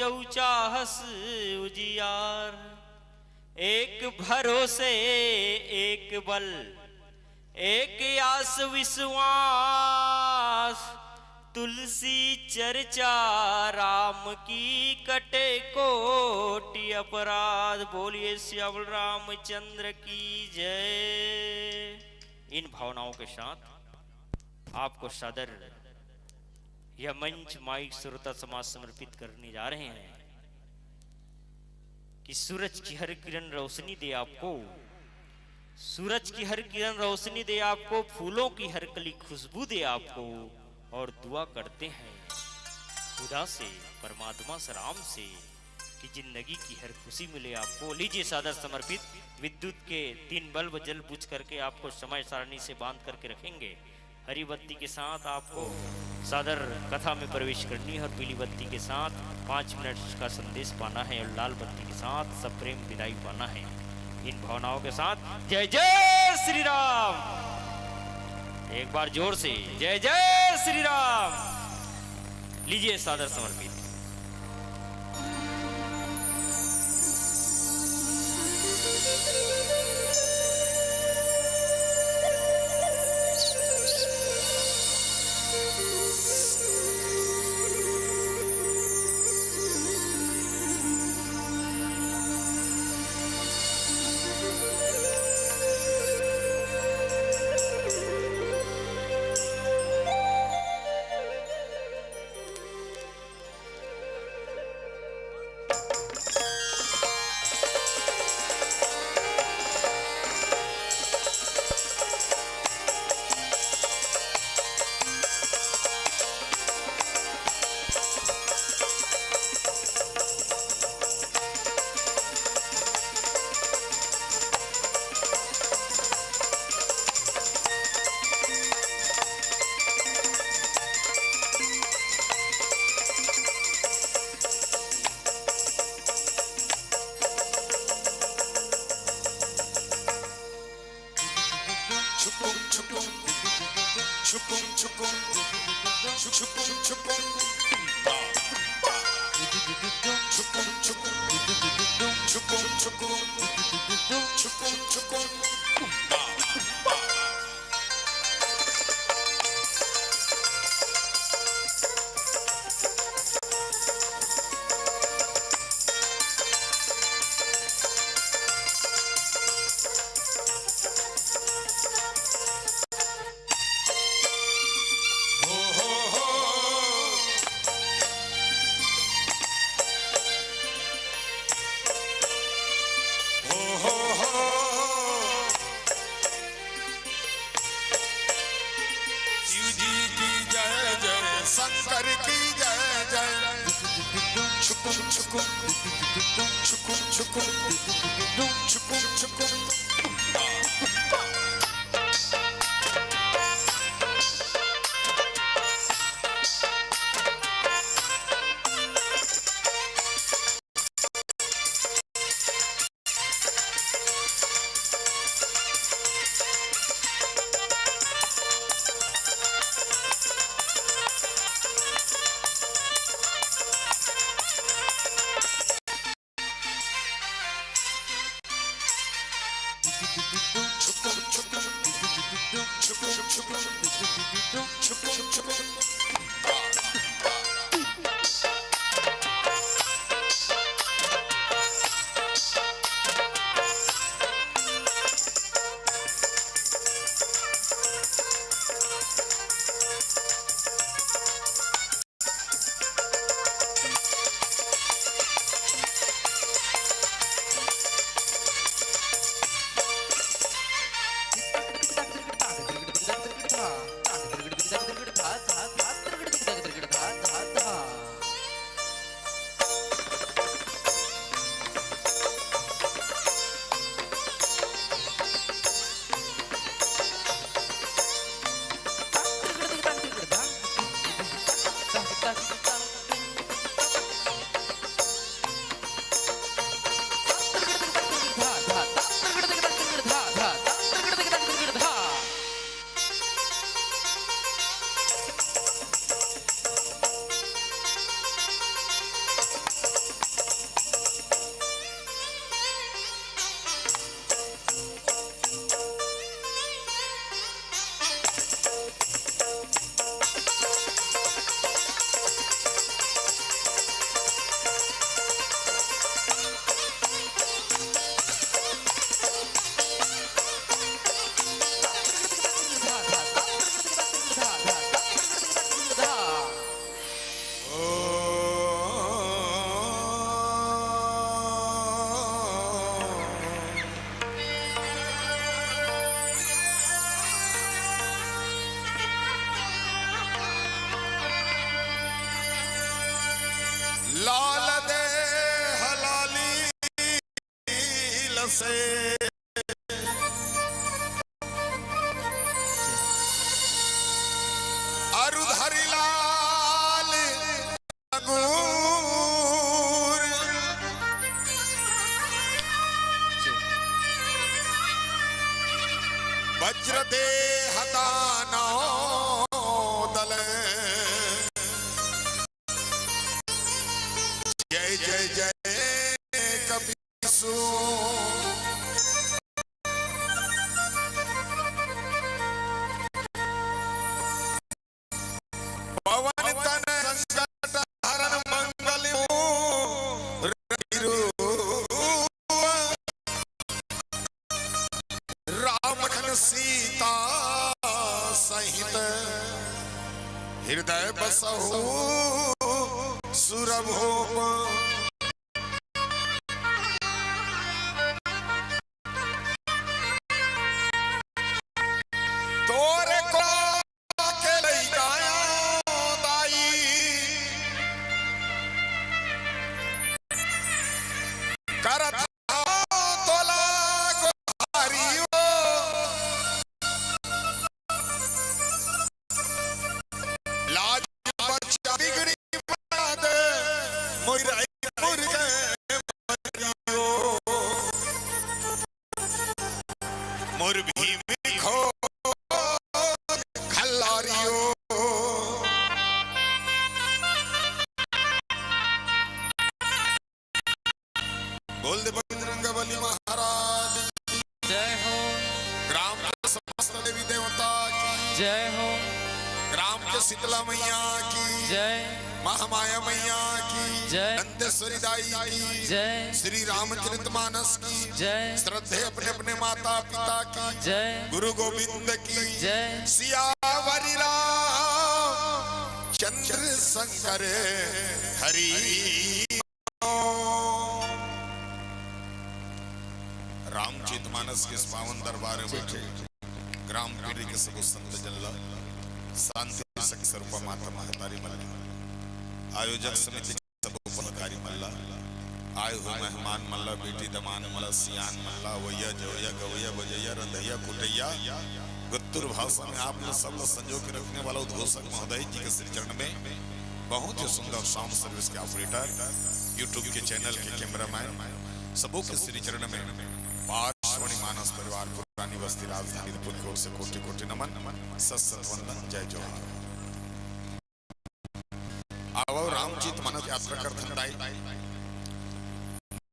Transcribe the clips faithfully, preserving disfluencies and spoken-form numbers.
अउ चाहस उजियार। एक भरोसे, एक बल, एक आस विश्वास। तुलसी चर्चा राम की, कटे कोटि अपराध। बोलिए सियावर रामचंद्र की जय। इन भावनाओं के साथ आपको सादर यह मंच माई श्रोता समाज समर्पित करने जा रहे हैं कि सूरज की हर किरण रोशनी दे आपको, सूरज की हर किरण रोशनी दे आपको, फूलों की हर कली खुशबू दे आपको, और दुआ करते हैं खुदा से, परमात्मा से, राम से कि जिंदगी की हर खुशी मिले आपको। लीजिए सादर समर्पित विद्युत के तीन बल्ब जल बुझ करके आपको समय सारणी से बांध करके रखेंगे। हरी बत्ती के साथ आपको सादर कथा में प्रवेश करनी है और पीली बत्ती के साथ पाँच मिनट का संदेश पाना है और लाल बत्ती के साथ सप्रेम विदाई पाना है। इन भावनाओं के साथ जय जय श्री राम। एक बार जोर से जय जय श्री राम। लीजिए सादर समर्पित। शिव जी की जय जय, शंकर की जय जय। छुकुम छुकुम, छुकुम छुकुम, छुकुम छुकुम। से अरु धरि लाल अंगूर। वज्र देह दानव दल। जय जय जय कपीसु। पवन तनय संकट हरण मंगल मूरति रूप। राम लखन सीता सहित हृदय बसहु सुरभूप। तोरे को के लइकायो दाई, करत हौं तोला गोहारियो। लाज बच्चा बिगड़ी बना दे, मोर रायपुर के मरियो। मोर भीम खो खल्लारियो। बोल दे बजरंग बली महाराज की। जय हो। ग्राम के समस्त देवी देवता की। जय हो। ग्राम के शीतला मैया की। जय। महामाया मैया की। जय। दंतेश्वरी दाई की। जय। श्री रामचरित मानस की। जय। श्रद्धे अपने अपने माता पिता की। जय। गुरु गोविंद की। जय। सियावर राम चंद्र शंकर हरि। रामचरित मानस के इस पावन दरबार में बैठे ग्राम पीढ़ी के सबो संत जन ला, शांति सखी स्वरूपा माता महतारी मन ला, आयोजक समिति के सबो पदाधिकारी मन ला, आए हुए मेहमान मन ला, बेटी दमांद मन ला, सियान मन ला, अवैया जवैया, गवैया बजैया, रंधैया कुटैया, गुत्तुर भाषा में आप लोग सब लोग संजो के रखने वाला उद्घोषक महोदय जी के श्री चरण में बहुत ही सुंदर साउंड सर्विस के ऑपरेटर, YouTube के चैनल के कैमरामैन, सबों के श्री चरण में आकाशवाणी मानस परिवार पुरानी बस्ती राजधानी रायपुर की ओर से कोटि कोटि नमन, सत सत वंदन, जय जोहार। आवव रामचरित मानस यात्रा करथन दाई।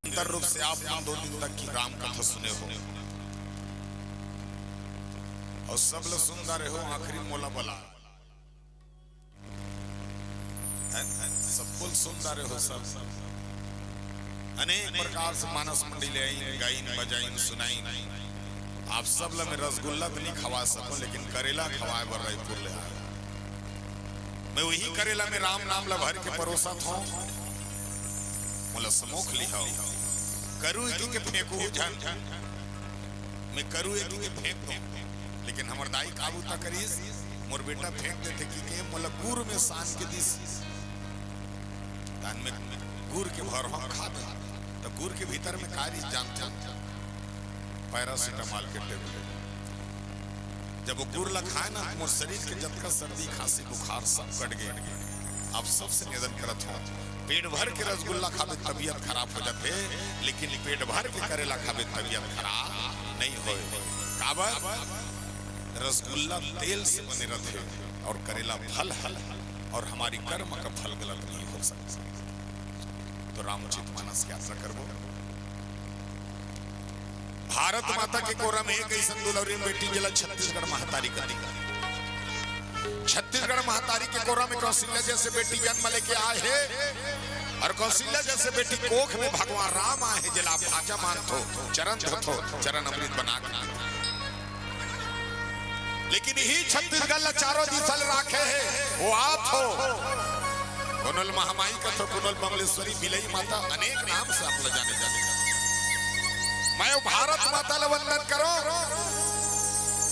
निरंतर रूप से आप मन दो दिन तक की राम कथा सुने हो और सब लोग सुनता रहो, आखिरी मोला बला है, है, सब कुल सुनता रहो सब। अनेक प्रकार से मानस मंडी ले आइन, गाइन, बजाइन, सुनाइन। आप सब ला मैं रसगुल्ला तो नहीं खवा सकूं, लेकिन करेला खवाए बर रायपुर ले आए। मैं वही करेला में राम नाम ला भर के परोसत हूं। मोला समोख लिहाओ, करू एकी के फेंकहू झन, मैं करू एकी के फेंक दूं। लेकिन हमर दाई का बूता करिस, मोर बेटा फेंक देथे कि के मोला गुर में सान के दिस। तहन में गुर के भरवा खा दे, त गुर के भीतर में का रिस जानथन? पैरासिटामोल के टेबलेट। जब वो गुर ला खाए ना, मोर शरीर के जतका सर्दी, खांसी, बुखार सब कट गए। आप सबसे निवेदन करत हूँ, पेट भर के रसगुल्ला खाबे, तबीयत खराब हो जाथे, लेकिन पेट भर के करेला खाबे, तबीयत खराब नहीं होए। काबर? रसगुल्ला तेल से बने रहथे और करेला फल है, और हमारी कर्म का फल गलत नहीं हो सकता। तो रामचरित मानस यात्रा करबो। भारत माता के कोरा में एक अइसन दुलौरी बेटी, जेला छत्तीसगढ़ महतारी कथे। छत्तीसगढ़ महतारी के कोरा में कौशल्या जैसे बेटी जन्म लेके आए हे, और कौशल्या जैसे बेटी कोख में भगवान राम आए हे, जेला आप भांचा मानथो, चरण धोथो, चरण अमृत बना के। लेकिन इही छत्तीसगढ़ ला चारों दिशा ले राखे हे, वो आप हो। कोनो ल महामाई कथो, कोनो ल बमलेश्वरी, बिलई माता, अनेक नाम से आप ला जाने जाने। मैं वो भारत माता ला वंदन करो,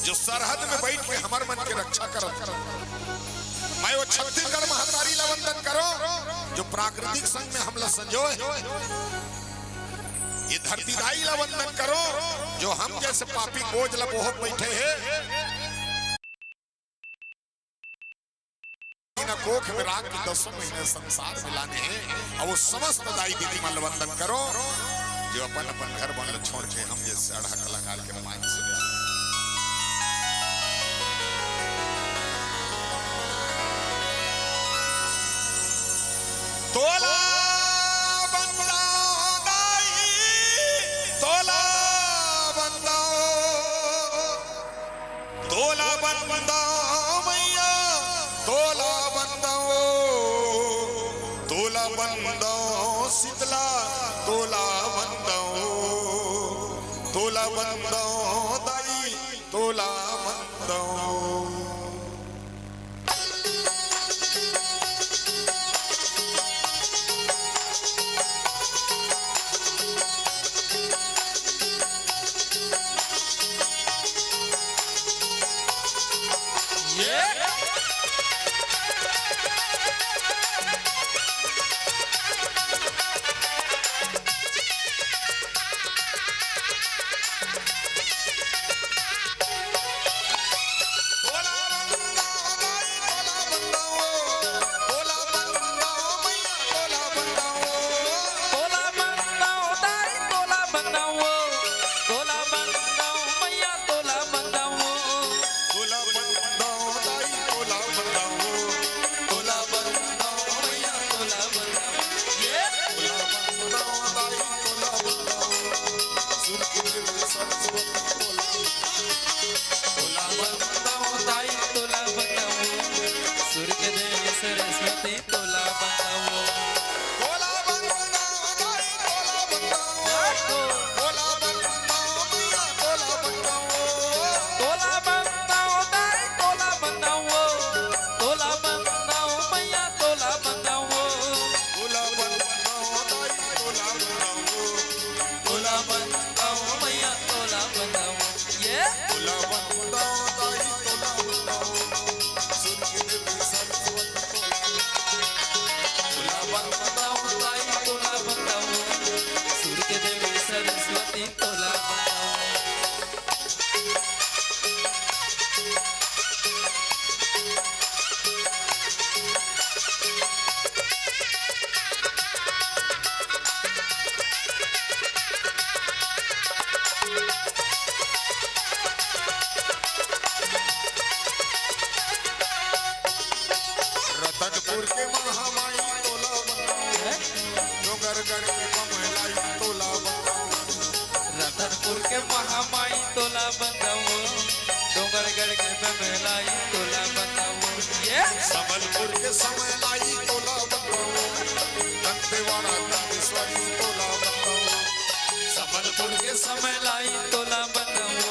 जो सरहद में बैठ के हमर मन के रक्षा करत। मैं वो छत्तीसगढ़ महतारी ला वंदन करो, जो प्राकृतिक संग में हमला संजोए। ये धरती दाई ला वंदन करो, जो हम जैसे पापी बोझ ला बोहत बैठे हे। न कोख में राख के दसों महीने संसार में लाने हे, अउ वो समस्त दाई दीदी मन ला वंदन करो, जो अपन अपन घर मन ला छोड़ के हम जैसे अढ़ा कलाकार के रामायण सुने। तोला बंदाओ दाई, तोला बंदाओ, तोला बंदाओ मैया, तोला बंदाओ, तोला बंदाओ शीतला, तोला बंदाओ, तोला बंदाओ दाई, तोला बंदाओ। रतनपुर के महामाई तोला बंदाओ, डोंगरगढ़ के बमलाई तोला बंदाओ। रतनपुर के महामाई तोला बंदाओ, डोंगरगढ़ के बमलाई तोला बंदाओ। ये संबलपुर के समलाई तोला बंदाओ, दंतेवाड़ा दंतेश्वरी तोला बंदाओ। संबलपुर के समलाई तोला बंदाओ,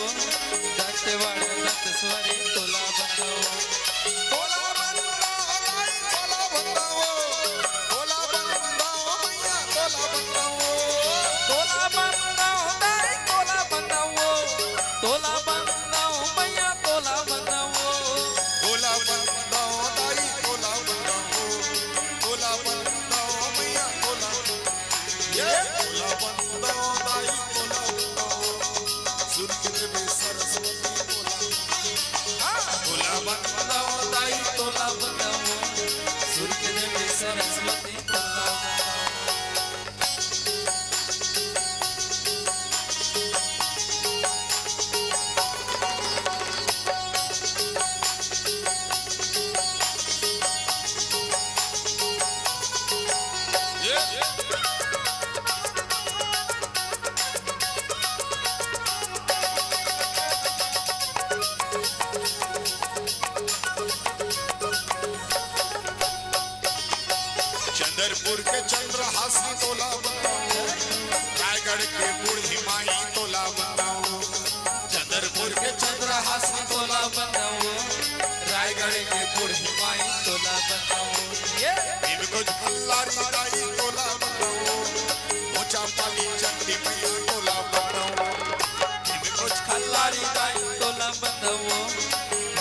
दंतेवाड़ा दंतेश्वरी तोला बंदाओ। तोला बंदाओ, तोला बंदाओ, तोला बंदाओ, मैया तोला बंदाओ। तोला बंदाओ, दाई तोला बंदाओ, तोला बंदाओ, मैया तोला बंदाओ। तोला बंदाओ, दाई तोला बंदाओ, तोला बंदाओ, मैया तोला बंदाओ। ये तोला बंदाओ, दाई तोला बंदाओ, सुर के देवी सरस्वती तोला। हाँ, तोला बंदाओ, दाई तोला बंदाओ, सुर के देवी सरस्वती तोला बंदाओ। चंद्रपुर के चंद्रहासी तोला बंदाओ, रायगढ़ के बूढ़ी माई तोला बंदाओ। चंद्रपुर के चंद्रहासी तोला बंदाओ, रायगढ़ के बूढ़ी माई तोला बंदाओ। ये भीमगंज खल्लारी दाई तोला बंदाओ, ऊंचा पाली चंडी मैया तोला बंदाओ। भीमगंज खल्लारी दाई तोला बंदाओ,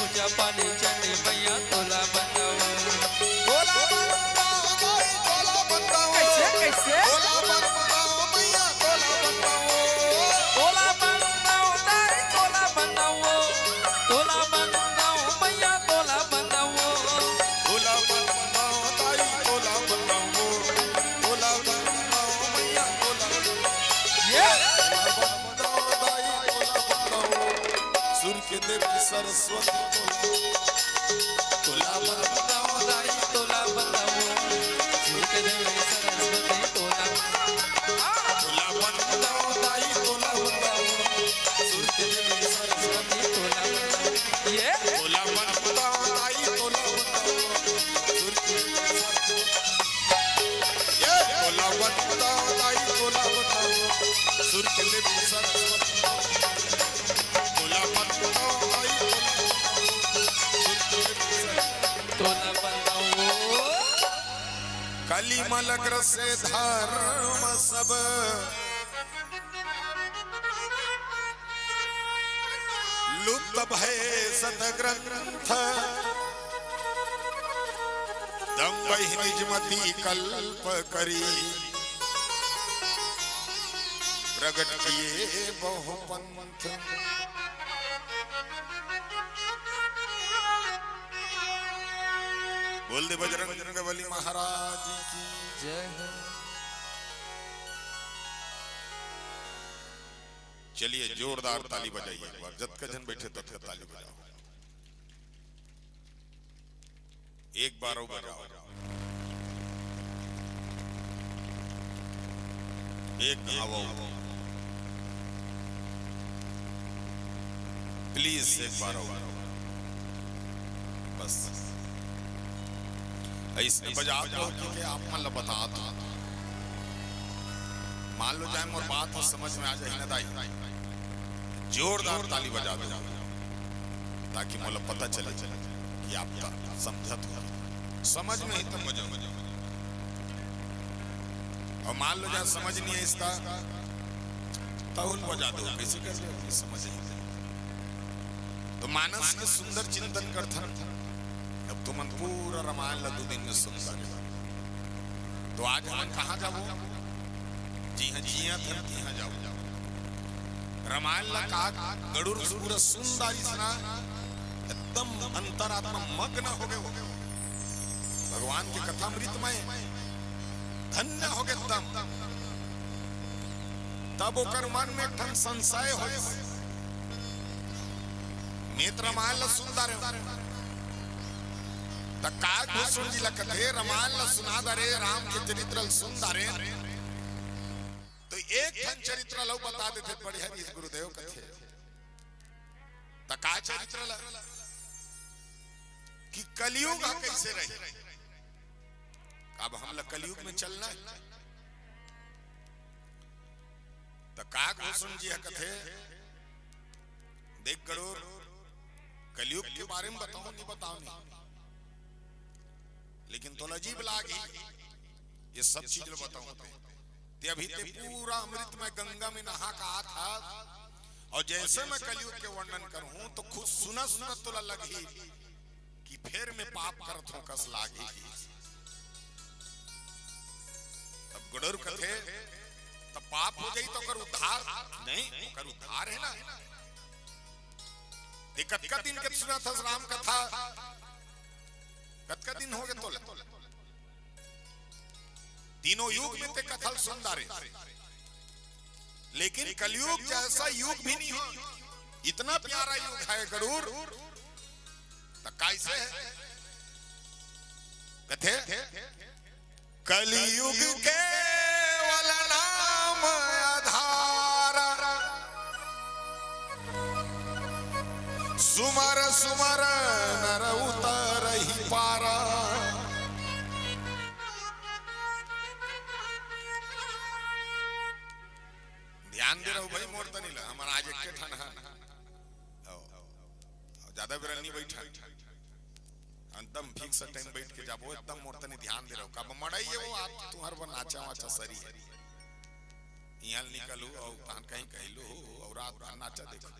ऊंचा पाली चंडी मैया तोला बंदाओ। तोला बंदाओ, दाई तोला बंदाओ, देवी सरस्वती तोला, तोला बताओ दाई, तोला बताओ। सुर के देवी सरस्वती तोला, तोला बताओ दाई, तोला बताओ। सुर के देवी सरस्वती तोला बताओ। ये तोला बताओ दाई, तोला बताओ। सुर के देवी सरस्वती, ये तोला बताओ दाई, तोला बताओ। सुर के देवी सरस्वती, तोला बताओ दाई, तोला बताओ। सुर के देवी सरस्वती, तोला बताओ। कली मल अग्र से धर्म सब लुप्त भय सत ग्रंथ। दम्भ ही निज मति कल्प करी प्रगट किए बहु पंथ। बोल दे बजरंग बली महाराज की। जय हो। चलिए, जोरदार ताली बजाइए एक बार, जतका झन बैठे ततका ताली बजाओ, एक बार और बजाओ, एक धावा। प्लीज, एक बार और। बस। अइसने बजा दो कि आप मन ल बता दो। मान लो जाए मोर बात ह समझ में आ जाही ना दाई, जोरदार ताली बजा दो, ताकि मोला पता चले कि आप समझत हो। समझ में ही तब बजाओ। अउ मान लो जाए समझ नहीं है इसका, तहुल बजा दो, कैसे कैसे समझ नहीं। तो मानस के सुंदर चिंतन करथन। अब तुमन पूरा रामायण ला दू दिन में सुन सके। तो आज हमन कहाँ जाबो? जिहाँ जियत हन तिहाँ जाबो। रामायण ला का गरुड़ पूरा सुन डारिस ना, एकदम अंतरात्मा मग्न हो गए, हो गए। भगवान के कथा अमृतमय, धन्य हो गए एकदम। तब ओकर मन में एक ठन संशय होइस। मैं त रामायण ल सुन डारेंव। त काकभूषण जी ल कथे, रामायण ल सुना डारेंव, राम के चरित्र ल सुन डारेंव, त एक ठन चरित्र ल अउ बता देते, बढ़िया रहिस गुरुदेव कथे। त का चरित्र ल? कि कलयुग ह कइसे रही? अब हमला कलयुग में चलना हे। त काकभूषण जी ह कथे, देख गरुड़, कलयुग के बारे में बताओ, नहीं बताओ नहीं, लेकिन तोला अजीब लागी, ये सब चीज ल बताओ ते। ते अभी ते पूरा अमृतमय गंगा में नहा के आत हस, अउ जैसे मैं कलयुग के वर्णन करहूं तो खुद सुनत सुनत तोला लगही कि फेर मैं पाप करत हों कस लागही। तब गरुड़ कथे, तब पाप हो जाही त ओकर उद्धार नहीं, ओकर उद्धार हे ना। ते कतका दिन के सुनत हस राम कथा, कतका दिन हो गे तोला? तीनों युग में ते कथा ल सुन डारे, लेकिन कलयुग जैसा युग भी नहीं हो। इतना प्यारा युग है गरुड़, त कैसे हे? कथे, कलयुग केवल नाम आधार, सुमर सुमर नर उतरहि पारा। ध्यान दे रहो भाई, मोर तनी ला, हमर आज एक ठन हन। आओ, आओ, ज्यादा बेरा नहीं बैठा, एकदम fix time बैठ के जाबो, एकदम मोर तनी ध्यान दे रहो। कब मड़ई हे वो, आप तुहर बर नाचा वाचा सरी हे। इहाँ निकलू अउ तहन कहीं कहलू हो, अउ रात भर नाचा देखो।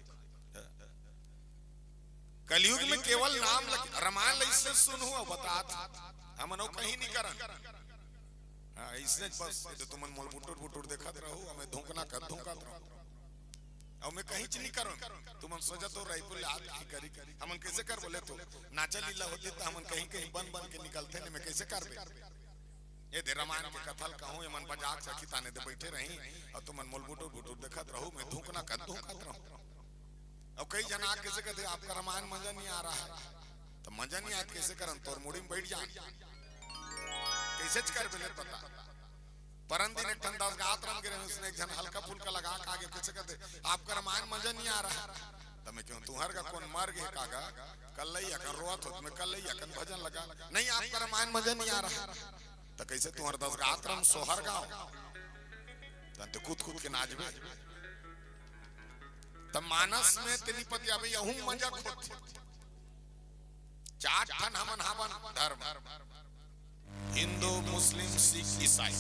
कलयुग में केवल नाम लग, रामायण ल अइसे सुनहू अउ बतात, हमन अउ कहीं नहीं करन। हाँ, अइसने बस, ये तो तुमन मोल बुटुर बुटुर देखत रहू, हमें धुंकना कर धुंकत रहू। अउ मैं कहीं च नहीं करन, तुमन सोचत हो रायपुर ले आत की करी, हमन कैसे कर बोले तो, नाचा लीला होती त हमन कहीं कहीं बन बन के निकलते ने, मैं कैसे करबे? ये दे रामायण के कथा ल कहूँ, ये मन बजाक सखी ताने दे बैठे रही, अउ तुमन मोल बुटुर बुटुर देखत रहू, मैं धुंकना कर धुंकत रहू। अब कई झन आके कइसे कथे, "आपका रामायण मजा नहीं आ रहा है।" त मजा नहीं आत कइसे करन, तोर मुड़ी म बइठ जान। कइसेच करबे ले बता। परन दिन एक ठन दस गा त रहिन, अइसने एक झन हल्का फुल्का लगा के आगे कइसे कथे, "आपका रामायण मजा नहीं आ रहा।" त मैं कहूं, "तुंहर का कोन मर गे का गा? कल्लई अकन रोवत होत, मैं कल्लई अकन भजन लगा, नहीं आपका रामायण मजा नहीं आ रहा।" त कइसे तुंहर दस गा त रहिन सोहर गांव? त कूद कूद के नाचबे। त मानस में तेनी पति आबे, यहू मजा खोत। चार ठन हमन हावन धर्म, हिंदू, मुस्लिम, सिख, ईसाई।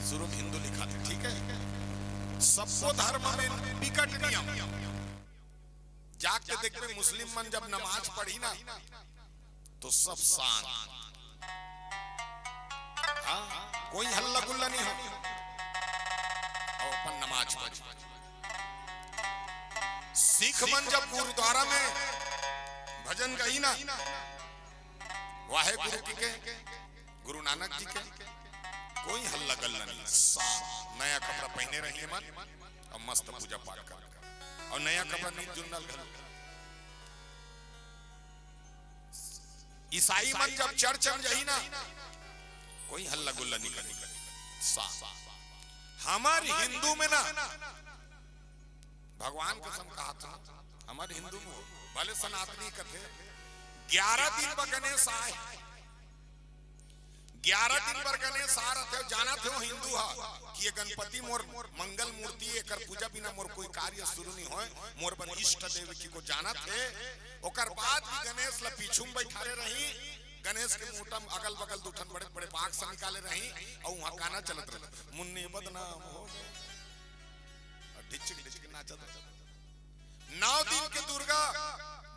शुरू में हिंदू लिखा थे, ठीक है। सबको धर्म में बिकट नियम। जाके देखबे, मुस्लिम मन जब नमाज पढ़ी ना, तो सब शांत। हाँ, कोई हल्ला गुल्ला नहीं हो। अउ अपन नमाज पढ़ी। सिख मन जब गुरुद्वारा में भजन गाही ना, वाहे गुरु जी के, गुरु नानक जी के, कोई हल्ला गल्ला नहीं, शांत, नया कपड़ा पहिने रही मन, अउ मस्त पूजा पाठ कर, अउ नया कपड़ा नहीं जुन्नल घलो। ईसाई मन जब चर्च में जाही ना, कोई हल्ला गुल्ला नहीं करी, शांत। हमर हिंदू में ना, भगवान कसम कहात हूं, हमर हिंदू में हो, भले सनातनी कथे, ग्यारह दिन बर गणेश आए, ग्यारह दिन बर गणेश आ रथे, जानत हो हिंदू हा कि ये गणपति मोर मंगल मूर्ति, एकर पूजा बिना मोर कोई कार्य शुरू नहीं होय, मोर बर इष्ट देव की को जानत हे। ओकर बाद भी गणेश ला पीछू में बैठारे रही, गणेश के मुंह म अगल बगल दू ठन बड़े बड़े बाक्स निकाले रही, अउ वहां गाना चलत रहे, "मुन्नी बदनाम हो गए", अउ ढिचक ढिचक नाचत रहे। नौ दिन के दुर्गा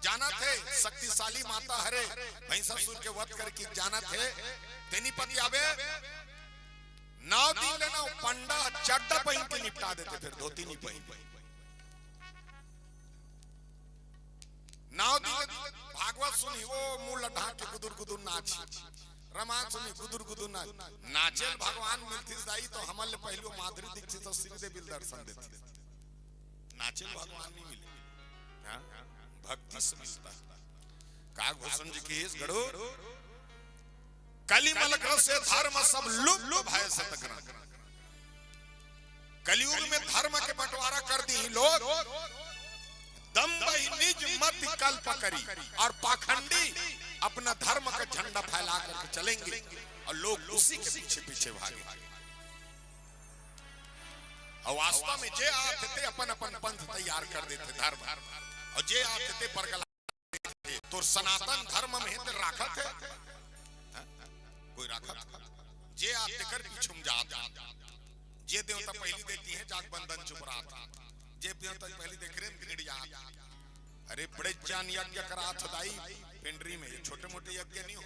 जानत हे, शक्तिशाली माता हरे, भैंसासुर के वध करके जानत हे, तेनी पति आबे, नौ दिन ले ना पंडा चड्डा पहिन के निपटा देथे, फेर धोती नहीं पहिन। नौ दिन ले भागवत सुनही, वो मुंह ला ढांक के गुदुर गुदुर नाचही, रामायण सुनही, गुदुर गुदुर नाच। नाचे ल भगवान मिलतिस दाई, तो हमन ले पहिली वो माधुरी दीक्षित अउ श्रीदेवी ल दर्शन देतिस। नाचे ल भगवान नहीं मिले, हाँ? भक्ति से मिलता है। काग भूषण जी कहिस, "गड़ू, कलि मल ग्रसे धर्म सब लुप्त भए सत ग्रंथ।" कलयुग में धर्म के बंटवारा कर दिही लोग, दंभ ही निज मति कल्प करी, अउ पाखंडी अपना धर्म का झंडा फैला करके चलेंगे अउ लोग उसी के पीछे पीछे भागेंगे। अउ वास्तव में जे आथे ते अपन अपन पंथ तैयार कर देथे धर्म, अउ जे आथे ते परगला देथे। तोर सनातन धर्म में हे ते राखत हे? हाँ? कोई राखत हे? जे आथे तेकर पीछू में जात हे। जे देवता पहिली देखिहे जाके बंदन चुपरात हे, जे देवता पहिली देखे रहे भिड़ जात हे। अरे बड़े जान यज्ञ करात हो दाई, पेंडरी में ये छोटे मोटे यज्ञ नहीं हो।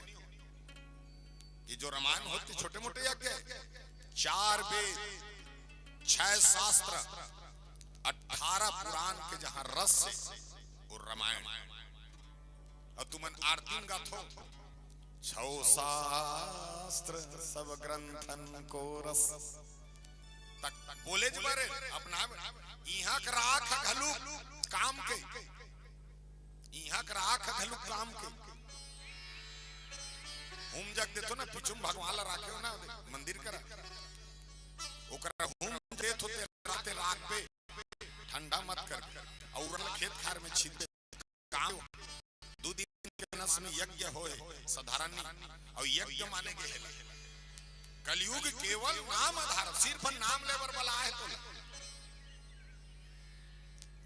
ये जो रामायण होत हे छोटे मोटे यज्ञ, चार वेद, छह शास्त्र, अठारह पुराण के जहां रस हे, वो रामायण। अउ तुमन आरती में गाथो, "छौ शास्त्र सब ग्रंथन को रस।" तक, तक बोले जी बारे, अपना इहां के राख घलू काम के, इहां के राख घलू काम के। हूम जग देथो ना, पीछू में भगवान ला राखे हो ना, मंदिर करा, ओकरा हूम देथो ते राते राख पे, ठंडा मत कर, अउ खेत खार में छिट काम। दू दिन के नस में यज्ञ होए, साधारण नहीं। अउ यज्ञ माने के हे, कलयुग केवल नाम आधार, सिर्फ नाम लेबर वाला आए तो ला।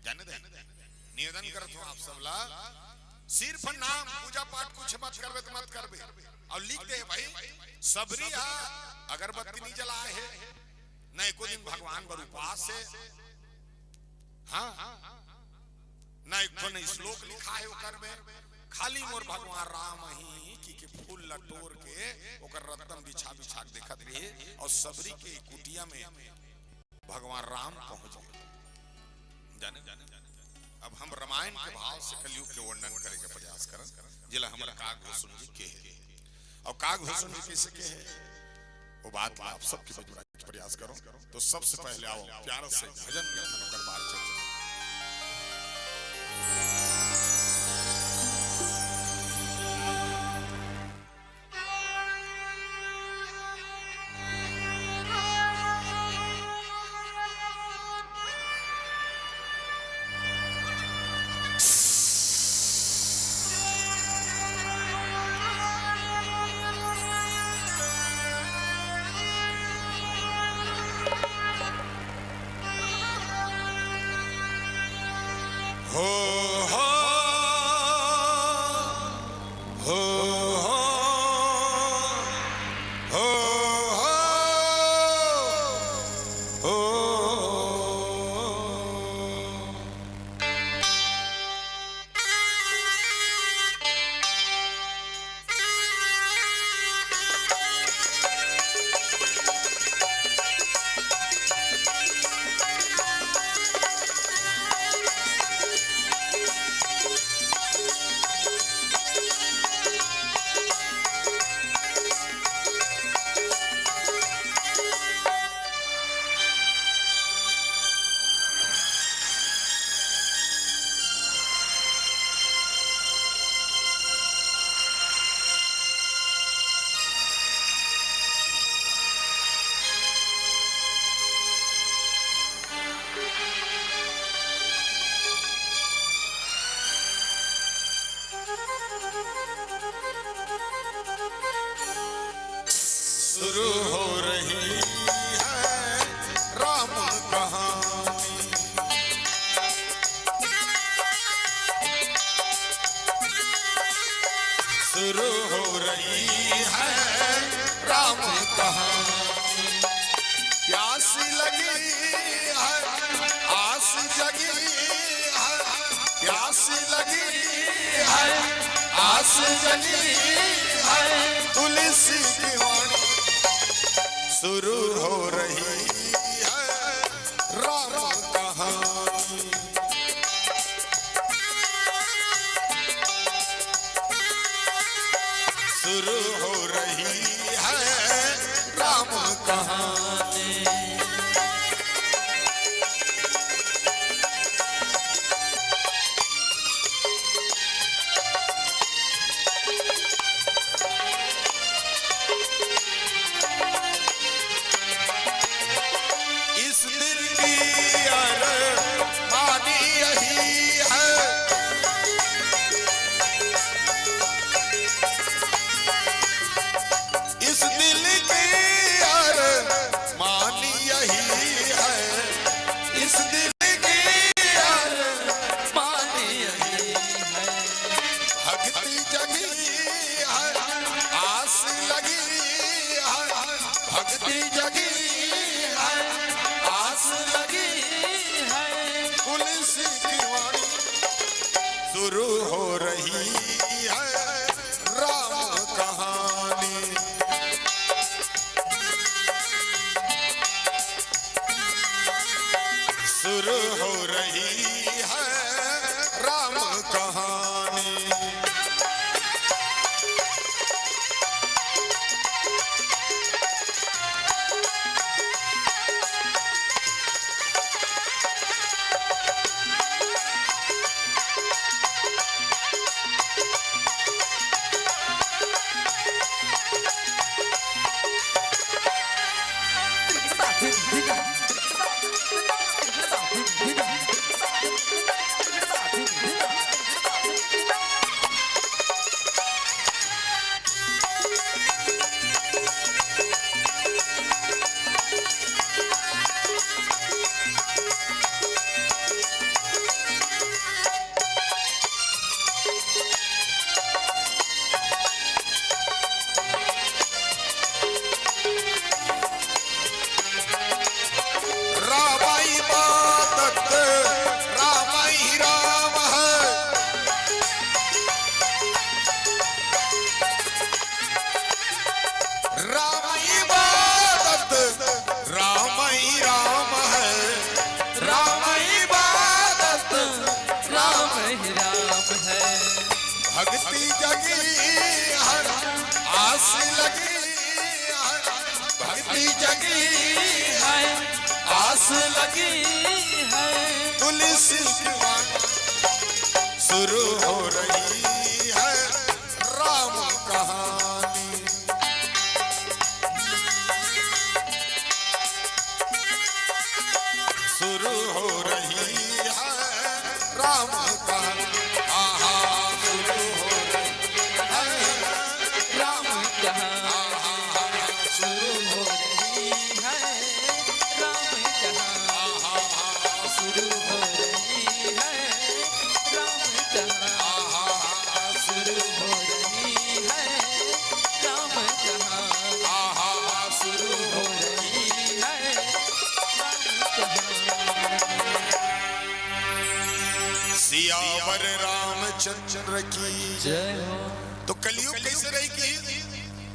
जाने दे, निवेदन करत हूं आप सब ला, सिर्फ नाम, पूजा पाठ कुछ मत करबे तो मत करबे। अउ लिख दे भाई, सबरी हा अगरबत्ती नहीं जलाए हे, न एको दिन भगवान बर उपास हे, हाँ, न एक ठन श्लोक लिखा हे ओकर में, खाली मोर भगवान राम ही कहिके फूल ला टोर के ओकर रत्तम बिछा बिछा के देखत रहे, अउ सबरी के कुटिया में भगवान राम पहुंच गे। जाने, अब हम रामायण के भाव से कलयुग के वर्णन करे के प्रयास करन, जेला हमर काग भूषण जी कहे, अउ काग भूषण जी कइसे कहे, वो बात ला आप सबके बीच में प्रयास करो। तो सबसे पहले आओ, प्यार से भजन के धन ओकर बार चल। हो, हो, हो, हो, हो, हो, हो। शुरू हो रही है राम कहानी, शुरू हो रही है राम कहानी। प्यास लगी है, आस जगी है, प्यास लगी है, आस जगी है। तुलसी की वाणी, शुरू हो रही है राम कहानी, शुरू हो रही है राम कहानी। इस दिल की अरमानी यही है, इस दिल की अरमानी यही है, इस दिल की अरमानी यही है। भक्ति जगी है, आस लगी है, भक्ति जगी है, आस लगी है। तुलसी की वाणी, शुरू हो रही है राम कहानी, शुरू हो रही है राम कहानी। राम इबादत, राम ही राम है। राम इबादत, राम ही राम है। राम इबादत, राम ही राम है। भक्ति जगी है, आस लगी है, भक्ति जगी है, आस लगी है। तुलसी की वाणी, शुरू हो रही है राम कहानी, शुरू हो रही है राम कहानी। आहा, शुरू हो रही है राम कहानी। आहा, शुरू हो रही है राम कहानी। आहा, शुरू हो रही है सियावर रामचंद्र की। जय हो। तो कलयुग कैसे रही कि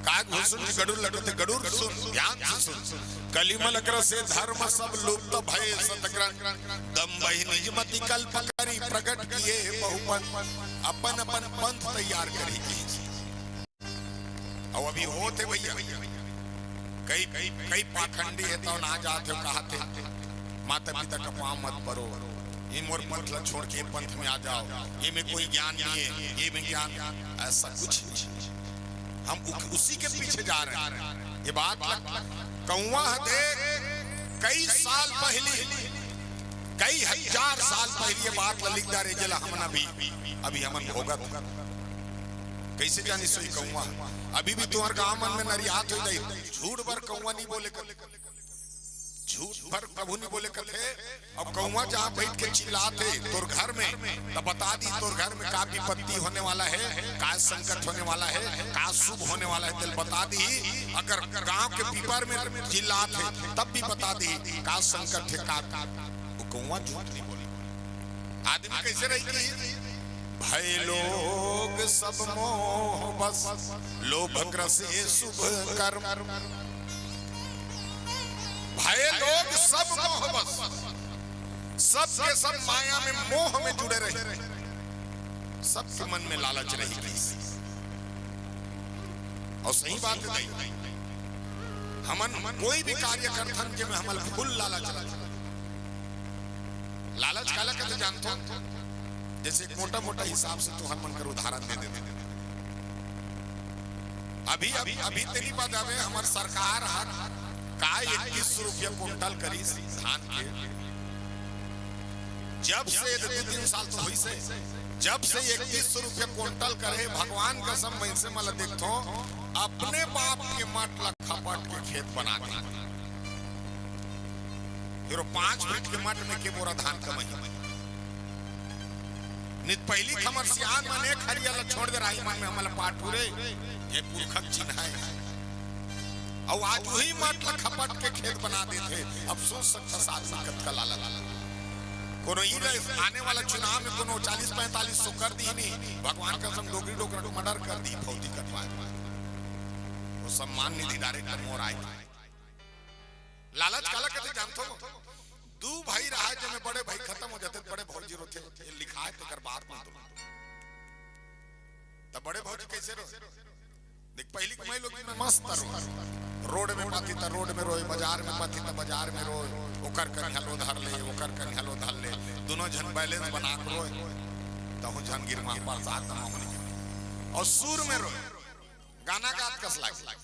काग हुसुन गरुड़ लटत गरुड़ सुन, ध्यान से सुन। कलिमल ग्रसे धर्म सब लुप्त भए सतग्रंथ। दम्भहि निज मति कल्प करि प्रगट किए बहुपंथ। अपन अपन पंथ तैयार करही की। अउ अभी होत हे भैया, कई, कई, कई पाखंडी हे, तो ना जात हे, कहात हे, माता पिता का पाँव मत परो, ये मोर पंथ ला छोड़ के ये पंथ में आ जाओ, ये में कोई ज्ञान नहीं है, ये में ज्ञान, ऐसा कुछ नहीं। हम उ-, उसी के पीछे जा रहे हैं। ये बात ला कौवा ह देख, कई साल पहली, कई हजार साल पहली ये बात ला लिख डारे, जेला हमन अभी, अभी हमन भोगत। कैसे जानी सोई कौवा? अभी भी तुम्हार गांव मन में नरियात हो जाई। झूठ बर कौवा नहीं बोले कर, झूठ बर कभू नहीं बोले करथे। अब कौवा जहाँ बैठ के चिल्लात हे तोर घर में, तो बता दी तोर घर में का विपत्ति होने वाला है, का संकट होने वाला है, का शुभ होने वाला है, तेल बता दी। अगर गांव के पीपर में चिल्लात हे, तब भी बता दी का संकट है, का, वो कौवा झूठ नहीं बोले। आदमी कैसे रही कि भय लोग सब मोह बस, लोभ ग्रसे शुभ कर्म। भय लोग सब मोह बस, सब के सब माया में, मोह में जुड़े रहे, सबके मन में लालच रही। और सही बात है, हमन कोई भी कार्य करथन, जेमे हमन फुल लालच रही। लालच काला कहते जानथो? जैसे एक मोटा मोटा हिसाब से तुहर मन कर उदाहरण दे देते। अभी, अभी, अभी तेरी बात आवे, हमार सरकार ह का इकतीस सौ रुपया कुंटल करिस धान के। जब से, दो तीन साल तो होइस हे, जब से इकतीस सौ रुपया कुंटल करे, भगवान कसम, मइनसे मन ला देखथो, अपने बाप के मट ला खपट के खेत बना दे। फिर वो पाँच फीट के मट में के बोरा धान कमाही। नित पहिली खमर सियान मन एक हरिया ला छोड़ दे राही मन में हमला पाठू रे, ये पुरखक चिन्ह है। अउ आज वही मट ला खपट के खेत बना देथे। अब सोच सकथस आदमी कतका लालच। कोनो ई रहे, आने वाला चुनाव में कोनो चालीस पैंतालीस सौ कर दी नहीं, भगवान कसम डोकरी डोकरा के मर्डर कर दी, फौजी कटवा दी। वो सम्मान निधि डायरेक्ट मोर आए। लालच काला कहते जानथो? दू भाई रहा, जेमे बड़े भाई खतम हो जाथे, बड़े भौजी रोथे, ये लिखा है, तेकर बात मत सुनो। तब बड़े भौजी कैसे रो? देख, पहिली के माई लोग में मस्त रो, रोड में पाती त रोड में रोए, बाजार में पाती त बाजार में रोए, ओकर कनिहा लो धर ले, ओकर कनिहा लो धर ले, दोनों झन बैलेंस बना के रोए, तहु झन गिर मा प्रसाद तमा होने के। और सुर में रोए, गाना गात कस लागे।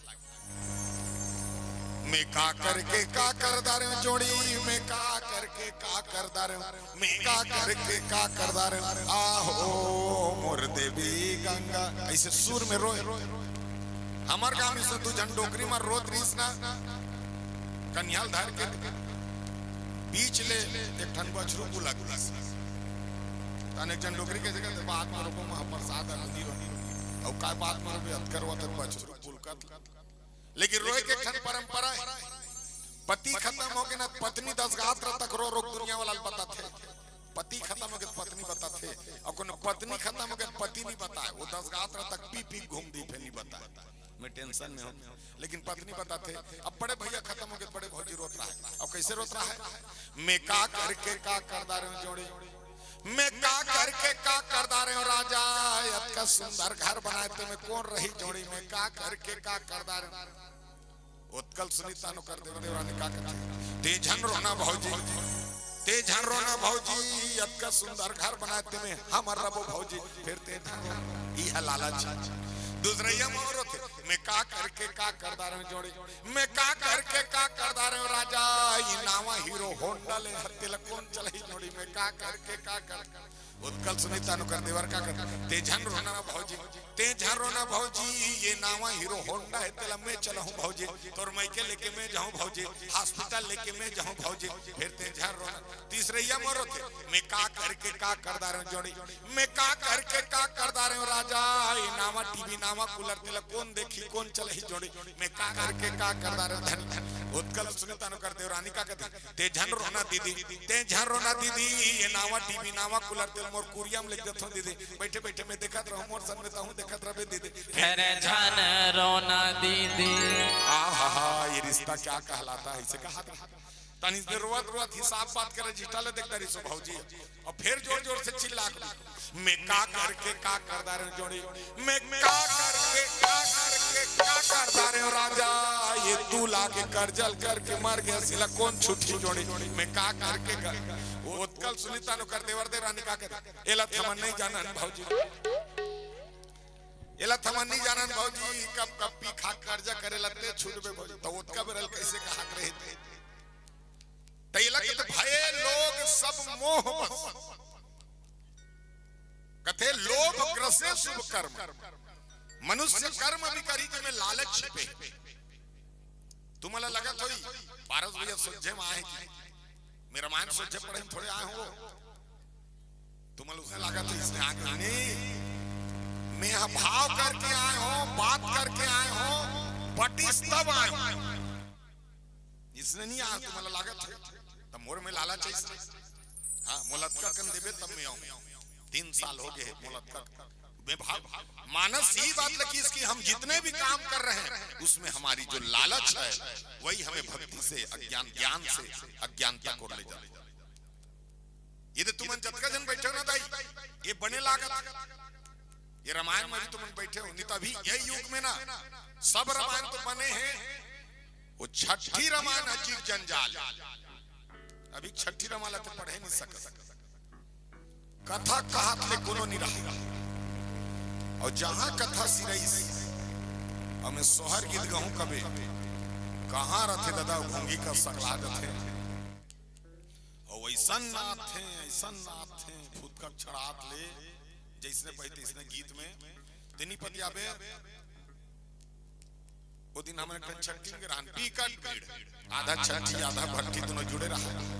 मैं का करके का कर डारेंव जोड़ी, मैं का करके का कर डारेंव, मैं का करके का कर डारेंव, आहो मोर देवी गंगा। ऐसे सुर में रोए। हमर गांव में से दू झन डोकरी मार रोत रहिस ना, कनिहा ल धर के बीच ले एक ठन बछरू बुलक दिस। तन एक झन डोकरी के जगह ते बात में रोको, महाप्रसाद अग्नि रोही। अउ का बात में रोबे, अतकर वतन बछरू बुलकत। लेकिन रोए के एक ठन परंपरा है। पति खतम होगे ना, पत्नी दस गात्र तक रो रो दुनिया वाला ल बताथे। पति खतम होगे त पत्नी बताथे, अउ कोनो पत्नी खतम होगे त पति नहीं बताए, वो दस गात्र तक पी पी घूम दी, फिर नहीं बताए, मैं टेंशन में हूँ। लेकिन पत्नी बताथे। अब बड़े भैया खतम होगे त बड़े भौजी रोत रहा है। अब कैसे रोत रहा है? मैं का करके का कर डारेंव जोड़ी, मैं का करके का कर डारेंव राजा, अतका सुंदर घर बनाए ते में कोन रही जोड़ी, मैं का करके का कर डारेंव। ओतका ल सुनी तानो कर देवा देवरानी का कथे, ते झन रोना भौजी, ते झन रोना भौजी, अतका सुंदर घर बनाए ते में हमर रबो भौजी, फिर ते झन रोना। ई ह लालच। दूसरैया मोर होथे, मैं का करके का कर डारेंव जोड़ी, मैं का करके का कर डारेंव राजा, ई नावा हीरो होंडा ले हत्ते ला कोन चलही जोड़ी, मैं का करके का कर। ओतका ल सुनी तानो कर देवर का कर, ते झन रोना भौजी, ते झन रोना भौजी, ये नावा हीरो होंडा हे, तेला मैं चलाहूं भौजी, तोर मइके लेके मैं जाहूं भौजी, हॉस्पिटल लेके मैं जाहूं भौजी, फिर ते झन रोना। तीसरैया मोर होथे, मैं का करके का कर डारेंव जोड़ी, मैं का करके का कर डारेंव राजा, ये नावा टीवी नावा कूलर तेला कोन देखही कोन चलही जोड़ी, मैं का करके का कर डारेंव धनी। ओतका ल सुने तान ओकर देवरानी का कथे, "ते झन रोना दीदी, ते झन रोना दीदी, ये नावा टीवी, नावा कूलर, ते मोर कुरिया म लेग देथों दीदी, बइठे बइठे मैं देखत रहूं, मोर संग में तहूं देखत रहबे दीदी।" "ते झन रोना दीदी।" आहा, ये रिश्ता क्या कहलाता है, अइसे कहा था। तनी से रोवत रोवत हिसाब बात करे, जिस्टा ल देख डारिस ओ भौजी, अउ फेर जोर जोर से चिल्ला के, "मैं का करके का कर डारेंव जोड़ी, मैं का करके का करके का कर डारेंव राजा, ये तू लाके करजा ल करके मर गेस, एला कोन छुटही जोड़ी, मैं का करके कर।" ओतका ल सुने तान ओकर देवर देवरानी का कथे, "एला त हमन नइ जानन भौजी, एला त हमन नइ जानन भौजी, कब कब पी खा करजा करे ल ते छूटबे भौजी।" त ओतका बेरा ल कइसे कहा के रहिथे? त एला कथे, "भय लोभ सब मोह बस।" कथे, "लोभ ग्रसे शुभ कर्म।" मनुष्य कर्म भी करी, जेमे लालच छिपे। तुमन ला लगत होही, पारस भैया सोझे म आए हे कि मैं रामायण सोझे पढ़े म थोड़े आए हों। तुमन ला अइसने लागत होही, अइसने आगे नहीं, मैं ह भाव करके आए हों, बात करके आए हों, पटिस तब आए हों। अइसने नइ आए हों, तुमन ला लागत हे, त मोर में लालच हे। हाँ, मोला अतका कन देबे तब मैं आऊं। तीन साल हो गे हे मोला अतका। मैं भाव, मानस यही बात ल किहिस कि हम जितने भी काम कर रहे हैं, उसमें हमारी जो लालच है, वही हमें भक्ति से, अज्ञान, ज्ञान से अज्ञानता को ले जाता है। ये दे तुमन जतका झन बइठे हो ना दाई, ये बने लागत, ये रामायण में भी तुमन बइठे हो, नहीं तो अभी ये युग में ना सब रामायण तो बने हे, वो छठी रामायण ह जीव जंजाल। अभी छठी रामायण ला तो पढ़े नइ सकस। कथा कहत ले कोनो नइ रहा। अउ जहां कथा सिरइस, अउ मैं सोहर गीत गहूं कबे, कहां रथे ददा घोंगी कस सकला जथे। अउ अइसन नाचथे, अइसन नाचथे, फुदका छड़ात ले, जइसने पाही तइसने गीत में। तेनी पतियाबे, ओ दिन हमन एक ठन छट्ठी में रहन, बिकट भीड़, आधा छट्ठी, आधा भट्ठी, दूनों जुड़े रहा।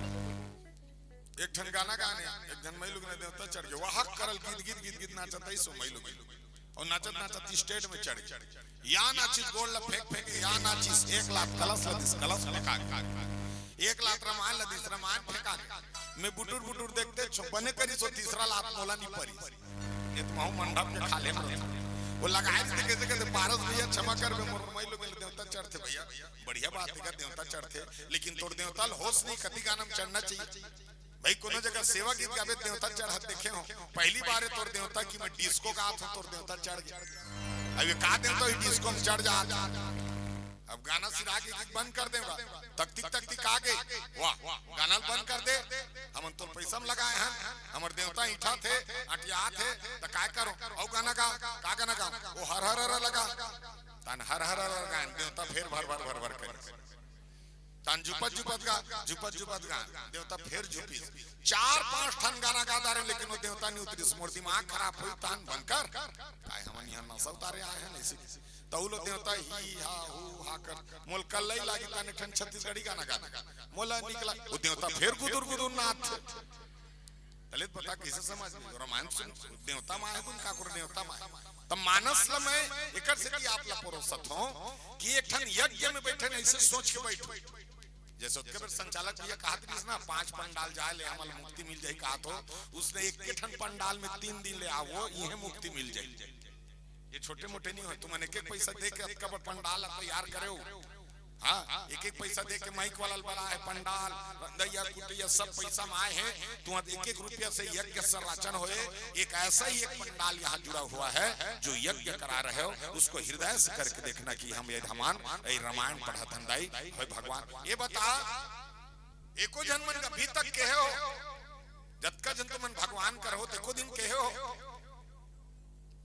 एक ठन गाना गाने, एक झन माईलोगिन देवता चढ़ गे, वाहक करल गीत, गीत, गीत, गीत नाचत आइस ओ माईलोगिन। अउ नाचत नाचत stage में चढ़ गे। या नाचिस गोड़ ला फेंक फेंक, या नाचिस एक लात कलस ला दिस, कलस फेंका गे। एक लात रामायण ला दिस, रामायण फेंका गे। मैं बुटुर बुटुर देखतेच हों, बने करिस ओ तीसरा लात मोला नइ परिस। ए तो महूं मंडप के खाल्हे में रहितेंव। ओ लगाए रहिथे कइसे कहिथे, "पारस भैया क्षमा करबे, मोर माईलोगिन देवता चढ़थे भैया।" बढ़िया बात हे, देवता चढ़थे, लेकिन तोर देवता ल होस नइ, कति गाना में चढ़ना चाहिए। भाई, कोनो जगह सेवा गीत गाबे, देवता चढ़त देखे हों, पहली बार हे तोर देवता कि मैं disco गात हों, तोर देवता चढ़ गे। अब ये का देवता ही disco में चढ़ जात? अब गाना सिरा के गीत बंद कर देंव। तकतिक तकतिक आ गे, वाह, गाना ल बंद कर दे, हमन तोर पैसा में लगाए हन, हमर देवता ईंठाथे, अटियाथे, त काय करों? अउ गाना गा, का गाना गाओं? ओ हर हर हर लगा, तहान हर हर हर गाएन, देवता फेर भर भर भर भर करे। तहान झुपत झुपत गा, झुपत झुपत गा, देवता फेर झुपिस। चार पांच ठन गाना गा डारेंव, लेकिन ओ देवता नइ उतरिस। मोर दिमाग खराब होइस, तहान बंद कर। काय हमन इहां नसा उतारे आए हन, अइसे तहू ल देवता ही हा हू हा कर। मोला कल्लई लागिस, तहान एक ठन छत्तीसगढ़ी गाना गा दे। मोला निकला, ओ देवता फेर गुदुर गुदुर नाचथे। तले बता कइसे समझ में? रामायण सुन, देवता माय गुन का करो, देवता माय। त मानस ल मैं एकर सेती आप ल परोसत हों कि एक ठन यज्ञ में बइठे न अइसे सोच के बइठो। जइसे ओतके बेर संचालक भैया कहत रहिस ना, पांच पंडाल जाए ले हमन ल मुक्ति मिल जाही कहत हो, अइसने एक के ठन पंडाल में तीन दिन ले आवो, इहें मुक्ति मिल जाही। ये छोटे मोटे नइ होय, तुमन एक एक पैसा दे के अतका बड़ पंडाल ल तैयार करे हो। हाँ, एक एक पैसा दे के माइक वाला ल बलाए हे, पंडाल, रंधइया, कुटइया सब पैसा में आए हे। तुमन एक एक रुपया से यज्ञ संरचन होए, एक ऐसा ही एक पंडाल यहाँ जुड़ा हुआ है, जो यज्ञ करा रहे हो, उसको हृदय से करके देखना कि हम ये हमान, ये रामायण पढ़त हन दाई, हे भगवान। ये बता, एको झन मन अभी तक कहे हो, जतका झन तुमन भगवान कर हो, एको दिन कहे हो,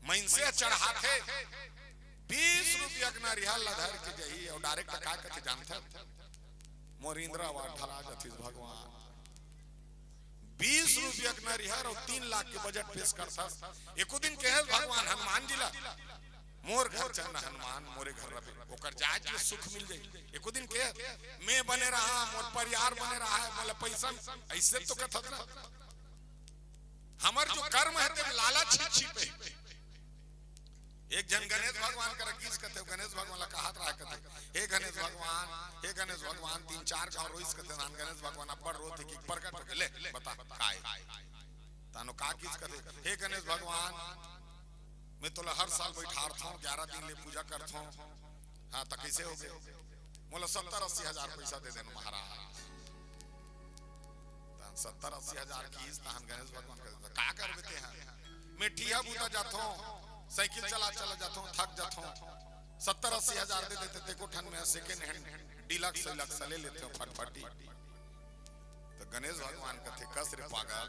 मइनसे ह चढ़ाथे, बीस रुपया के नरिहर ला धर के जही, अउ direct का कथे जानथव? मोर इंद्रा अवार्ड ढला जतिस भगवान। बीस रुपया के नरिहर अउ तीन लाख के बजट पेश करथस। एको दिन कहे भगवान हनुमान जी ला, "मोर घर चल ना हनुमान, मोरे घर रबे, ओकर जाए के सुख मिल जाई।" एको दिन कहे, "मैं बने रहा, मोर परिवार बने रहा है, मोला पैसा मिल-," अइसे तो कथस ना। हमर जो कर्म हे, तेम लालच ही छिपे। एक झन गणेश भगवान करा गिस कथे, गणेश भगवान ला कहत रहा कथे, "हे गणेश भगवान, हे गणेश भगवान।" तीन चार घांव रोइस कथे, तहान गणेश भगवान अब्बड़ रोथे कि प्रकट होके, "ले, बता, काय?" तहान ओ का गिस कथे, "हे गणेश भगवान, मैं तोला हर साल बइठारथंव, ग्यारह दिन ले पूजा करथंव, हाँ, त कइसे होगे?" "मोला सत्तर अस्सी हजार पइसा दे देन महाराज।" तहान सत्तर अस्सी हजार गिस, तहान गणेश भगवान कथे, "का करबे तेहा?" "मैं ठिहा बूता जाथंव, साइकिल चला चला जाथंव, थक जाथंव, सत्तर अस्सी हजार दे देते, तेको ठन में second hand Deluxe Deluxe ले लेथंव फटफटी।" त गणेश भगवान कथे, "कस रे पागल,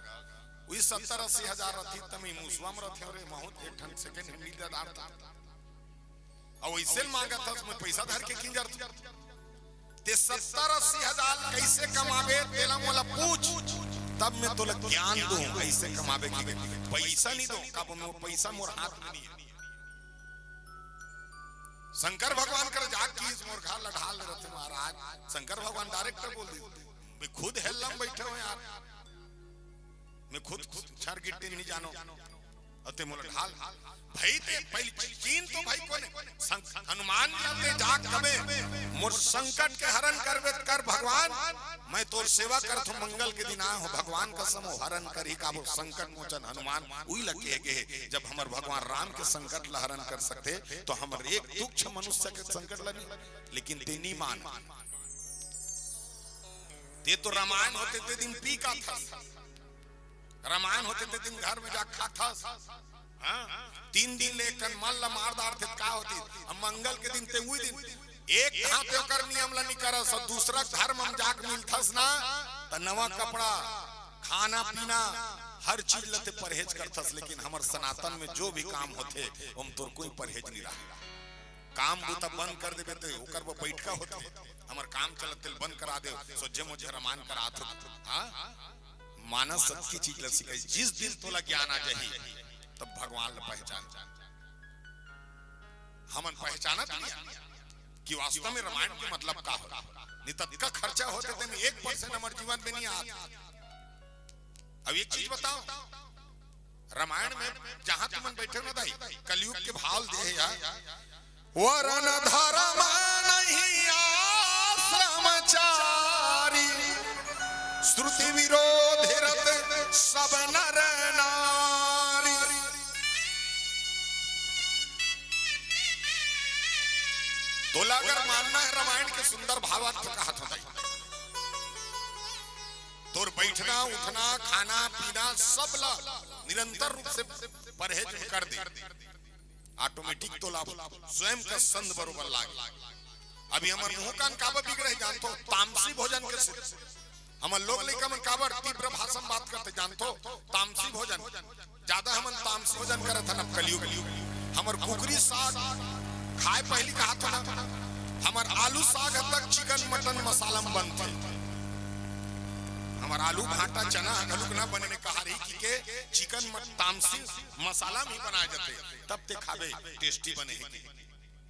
उही सत्तर अस्सी हजार रहितिस त मैं मुसवा म रहितेंव रे, महूं एक ठन second hand ले डारतेंव। अउ अइसे ल मांगत हस, मैं पइसा धर के किंजरथंव। ते सत्तर अस्सी हजार कइसे कमाबे, तेला मोला पूछ, तब मैं तोला ज्ञान दूं, कइसे कमाबे।" कि पइसा नइ दूं, काबर मोर पइसा मोर हाथ में नइ हे। शंकर भगवान करा जाके गिस, "मोर घर ला ढाल दे रहितेस महाराज।" शंकर भगवान direct बोल दिस, "मैं खुद hell म बइठे हंव यार, मैं खुद छर गिट्टी नइ जानंव, अउ ते मोला ढाल।" भाई ते पहिली चीन तो भाई कोने? सं-, हनुमान जी ते जाके कबे, "मोर संकट के हरन करबे त कर भगवान, मैं तोर सेवा करथंव, मंगल के दिन आए हंव, भगवान कसम ओ हरन करही।" काबर संकट मोचन हनुमान उही ला कहे गे हे, जब हमर भगवान राम के संकट ला हरन कर सकथे, त हमर एक तुच्छ मनुष्य के संकट ला नइ। लेकिन ते नइ मान, ते तो रामायण होथे ते दिन पी के आथस, रामायण होथे ते दिन घर में जाके खाथस। हाँ? तीन दिन ले एक कन मल ला मार डारथे त का होतिस? अब मंगल के दिन ते उही दिन एक घांव ते ओकर नियम ला नइ करस, अउ दूसरा धर्म म जाके मिलथस ना, त नवा कपड़ा, खाना पीना, हर चीज ला ते परहेज करथस, लेकिन हमर सनातन में जो भी काम होथे, ओम तोर कोई परहेज नइ रहय। काम बूता बंद कर देबे त ओकर बर बइठका होथे, हमर काम चलत तेला बंद करा दे, सोझे मोझे रामायण करात हो। हाँ? मानस सत की चीज ला सिखाइस, जिस दिन तोला ज्ञान आ जाही, तब भगवान ला पहचान। हमन पहचानत नइ हन कि वास्तव में रामायण के मतलब का होथे। नइ त अतका खर्चा होथे, तेन एक percent हमर जीवन में नइ आत। अब एक चीज बताओ, रामायण में जहां तुमन बइठे हो ना दाई, कलयुग के भाव दे हे यार, "वरन धरम नहीं आश्रम चारी, श्रुति विरोध रत सब नर नारी।" तोला अगर मानना हे रामायण के सुंदर भावार्थ, कहत हंव दाई, तोर बइठना, उठना, खाना, पीना सब ला निरंतर रूप से परहेज में कर दे, automatic तोला स्वयं का संग बरोबर लागे। अभी हमर मुंह कान काबर बिगड़े हे जानथो? तामसी भोजन के से। हमर लोग लइका मन काबर तीव्र भाषा में बात करथे जानथो? तामसी भोजन। जादा हमन तामसी भोजन करत हन अब कलयुग। हमर कुकरी साग खाए पहिली कहत हन, हमर आलू साग ह तक chicken mutton मसाला में बनथे। हमर आलू भांटा चना ह घलुक ना बने कहा रही कि के chicken मट-, तामसी मसाला में ही बनाए जाथे, तब ते खाबे, tasty बने हे कि।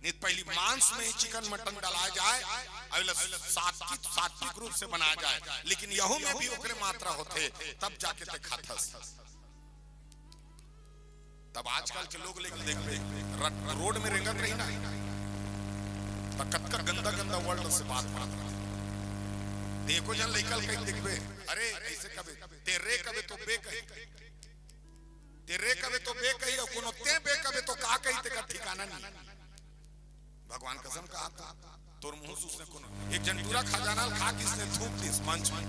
नइ त पहिली मांस में ही chicken mutton डलाए जाए, अउ एला सात्विक, सात्विक रूप से बनाए जाए, लेकिन यहू में भी ओकरे मात्रा होथे, तब जाके ते खाथस। तब आजकल के लोग लेकिन देखबे, र-, road में रेंगत रही ना, त कतका गंदा गंदा word से बात करत रहिथे। ते एको झन लइका ल कही देखबे, "अरे," अइसे कबे, "ते रे कबे तो बे कही, ते रे कबे तो बे कही, अउ कोनो ते बे कबे तो का कही, तेकर ठिकाना नइ।" भगवान कसम कहत हंव, तोर मुंह सुसने कोनो। एक झन टूरा खजाना ल खा के इसने थूक दिस मंच में।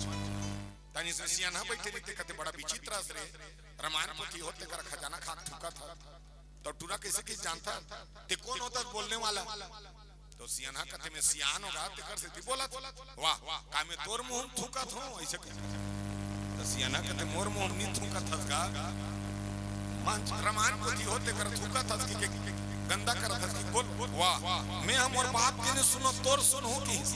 तहान इसने सियानहा बइठे रहिथे, कथे, "बड़ा विचित्र अस रे, रामायण पोथी होथे तेकर खजाना खा के थूकत हस।" त टूरा कइसे कहिस जानथस? "ते कोन होथस बोलने वाला?" त सियानहा कथे, "मैं सियान हों गा, तेकर सेती बोलत हंव।" "वाह, का मैं तोर मुंह में थूकत हंव?" अइसे कहिथे। त सियानहा कथे, "मोर मुंह में नइ थूकत हस गा, मंच रामायण पोथी होथे तेकर थूकत हस कि, के गंदा करत हस कि बोल।" "वाह, मैं ह मोर बाप के नइ सुनंव, तोर सुनहूं," कहिस।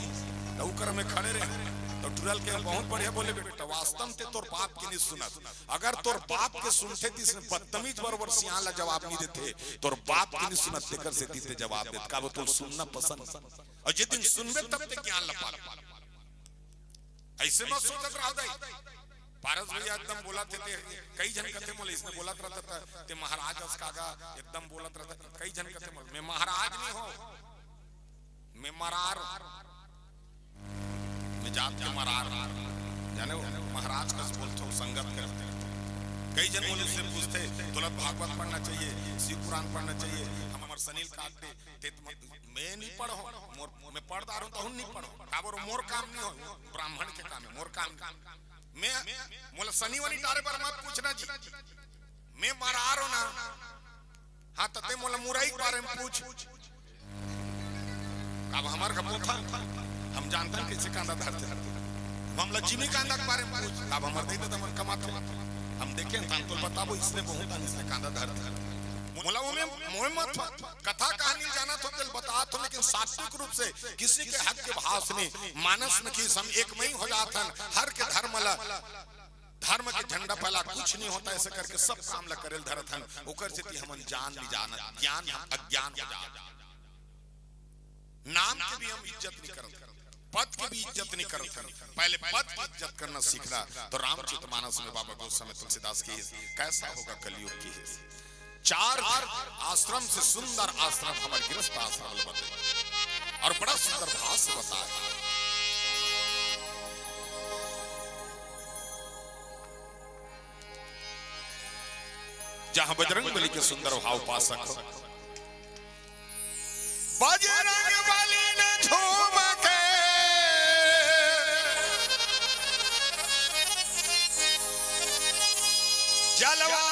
त ओकर में खड़े रहेंव। त टूरा ल कहेंव, "बहुत बढ़िया बोले बेटा, वास्तव में ते तोर बाप के नइ सुनत। अगर तोर बाप के सुनथे त इसने बदतमीज बरोबर सियान ला जवाब नइ देते, तोर बाप के नइ सुनत तेकर सेती ते जवाब देत, काबर तोला सुनना पसंद। अउ जे दिन सुनबे तब ते ज्ञान ला पाबे।" अइसे मत सोचत रहा दाई। पारस भैया एकदम बोलत हे, ते कई झन कथे मोला, इसने बोलत रहता था, ते महाराज अस कागा एकदम बोलत रहता, कई झन कथे मोला, मैं महाराज नहीं हो, मैं मरार, मैं जात के मरार, जाने हो, महाराज कस बोलथो, संगत करथे। कई झन मोला इससे पूछथे, तोला भागवत पढ़ना चाहिए, शिव पुराण पढ़ना चाहिए, हमर सनील काट दे, ते त-, मैं नहीं पढ़ो, मोर, मैं पढ़ डारो तहूं नहीं पढ़ो, काबर मोर काम नहीं हो, ब्राह्मण के काम है, मोर काम नहीं। मैं, मोला सनी वनी टारे पर मत पूछना जी, मैं मरार हो ना, हाँ, त ते मोला मुरई के बारे में पूछ। अब हमर का पोथा, हम जानथन कइसे कांदा धरथे। हमला जिमी कांदा के बारे में पूछ। अब हमर दई ददा मन कमाथे। हम देखेन त तो बताबो, इसने बहुत अन इसने कांदा धरथे। मोला ओमे मोय मत हो। कथा कहानी जानत हो, तेल बतात हो, लेकिन सात्विक रूप से किसी के हक के भाव से नहीं। मानस न की हम एक मई हो जाथन, हर के धर्म ला धर्म के झंडा फैला, कुछ नहीं होता, ऐसे करके सब काम ला करेल धरत हन। ओकर सेती हमन जान नहीं जानत, ज्ञान हम अज्ञान हो जात। नाम के भी हम इज्जत नहीं करत, पद के भी इज्जत नहीं करत हन। पहले पद की इज्जत करना सीखना। तो रामचरितमानस में बाबा गोस्वामी तुलसीदास की, कैसा होगा कलयुग की है। चार आश्रम से सुंदर आश्रम हमारे गृहस्थ आश्रम ला बताए, और बड़ा सुंदर भाव से बताए। जहां बजरंग बली के सुंदर भाव पा सको। बजरंग बली ने झूम के जलवा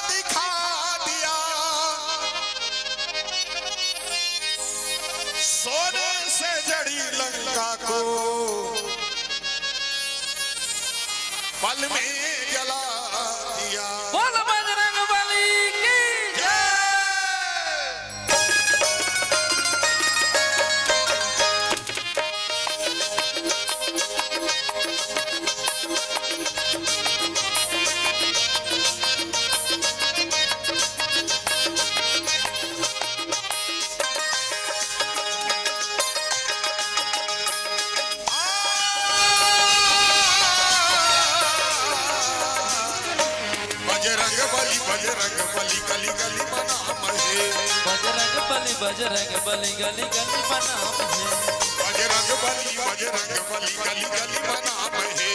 दिखा दिया, सोने से जड़ी लंका को पल में जला दिया। बोल बजरंग बली की जय। बजरंग बली, बजरंग बली, गली गली प्रणाम हे। बजरंग बली, बजरंग बली, गली गली प्रणाम हे। बजरंग बली, बजरंग बली, गली गली प्रणाम हे।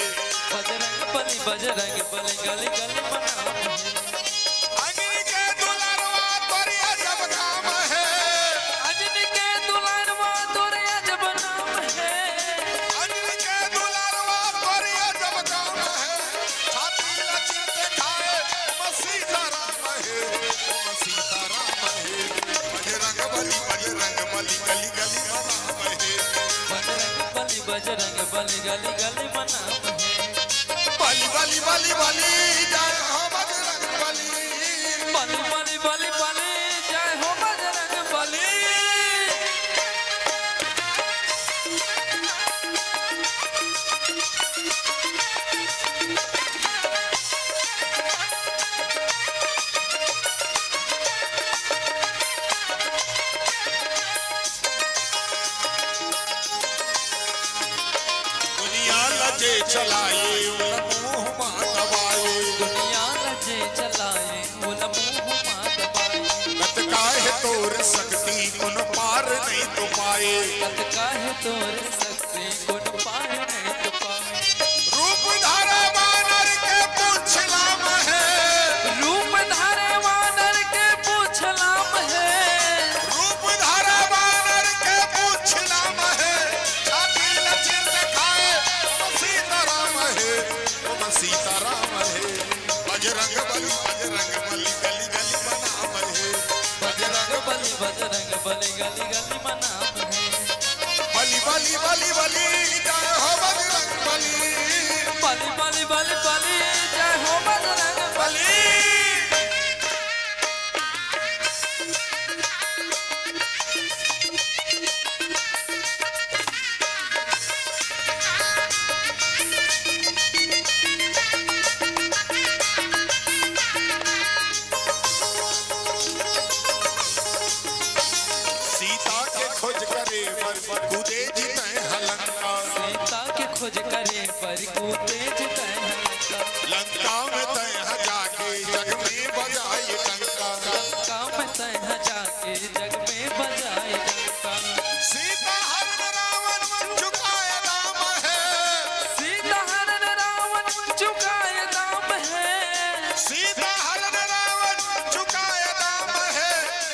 बजरंग बली, बजरंग बली, गली गली प्रणाम हे। अंजनी के दुलारवा तोर अजब नाम हे। अंजनी के दुलारवा तोर अजब नाम हे। अंजनी के दुलारवा तोर अजब नाम हे। छाती ला चीर के खाए, ओम सीताराम हे, ओम सीताराम हे। बजरंग बली, बजरंग बली, गली गली प्रणाम हे। बजरंग बली, बजरंग बली, गली गली प्रणाम हे। बली, बली, बली, बली, जय हो बजरंग बली। बली, बली, बली, बली, जय हो बजरंग बली। दुनिया ला जे चलाए, ओला मुंह मा दबाए। दुनिया ला जे चलाए, ओला मुंह मा दबाए। कतका हे तोर शक्ति, कोनो पार नहीं तो पाए। कतका हे तोर शक्ति, कोनो पार नहीं तो पाए। रूप धरे बानर के पूंछ लाम हे। रूप धरे बानर के पूंछ लाम हे। रूप धरे बानर के पूंछ लाम हे। छाती ला चीर के खाए, ओम सीताराम हे, ओम सीताराम हे। बजरंग बली, बजरंग बली, गली गली प्रणाम हे। बजरंग बली, बजरंग बली, गली गली प्रणाम हे। बली, बली, बली, बली, जय हो बजरंग बली। बली, बली, बली, बली, जय हो बजरंग बली। सीता के खोज करे बर कूदे जी तैं ह लंका। सीता के खोज करे बर कूदे जी तैं ह लंका। लंका में तैं ह जाके जग में बजाए डंका। लंका में तैं ह जाके जग में बजाए डंका। सीता हरण रावण चुकाए दाम है। सीता हरण रावण चुकाए दाम है। सीता हरण रावण चुकाए दाम है।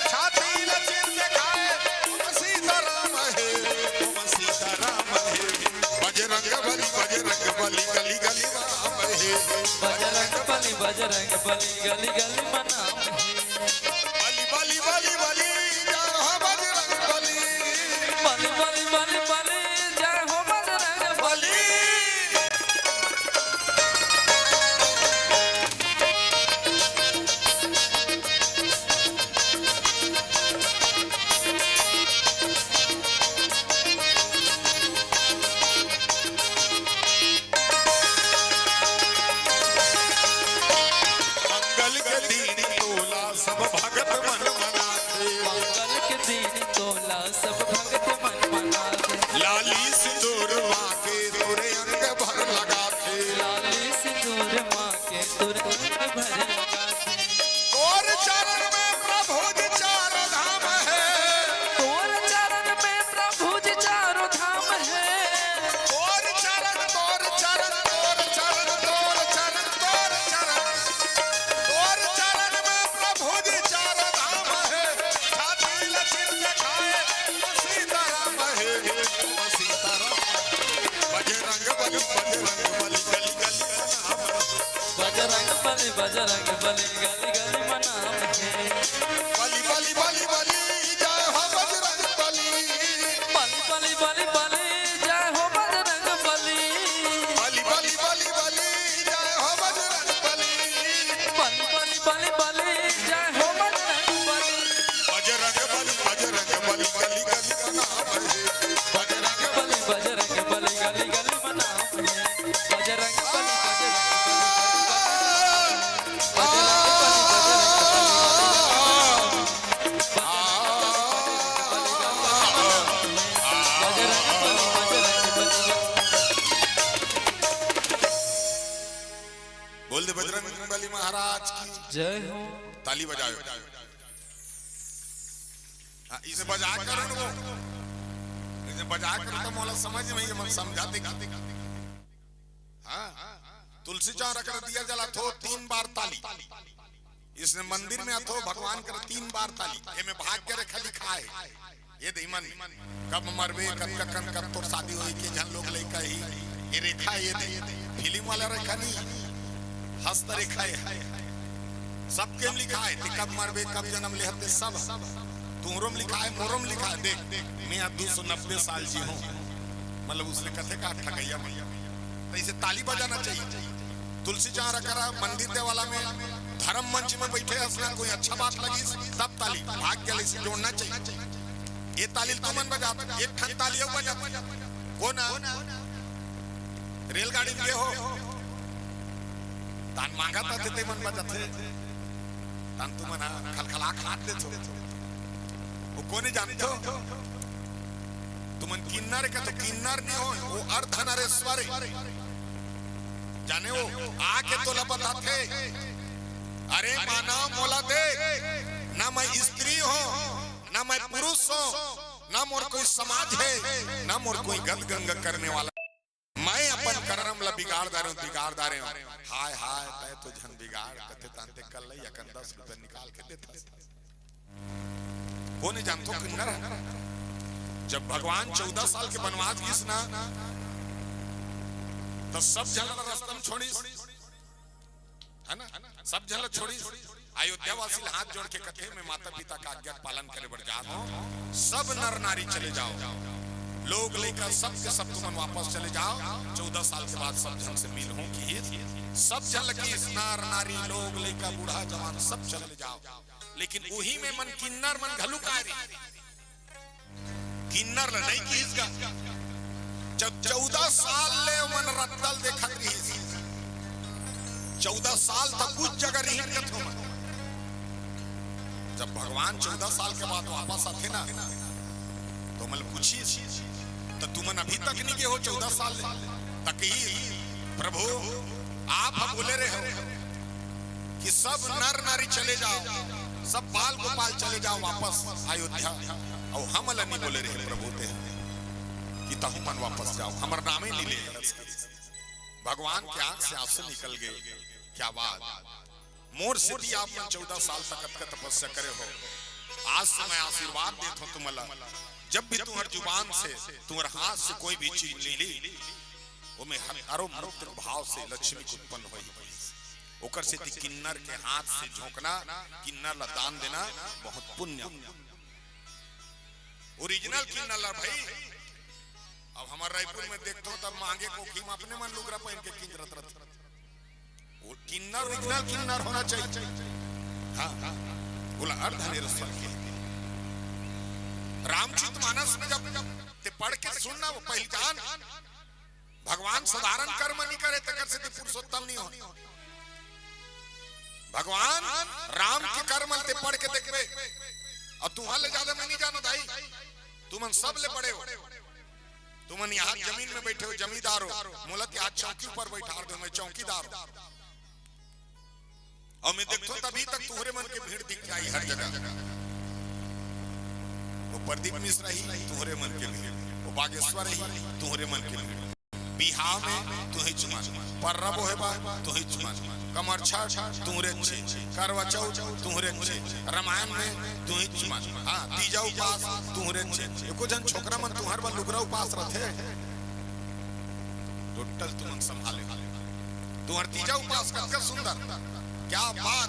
छाती ल चीर के खाए, तुम सीताराम है, तुम सीताराम है। बजरंग बली, बजरंग बली, गली गली नाम है। बजरंग बली, बजरंग बली, गली गली में नाम है। बली, बली, बली, बली, जय हो बजरंग बली। बली, बली, बली, बली, जय हो बजरंग बली। मंगल के दिन तोला सब भगत मन मनाथे। मंगल के दिन तोला सब भगत मन मनाथे। लाली सिंदूर माँ के तोरे अंग भर लगाथे। लाली सिंदूर माँ के तोरे अंग भर लगाथे। तोर चरण में प्रभु जी चारों धाम है। तोर चरण में प्रभु जी चारों धाम है। तोर चरण, तोर चरण, तोर चरण, तोर चरण, तोर चरण। तोर चरण में प्रभु जी चारों धाम है। छाती ल चीर के खाए, सीताराम है, सीताराम। बजरंग बली, बजरंग बली, गली गली में नाम है। बजरंग बली, बजरंग बली, गली गली में नाम है। बली, बली, बली, बली, जय हो बजरंग बली। बली, बली, बली, बली, जय हो बजरंग बली। बली, बली, बली, बली, जय हो बजरंग बली। बली, बली, बली, बली, जय हो बजरंग बली। बजरंग बली, बजरंग बली, गली गली में नाम है। बजरंग बली, बजरंग बली, गली गली में नाम है। बजरंग बली, बजरंग बली, बजरंग बली, बजरंग बली, बजरंग बली, बजरंग बली, बजरंग बली। बोल दे बजरंग बली महाराज की। जय हो। ताली बजाओ। हाँ, इसे बजा कर उनको, इसे बजा कर तो मोला समझ में, ये मन समझाते का। हाँ, तुलसी चौरा कर दिया जला थो तीन बार ताली। इसने मंदिर में अथो भगवान कर तीन बार ताली। ये में भाग्य रेखा लिखा है। ये दे मन, कब मरबे, कब ककन, कब तोर शादी होई, के झन लोग लइका ही। ये रेखा, ये दे, फिल्म वाला रेखा नहीं, हस्त रेखा है। सबके में लिखा है, ते कब मरबे, कब जन्म ले हते, सब। तुमरो में लिखा है, मोरो में लिखा है। देख, मैं आज दो सौ नब्बे साल जी हूँ, मतलब उसने कथे का ठगैया में। तो इसे ताली बजाना चाहिए। तुलसी चौरा करा, मंदिर देवाला में, धर्म मंच में बैठे हस ना, कोई अच्छा बात लगिस, तब ताली, भाग्य ले से जोड़ना चाहिए। ये ताली तुमन बजात, एक ठन ताली अउ बजात। कोन आ? रेलगाड़ी में गे हो, तान मांगत आथे, ते मन बजाथे। तान तुमन हा खलखला खात देथो। वो कोने जानथो? तुमन किन्नर के तो किन्नर नहीं हो, वो अर्धनारीश्वर है। जाने वो आके तोला बताथे, "अरे मानव, मोला देख, ना मैं स्त्री हूँ, ना मैं पुरुष हूँ, ना मोर कोई समाज है, ना मोर कोई गद गंग करने वाला। मैं अपन कर्म ला बिगाड़ डारे हूँ, बिगाड़ डारे हूँ।" हाय हाय, तय तो झन बिगाड़, कथे तांते कल लई अकन दस रुपया निकाल के देता। कोने जानथो किन्नर है? जब भगवान चौदह साल के वनवास गिस ना, तो सब झन ला रस्ता में छोड़िस, है ना? सब झन ला छोड़िस। अयोध्या वासी ला हाथ जोड़ के कथे, "मैं माता पिता का आज्ञा पालन करे बर जात हूँ, सब नर नारी चले जाओ, लोग लइका सब के सब तुमन वापस चले जाओ।" चौदह साल के बाद सब झन से मिल हूँ कि सब झन लगी, नर नारी, लोग लइका, बूढ़ा जवान सब चले जाओ। लेकिन उही में मन किन्नर मन घलुक आय रही। किन्नर ल नइ किहिस गा। जब चौदह साल ले ओमन रद्दा ल देखत रिहिस, चौदह साल तक कुछ जगह रिहिन कथे ओमन। जब भगवान चौदह साल के बाद वापस आथे ना, तो ओमन ल पूछिस, "त तुमन अभी तक नइ गे हो चौदह साल ले?" त कही, "प्रभु, आप ह बोले रहे हो कि सब नर नारी चले जाओ, सब बाल गोपाल चले जाओ वापस अयोध्या, अउ हमला नहीं बोले रहे प्रभु ते कि तहु मन वापस जाओ, हमर नामे नहीं ले। भगवान के आंख से आंसू निकल गए। क्या बात। मोर सेती आप मन चौदह साल तक अतका तपस्या करे हो, आज से मैं आशीर्वाद देत हूं तुमला, जब भी तुम्हर जुबान से, तुम्हर हाथ से कोई भी चीज निकली, ओमे हजारों मुक्त भाव से लक्ष्मी के उत्पन्न होई। ओकर सेती किन्नर के हाथ से झोंकना, किन्नर ला दान देना बहुत पुण्य। ओरिजिनल किन्नर ला भाई। अब हमर रायपुर में देखथो तब मांगे कोठी में अपने मन लुगरा पहन के किंजरत रथे। वो किन्नर ओरिजिनल किन्नर होना चाहिए। हाँ, बोला अर्धनिरस्वर के। रामचरित मानस में जब ते पढ़ के सुनना, वो पहचान, भगवान साधारण कर्म नहीं करे, तेकर सेती पुरुषोत्तम नहीं हो। भगवान राम के कर्म ल ते पढ़ के देखबे, अउ तुंहर ले ज्यादा मैं नहीं जानों दाई, तुमन सब ले बड़े हो। तुमन यहाँ जमीन में बैठे हो, जमींदार हो, मोला ते आज चौकी ऊपर बैठा दो, मैं चौकीदार हूँ। अउ मैं देखथों तभी तक तुम्हरे मन के भीड़ दिख जाई हर जगह। वो प्रदीप मिश्रा ही तुम्हरे मन के भीड़, वो बागेश्वर ही तुम्हरे मन के भीड़। बिहाव में तुंहीच मन, परब होहे बा तुंहीच मन, कमरछठ तुम्हरे छे, करवा चौथ तुम्हरे छे, रामायण में तुंहीच मन, हाँ, तीजा उपास तुम्हरे छे। एको झन छोकरा मन तुम्हर बर लुगरा उपास रथे। टोटल तुमन संभाले। तुम्हर तीजा उपास कतका सुंदर, क्या बात।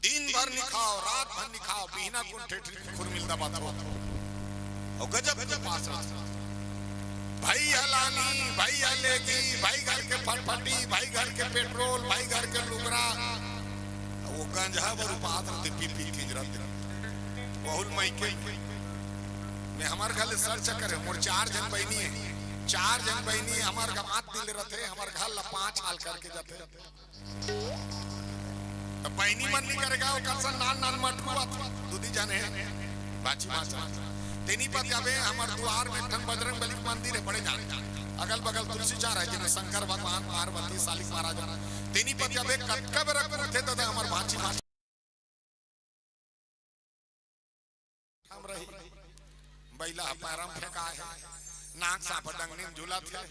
दिन भर नहीं खाओ, रात भर नहीं खाओ, बिहना कुन ठेठरी खुरमी ल दबाथो। अउ गजब के उपास रथे। भई ह लानी, भई ह लेगी, भई घर के फटफटी, भई घर के पेट्रोल, भई घर के लुगरा। वो गंजहा बर उपास रथे, पी पी किंजरत। बहुल मइके में हमर घर ले search करे, मोर चार झन बहिनी हे, चार झन बहिनी हे, हमर घर पाँच दिन ले रथे, हमर घर ला पाँच हाल करके जाथे। त बहिनी मन नहीं करेगा, ओकर सन नान नान मटरू आथे, दूधी झन हे, बाची बाचा। तेनी पतियाबे, हमर दुआर में एक ठन बजरंग बली के मंदिर हे, बड़े जान। अगल बगल तुलसी चार हे, जेमे शंकर भगवान, पार्वती, सालिक महाराज। तेनी पतियाबे, कतका बेरा कुरथे ददा हमर बाची बाचा। हम रही, बइला ह पैरा म फेंकाय हे, नाग सांप डंगनी म झूलत हे,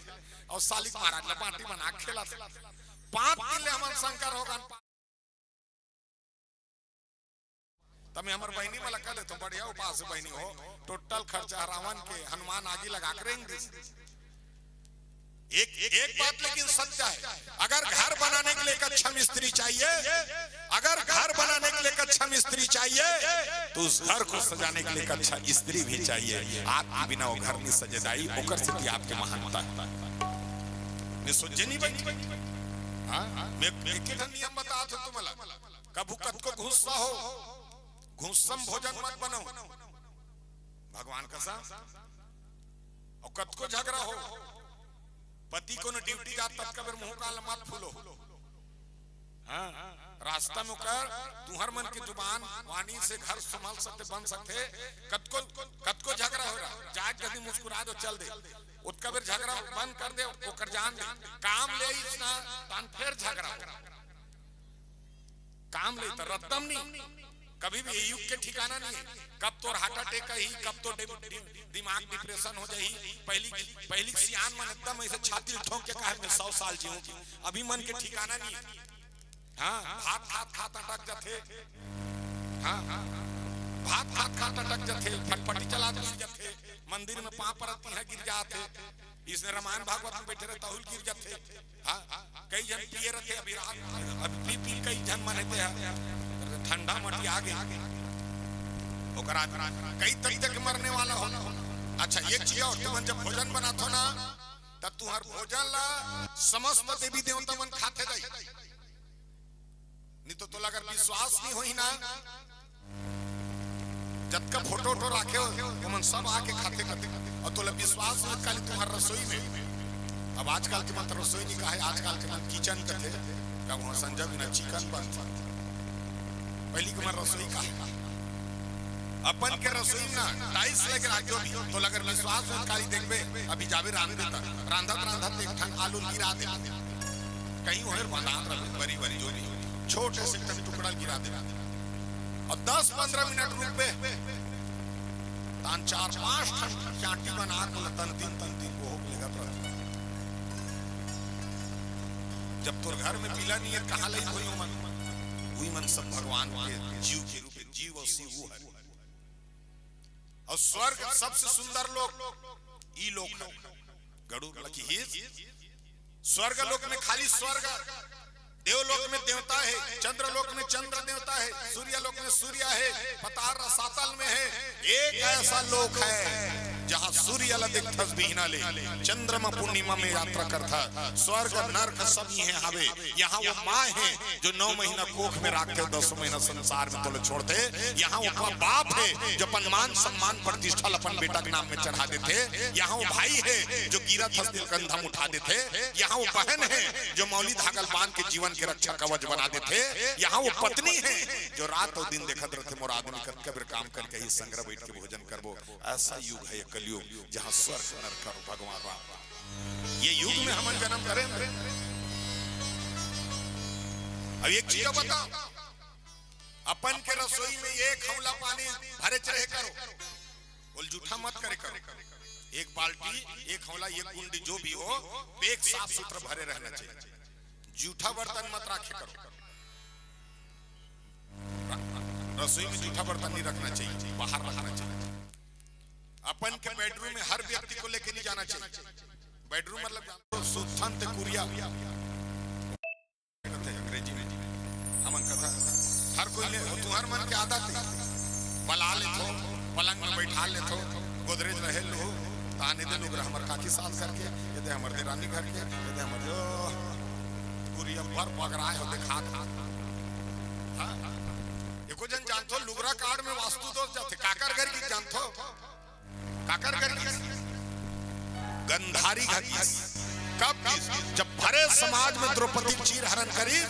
अउ सालिक महाराज ल बाटी बना के खेलत हे। पाँच दिन ले हमन शंकर होगन। तमे हमर बहिनी मन ल कह देथों, बढ़िया उपास हे बहिनी हो, टोटल खर्चा रावण के हनुमान आगी लगा के रेंग दिस। एक, एक बात लेकिन सत्य है, अगर घर बनाने के लिए एक अच्छा मिस्त्री चाहिए, अगर घर बनाने के लिए एक अच्छा मिस्त्री चाहिए, तो उस घर को सजाने के लिए एक अच्छा स्त्री भी चाहिए। आपके बिना वो घर नहीं सजे दाई, ओकर सेती आपके महानता हे। मैं सोचे नहीं बैठी। हाँ, मैं एक ही ठन नियम बतात हों तुमला, कभू कतको गुस्सा हो, गुस्सा म भोजन मत बनाओ, भगवान कसम। अउ कतको झगरा हो, पति कोनो duty जात, ततका बेर मुंह कान ल मत फूलो। हाँ, रास्ता में ओकर, तुंहर मन के जुबान वाणी से घर संभल सकथे, बन सकथे। कतको, कतको झगरा हो रहा, जाके कभी मुस्कुरा दो, चल दे। ओतका बेर झगरा बंद कर दे, ओकर जान दे। काम ले आइस ना, तहान फेर झगरा हो। काम ले त रद्दम नहीं। कभी भी ये युग के ठिकाना नहीं हे। कब तोर heart attack आही, कब तोर डि-, डि-, दिमाग depression हो जाही। पहली, पहली सियान मन एकदम ऐसे छाती ल ठोंक के कहे, "मैं सौ साल जीऊँ।" अभी मन के ठिकाना नहीं हे। हाँ, भात खात खात अटक जाथे। हाँ, भात खात खात अटक जाथे, फटफटी चलात गिर जाथे, मंदिर में पाँव परत तिहां गिर जाथे। इसने रामायण भागवत में बैठे रहे, तहू ल गिर जाथे। हाँ, कई झन पिए रथे, अभी रात, अभी पी पी कई झन मन हे ते ह ठंडा मटी आ गे। ओकर बाद कई तरीके के मरने वाला हो। अच्छा, एक चीज और, तुमन जब भोजन बनाथो ना, तब तुंहर भोजन ला समस्त देवी देवता मन खाथे दाई। नहीं तो तोला अगर विश्वास नहीं होही ना, जतका फोटो वोटो राखे हो, ओमन सब आके खाथे खाथे। अउ तोला विश्वास होत काली तुंहर रसोई में। अब आजकल के मन त रसोई नहीं कहे, आजकल के मन kitchen कथे। का वहाँ संजा बिना chicken बनथे? पहली के मन रसोई कहे। अपन के रसोई में ना tiles लगे रहा, जो भी। तोला अगर विश्वास होत काली देखबे, अभी जाबे रांधबे त, रांधत रांधत एक ठन आलू गिरा दे। कहीं होए बंधात रहे, बरी बरी जो भी, छोटे से एक ठन टुकड़ा ल गिरा दे। अउ दस पंद्रह मिनट रुकबे, तहान चार पांच ठन चांटी बना के ओला तन दिन तन दिन बोहक लेगत रहे। जब तोर घर में पीला नइ हे, कहां ले होही ओमन? उही मन सब भगवान के जीव के रूप में, जीव अउ शिव वो हरे। अउ स्वर्ग सबसे सुंदर लोक, ई लोक हे। गरुड़ ल किहिस, स्वर्ग लोक में खाली स्वर्ग, देवलोक में देवता हे, चंद्र लोक में चंद्र देवता हे, सूर्य लोक में सूर्य हे, पताल रसातल में हे। एक ऐसा लोक हे जहां सूर्य ल देखथस बिहना ले, चंद्रमा पूर्णिमा में यात्रा करथस। स्वर्ग नरक सब इहें हावे। यहां वो मां हे जो नौ महीना कोख में राखथे, दस महीना संसार में तोला छोड़थे। यहां वो बाप हे जो अपन मान सम्मान प्रतिष्ठा ल अपन बेटा के नाम में चढ़ा देथे। यहां वो भाई हे जो गिरत हस तेला कंधा में उठा देथे। यहां वो बहन हे जो मौली धागा ल बांध के जीवन के रक्षा कवच बना देथे। यहां वो पत्नी हे जो रात अउ दिन देखत रहिथे, मोर आदमी कतका बेर काम करके आही, संग बइठ के भोजन करबो। ऐसा युग हे ये कलयुग, जहां स्वर्ग नरक अउ भगवान राम। ये युग में हमन जनम धरे हन। अब एक चीज बता, अपन के रसोई में एक हौला पानी भरे रहे करो, ओला जूठा मत करे करो। एक बाल्टी, एक हौला, एक गुंडी, जो भी हो, पेक साफ सुथरा भरे रहना चाहिए। जूठा बर्तन मत राखे करो। रसोई में जूठा बर्तन नहीं रखना चाहिए, बाहर रखना चाहिए। अपन के बेडरूम में हर व्यक्ति को लेके नहीं जाना चाहिए। बेडरूम मतलब सुथन ते कुरिया, अंग्रेजी में हमन कथा, हर कोई ले, तुंहर मन के आदत हे, बला लेथो, पलंग में बैठा लेथो, गोदरेज रहे लो, ताने दे लोग हमर काकी सास घर के, ये दे हमर देरानी घर के, ये दे हमर, ओ, कुरिया भर बगराए हो, देखा था। हाँ? एको जन जानथो, लुगरा कार्ड में वास्तु दोष जाथे, काकर घर की जानथो? काकर घर की? गंधारी घर की। कब की? जब भरे समाज में द्रौपदी चीर हरण करी,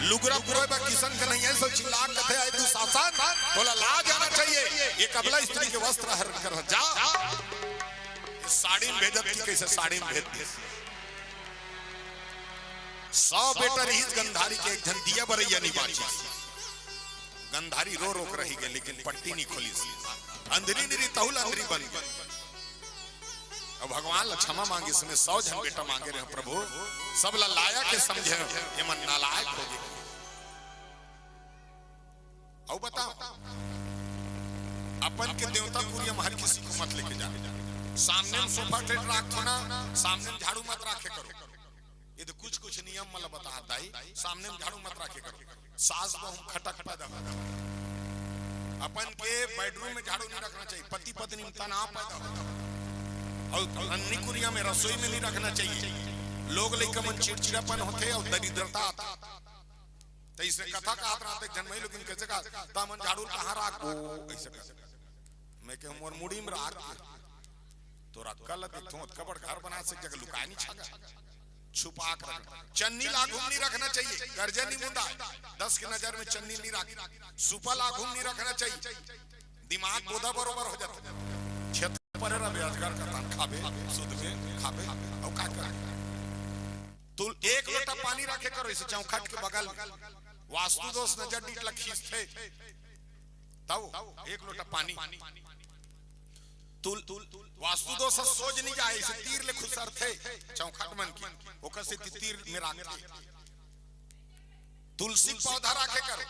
लुगरा पुरोय बा किसन के नहीं है, सो चिल्ला कथे, "आए दुशासन, तोला लाज आना चाहिए, ये कबला स्त्री के वस्त्र हरण कर जा।" ये साड़ी में भेजत की, कैसे साड़ी में भेज दी? सौ बेटा रहिस गंधारी के, एक झन दिया बरैया नहीं बांचिस। गंधारी रो रो के रहि गे, लेकिन पट्टी नहीं खोलिस। अंधरी निरी तहुल अंधरी बन गे। अब भगवान ला क्षमा मांगिस, मैं सौ झन बेटा मांगे रहे प्रभु, सब ला लायक हे समझे, ये मन नालायक हो गे। अउ बताओ, अपन के देवता कुरिया में हर किसी को मत लेके जा। सामने में सोफा सेट राखथो ना, सामने में झाड़ू मत राखे करो। ये तो कुछ कुछ नियम मला बता दाई, सामने में झाड़ू मत राखे करो। सास बहू में खटक पैदा होता। अपन के बेडरूम में झाड़ू नहीं रखना चाहिए, पति पत्नी में तनाव पैदा होता। अउ अन्नी कुरिया में, रसोई में नहीं रखना चाहिए। लोग लइका मन चिड़चिड़ापन होथे अउ दरिद्रता आता। त इसने कथा कहत रहत हे, जनमई लोगिन कैसे कहा, "त हमन झाड़ू कहाँ राखबो?" ऐसे कहा। मैं कहे, "मोर मुड़ी में राख।" तोर अक्कल ल देखथों, ओतका बड़ घर बना से जगह लुकाए नहीं छागा, छुपा के रख। चन्नी ला आघू में नहीं रखना चाहिए, करजा नहीं मुंदा, दस के नजर में चन्नी नहीं राख, सुपा ला आघू में नहीं रखना चाहिए, दिमाग बोधा बरोबर हो जाता। क्षेत्र परे रहे, अजगर कतन खाबे, सुतबे, खाबे, अउ का करे? तुल एक लोटा पानी राखे करो इसे चौखट के बगल में। वास्तु दोष नजर डीठ ला खींचथे। तब एक लोटा पानी। तुल, वास्तु दोष सोझ नहीं जाए, इसे तीर ले खुसरथे चौखट मन की। ओकर से ती-, तीर में राखथे। तुलसी पौधा राखे करो।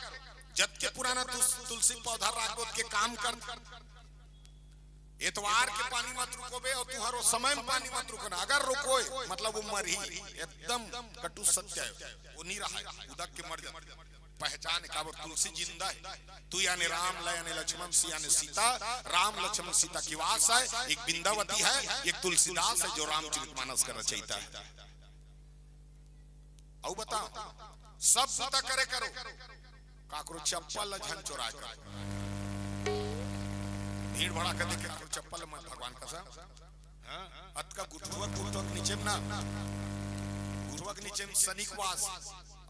जतके पुराना तुस-, तुलसी पौधा राखबो, ओतके काम कर। एतवार के पानी मत रुकोबे अउ तुंहर ओ समय में पानी मत रुकोना। अगर रुकोय, मतलब वो मरही, एकदम कटु सत्य हे, वो नहीं रहा, उदक के मर जाता। पहचान हे, काबर तुलसी जिंदा हे। तू यानी राम, ल यानी लक्ष्मण, सी यानी सीता, राम लक्ष्मण सीता के वास हे, एक बिंदावती हे, एक तुलसीदास हे, जो रामचरित मानस का रचयिता हे। अउ बताओ, सब बूता करे करो, काकरो चप्पल ल झन चोराय करो। भीड़ भड़ाका देख के काकरो चप्पल ल मत, भगवान कसम। हाँ? अतका गुठुआ, गुठुआ के नीचे में ना, गुठुआ के नीचे में शनि के वास,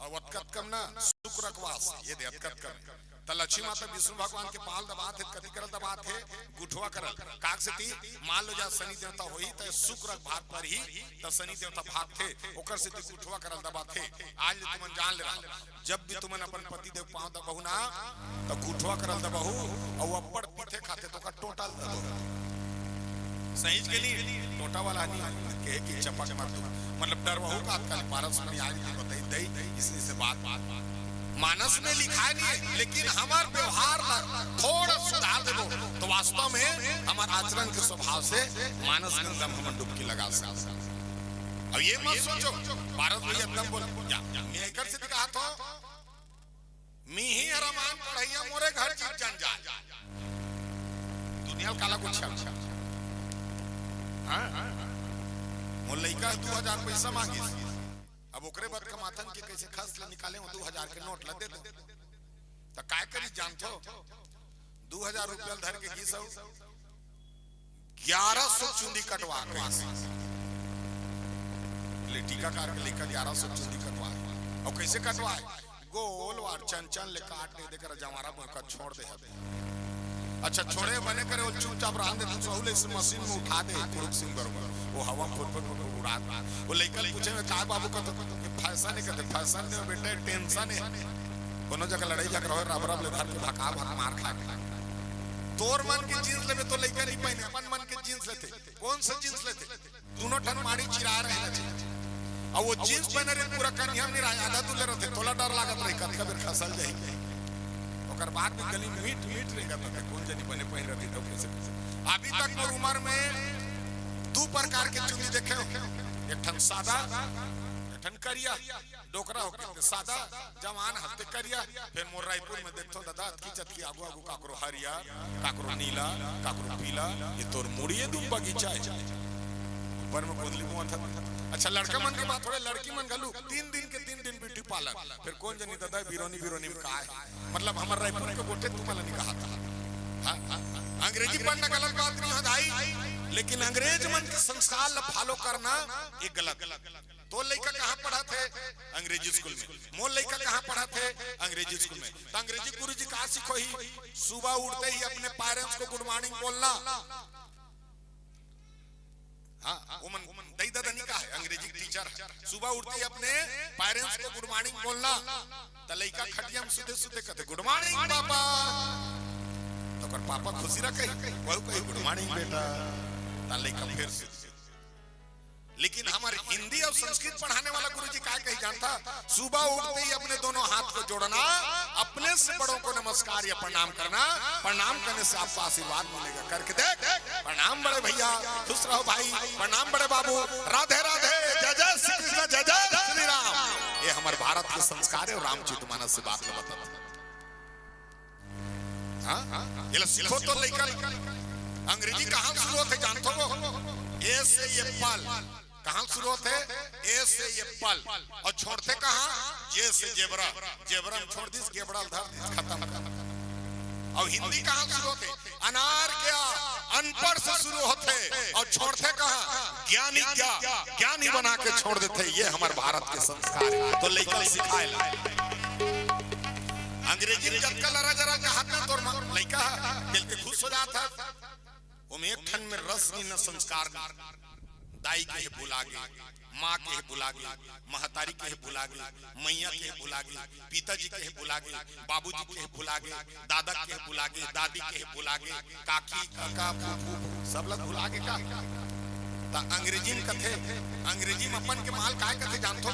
अउ अतका अतका में ना शुक्र के वास, ये दे अतका अतका में। त लक्ष्मी माता विष्णु भगवान के पाँव दबात हे, कति करल दबात हे? गुठवा करल। काक सेती? मान लो जा शनि देवता होही त शुक्र भार परही, त शनि देवता भागथे, ओकर सेती गुठवा करल दबाथे। आज ले तुमन जान ले रहा, जब भी तुमन अपन पति देव पाँव दबहू ना, त गुठवा करल दबहू, अउ अब्बड़ पीथे खाथे त ओकर टोटा ल दबहू। सहीच के नहीं, टोटा वाला नहीं कहे कि चपक मत दो, मतलब डरवहू का आजकल पारस में आज भी बताई दई, इसलिए से बात, बात, बात। मानस में लिखाय नहीं हे, लेकिन हमर व्यवहार ला थोड़ा सुधार देबो, त वास्तव में हमर आचरण के स्वभाव से मानस गंगा में हमन डुबकी लगा सकथन। अब ये मत सोचो, पारस भैया एकदम बोल, जा, जा, मैं एकर से कहा तो, मिही ह रामायण पढ़इया, मोरे घर जीव जंजाल। दुनिया ल काला कुछ हाँ? मोर लइका दू हजार पैसा मांगिस, अब ओकरे बाद कमाथन के कैसे खस ले निकाले हो, दू हजार के नोट ला दे दो। त काय करी जानथो? दू हजार रुपया ल धर के गिस अउ ग्यारह सौ चुंदी कटवा के आइस। ले टीकाकार के लइका ग्यारह सौ चुंदी कटवाए। अउ कैसे कटवाए? गोल वार चन चन ले काट दे, देकर जवारा बोका छोड़ दे हवे। अच्छा, छोड़े बने करे, वो चुपचाप रहन दे, तू सहू ले इस मशीन में उठा दे, कुरुक सिंह बरोबर। वो हवा में फुर फुर फुर फुर उड़ा दे। वो लइका ले पूछे में, "काय बाबू का तो फैशन नहीं कहते, फैशन नहीं हो बेटा, टेंशन है।" कोनो जगह लड़ाई झगड़ा हो, रब रब ले धर के भका भक मार खा के। तोर मन के जींस लेबे तो लइका नहीं पहने, अपन मन के जींस लेथे। कौन सा जींस लेथे? दोनों ठन माड़ी चिरा रहे ना जी। अब वो जींस पहने रहे, पूरा कनिया में रहा, आधा दूले रहते, तोला डर लागत रही, कतका बेर खसल जाही। ओकर बाद भी गली मीठ मीठ रेंगत रहते, कौन जनी बने पहन रहती तो कैसे कैसे। अभी तक मोर उम्र में दू प्रकार के चुंदी देखे हो, एक ठन सादा, एक ठन करिया। डोकरा होके ते सादा, जवान हते करिया। फिर मोर रायपुर में देखथो दादा, अतकी चतकी आगू आगू काकरो हरिया, काकरो नीला, काकरो पीला, ये तोर मुड़िए दुम बगीचा है। ऊपर में गोदली बुआ था। अच्छा, लड़का मन के बात थोड़े, लड़की मन घलू तीन दिन के तीन दिन ब्यूटी पार्लर। फिर कौन जनी दादा बिरोनी बिरोनी में का है? मतलब हमर रायपुर के गोठे तुमला नहीं कहा था। हाँ, हाँ, हाँ। अंग्रेजी पढ़ना गलत बात नहीं है भाई, लेकिन अंग्रेज मन के संस्कार ला फॉलो करना ये गलत। तोर लइका कहाँ पढ़त हे? अंग्रेजी स्कूल में। मोर लइका कहाँ पढ़त हे? अंग्रेजी स्कूल में। त अंग्रेजी गुरुजी का सिखोही? सुबह उठते ही अपने पेरेंट्स को गुड मॉर्निंग बोलना। हाँ, वो मन दई ददा नहीं कहा है, अंग्रेजी टीचर है। सुबह उठते ही अपने पेरेंट्स को गुड मॉर्निंग बोलना। त लइका खटिया में सुते सुते कहते, "गुड मॉर्निंग पापा।" त ओकर पापा खुशी रखे, वहू कही, "गुड मॉर्निंग बेटा।" त लइका फिर सुते। लेकिन हमर हिंदी अउ संस्कृत पढ़ाने वाला गुरुजी का कही जानथा? सुबह उठते ही अपने दोनों हाथ को जोड़ना, अपने से बड़ों को नमस्कार या प्रणाम करना, प्रणाम करने से आपको आशीर्वाद मिलेगा। करके देख, प्रणाम बड़े भैया, खुश रहो भाई, प्रणाम बड़े बाबू, राधे राधे, जय जय श्री कृष्ण, जय जय श्री राम। ये हमर भारत के संस्कार हे अउ रामचरित मानस से बात ल बतावत। हाँ? ये ला सीखो तो लइका। अंग्रेजी कहाँ शुरू होथे जानथो वो? ए से एप्पल। कहाँ शुरू होथे? ए से एप्पल। अउ छोड़थे कहाँ? जे से जेबरा। जेबरा में छोड़ दिस, गेबड़ा ल धर दिस, खतम कर। अउ हिंदी कहाँ शुरू होथे? अनार क्या? अनपढ़ से शुरू होथे। अउ छोड़थे कहाँ? ज्ञानी क्या? ज्ञानी बना के छोड़ देथे। ये हमर भारत के संस्कार हे। तो लइका ल सिखाए ला। अंग्रेजी में जतका लरा जरा के हाथ में तोर मा-, लइका ह, दिल के खुश हो जात हे। ओमे एक ठन में रस नहीं, न संस्कार नहीं। दाई के हे भुला गे, माँ के हे भुला गे, महतारी के हे भुला गे, मैया के हे भुला गे, पिताजी के हे भुला गे, बाबूजी के हे भुला गे, दादा के हे भुला गे, दादी के हे भुला गे, काकी, काका, फूफू, सब ला भुला गे का? त अंग्रेजी में कथे, अंग्रेजी में अपन के माल काय कथे जानथो?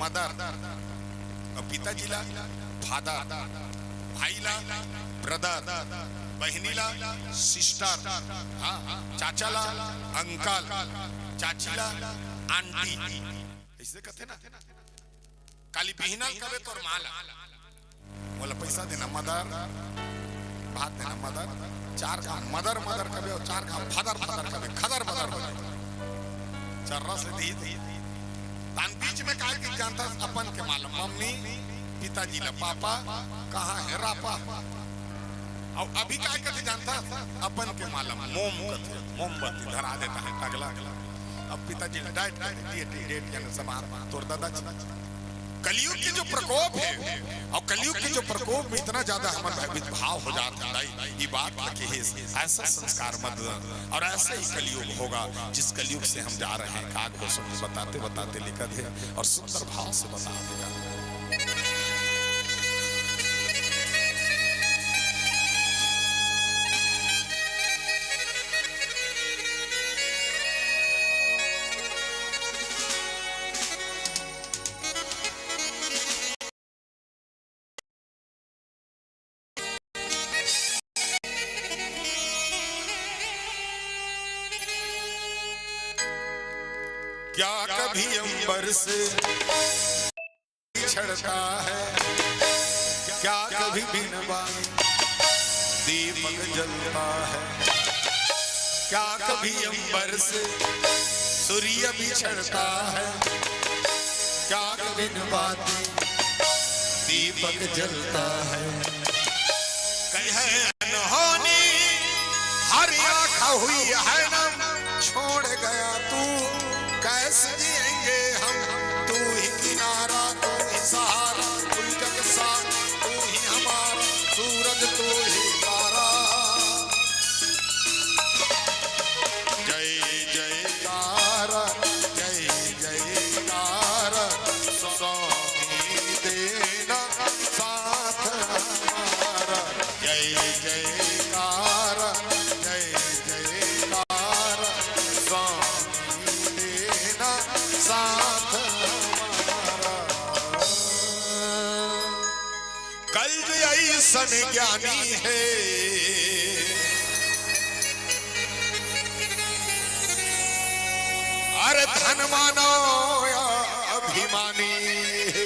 मदर। अउ पिताजी ला फादर, भाई ला ब्रदर, बहिनी ला सिस्टर, हाँ, चाचा ला अंकल, चाची ला आंटी, ऐसे कथे ना। काली बिहना ल कबे तोर माँ ला, मोला पैसा देना मदर, भात देना मदर, चार घाव मदर मदर कबे अउ चार घाव फदर फदर कबे, खदर बदर हो जाए। चर्रा से दी दी। तान बीच में काय के जानथस? अपन के माँ ला मम्मी, पिताजी ला पापा, कहाँ हे रापा। अउ अभी काय कथे जानथस? अपन के माँ ला मोम कथे, मोमबत्ती धरा देता है टगला। अब पिताजी ला डाइट कर दिए, डेट यानी समार तोर दादाजी। कलयुग के जो प्रकोप हे, अउ कलयुग के जो प्रकोप में इतना ज्यादा हमर भयभीत भाव हो जात हे, दाई, ये बात ल किहिस, ऐसा संस्कार मत दे। अउ ऐसा ही कलयुग होगा, जिस कलयुग से हम जा रहे हैं, का घोषणा बताते बताते लिखत हे अउ सुंदर भाव से बता देगा। क्या कभी अंबर से बिछड़ता है, क्या कभी बिन बात दीपक जलता है, क्या कभी अंबर से सूर्य बिछड़ता है, क्या कभी बिन बात दीपक जलता है। कहीं है अनहोनी, हर आँख हुई है नम, छोड़ गया तू, कैसे जिएंगे हम? तू ही किनारा, तू ही सहारा, तू जग सारा, तू ही हमारा, सूरज तू ही तारा। जय जयकार, जय जयकार, स्वामी देना साथ हमारा। जय जयकार, जय जयकार, स्वामी देना साथ हमारा। कल जो अइसन ज्ञानी हे, अरे धन मानो अभिमानी हे।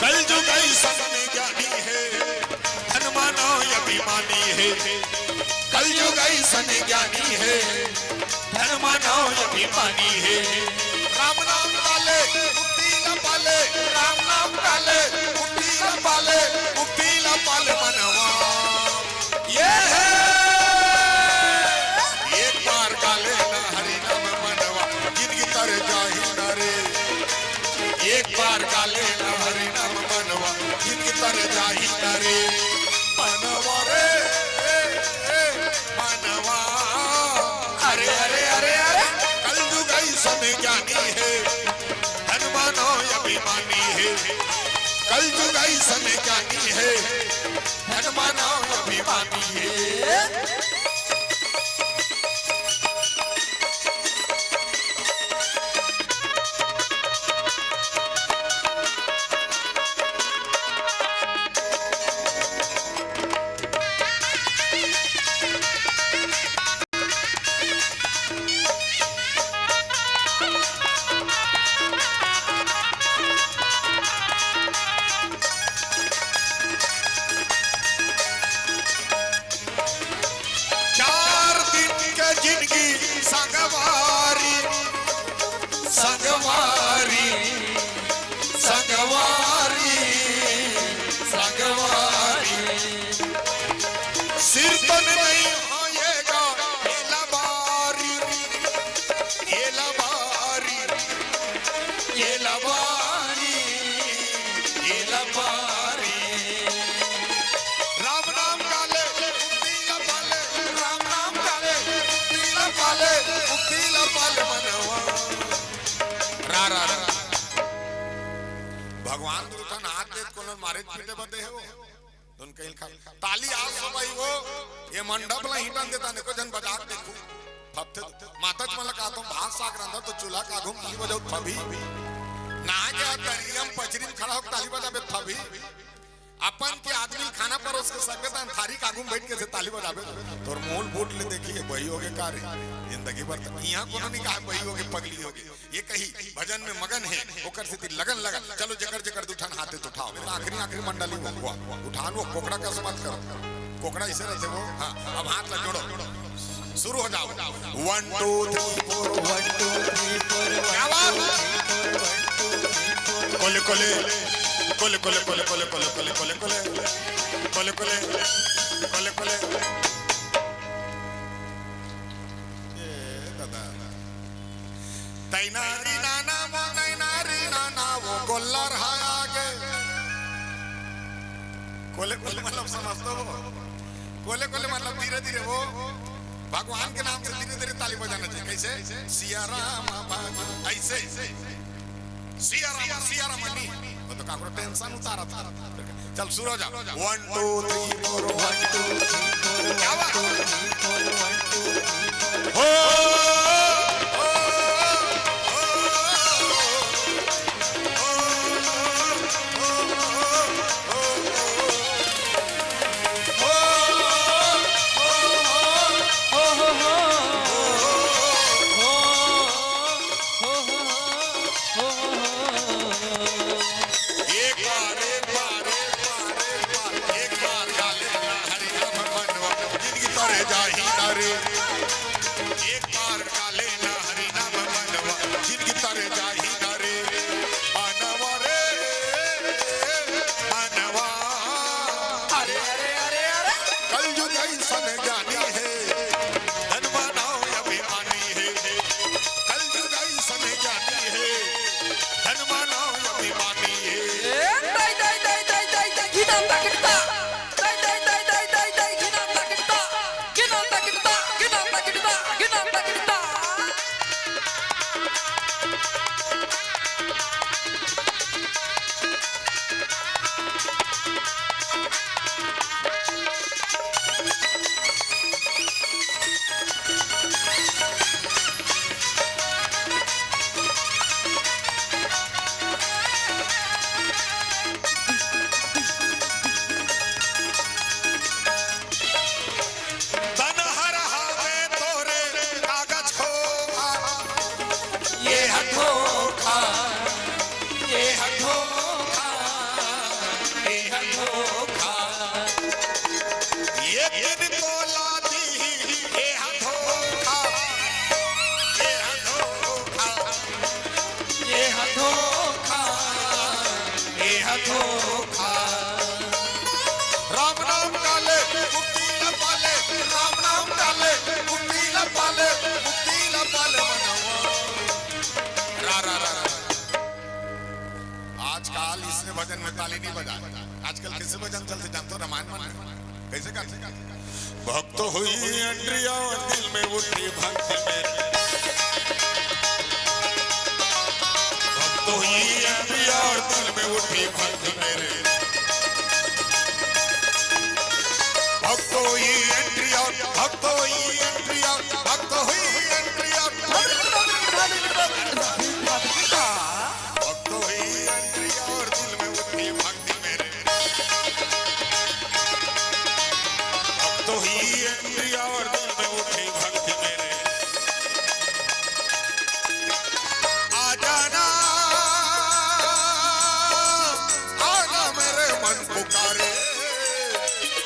कलयुग अइसन ज्ञानी हे, धन मानो अभिमानी हे। कलयुग अइसन ज्ञानी हे, धन मानो अभिमानी हे। राम नाम काले मुक्ति न पाले, राम नाम काले मुक्ति न पाले, मुक्ति न पाले मनवा। ये हे, एक बार गाले ना हरि नाम मनवा, जिनगी तर जाही ना रे। एक बार गाले ना हरि नाम मनवा, जिनगी तर जाही ना रे। मनवा रे, मनवा। अरे, अरे, अरे, अरे, कलयुग अइसन ज्ञानी हे, धन मानो अभिमानी हे। कलयुग अइसन ज्ञानी हे, धन मानो अभिमानी हे। चार दिन के जिनगी संगवारी, संगवारी, संगवारी, संगवारी। सिर तन नहीं होएगा, ये लबारी, ये लबारी, ये लबारी, ये लबारी। राम नाम काले, मुक्ति ला पाले, राम नाम काले, मुक्ति ला पाले, मुक्ति ला पाले मनवा। रा, रा, रा। भगवान दूठन हाथ देत कोनो मारे पीटे बदे हे वो। तुन कहिल खा। ताली आज सुबह ही वो, ये मंडप ला ईंटन देता ने को जन बजात देखू। फबथे माता जी मला कहा तुम भात साग रंधा तो चूल्हा का घूम ताली बजाओ फबी। ना क्या दरियम पचरी में खड़ा हो ताली बजाबे फबी। अपन के आदमी ल खाना परोस के सकत हन, थारी के आगू म बइठ के से ताली बजाबे, तोर मूल बूट ले देखही, बही होगे का रे? जिंदगी भर त इहाँ कोनो नइ कहे बही होगे, पगली होगे। ये कही भजन में मगन हे, ओकर सेती लगन लगन। चलो, जेकर जेकर दू ठन हाथे त उठाओ। आखिरी, आखिरी मंडली वो, वो उठान, वो कोकड़ा कस मत करो। कोकड़ा अइसे रहिथे वो। हाँ, अब हाथ ला जोड़ो। शुरू हो जाओ। One, two, three, four, one, two, three, four, one, two, three, four, one, two, three, four, one, two, three, four। कोले, कोले, कोले, कोले। कोले, कोले, कोले, कोले। ए दादा। तैना री नाना वो, नैना री नाना वो, गोल्लर हा आगे। कोले, कोले मतलब समझ तो वो। कोले, कोले मतलब धीरे, धीरे वो। भगवान के नाम से धीरे, धीरे ताली बजाना चाहिए। कैसे? सिया राम भज-, ऐसे। सिया राम, सिया राम नहीं। वो तो काकरो tension उतारत हे। चल, शुरू हो जा। One, two, three, four, one, two, three, four, क्या बात? One, two, three, four, one, two, three, four। हो, हो, हो, एक बार, एक बार, एक बार, एक बार, एक बार गा लेना हरि नाम मनवा, जिनगी तरे जाही ना रे। एक बार गा लेना हरि नाम मनवा, जिनगी तरे जाही ना रे। मनवा रे, मनवा। अरे, अरे, अरे, अरे। कलयुग अइसन ज्ञानी हे, धन मानव अभिमानी हे। कलयुग अइसन ज्ञानी हे, धन मानव अभिमानी हे। ए, दाई, दाई, दाई, दाई, दाई, दाई, घिना पकड़ता। दाई, दाई, दाई, दाई, दाई, दाई, घिना पकड़ता। घिना पकड़ता, घिना पकड़ता, घिना पकड़ता। तन हर हावे तोरे कागज खोखा। ये ह धोखा, ये ह धोखा, ये ह धोखा। एक दिन तोला दीही, ये ह धोखा, ये ह धोखा। ये ह धोखा, ये ह धोखा। राम नाम काले मुक्ति ल पाले, राम नाम काले मुक्ति ल पाले, मुक्ति ल पाले मनवा। रा, रा, रा, रा। आजकल इसने भजन में ताली नहीं बजा। आजकल कैसे भजन चलते जानते हो? रामायण मन में। कैसे करथे? भक्त होई entry और दिल में उठी भक्ति मेरे। भक्त होई entry और दिल में उठी भक्ति मेरे। भक्त होई entry और, भक्त होई entry और, भक्त होई entry और। भक्त होई entry और दिल में उठी भक्ति मेरे। अब तो ही entry और दिल में उठी भक्ति मेरे। आ जाना, आना मेरे मन पुकारे।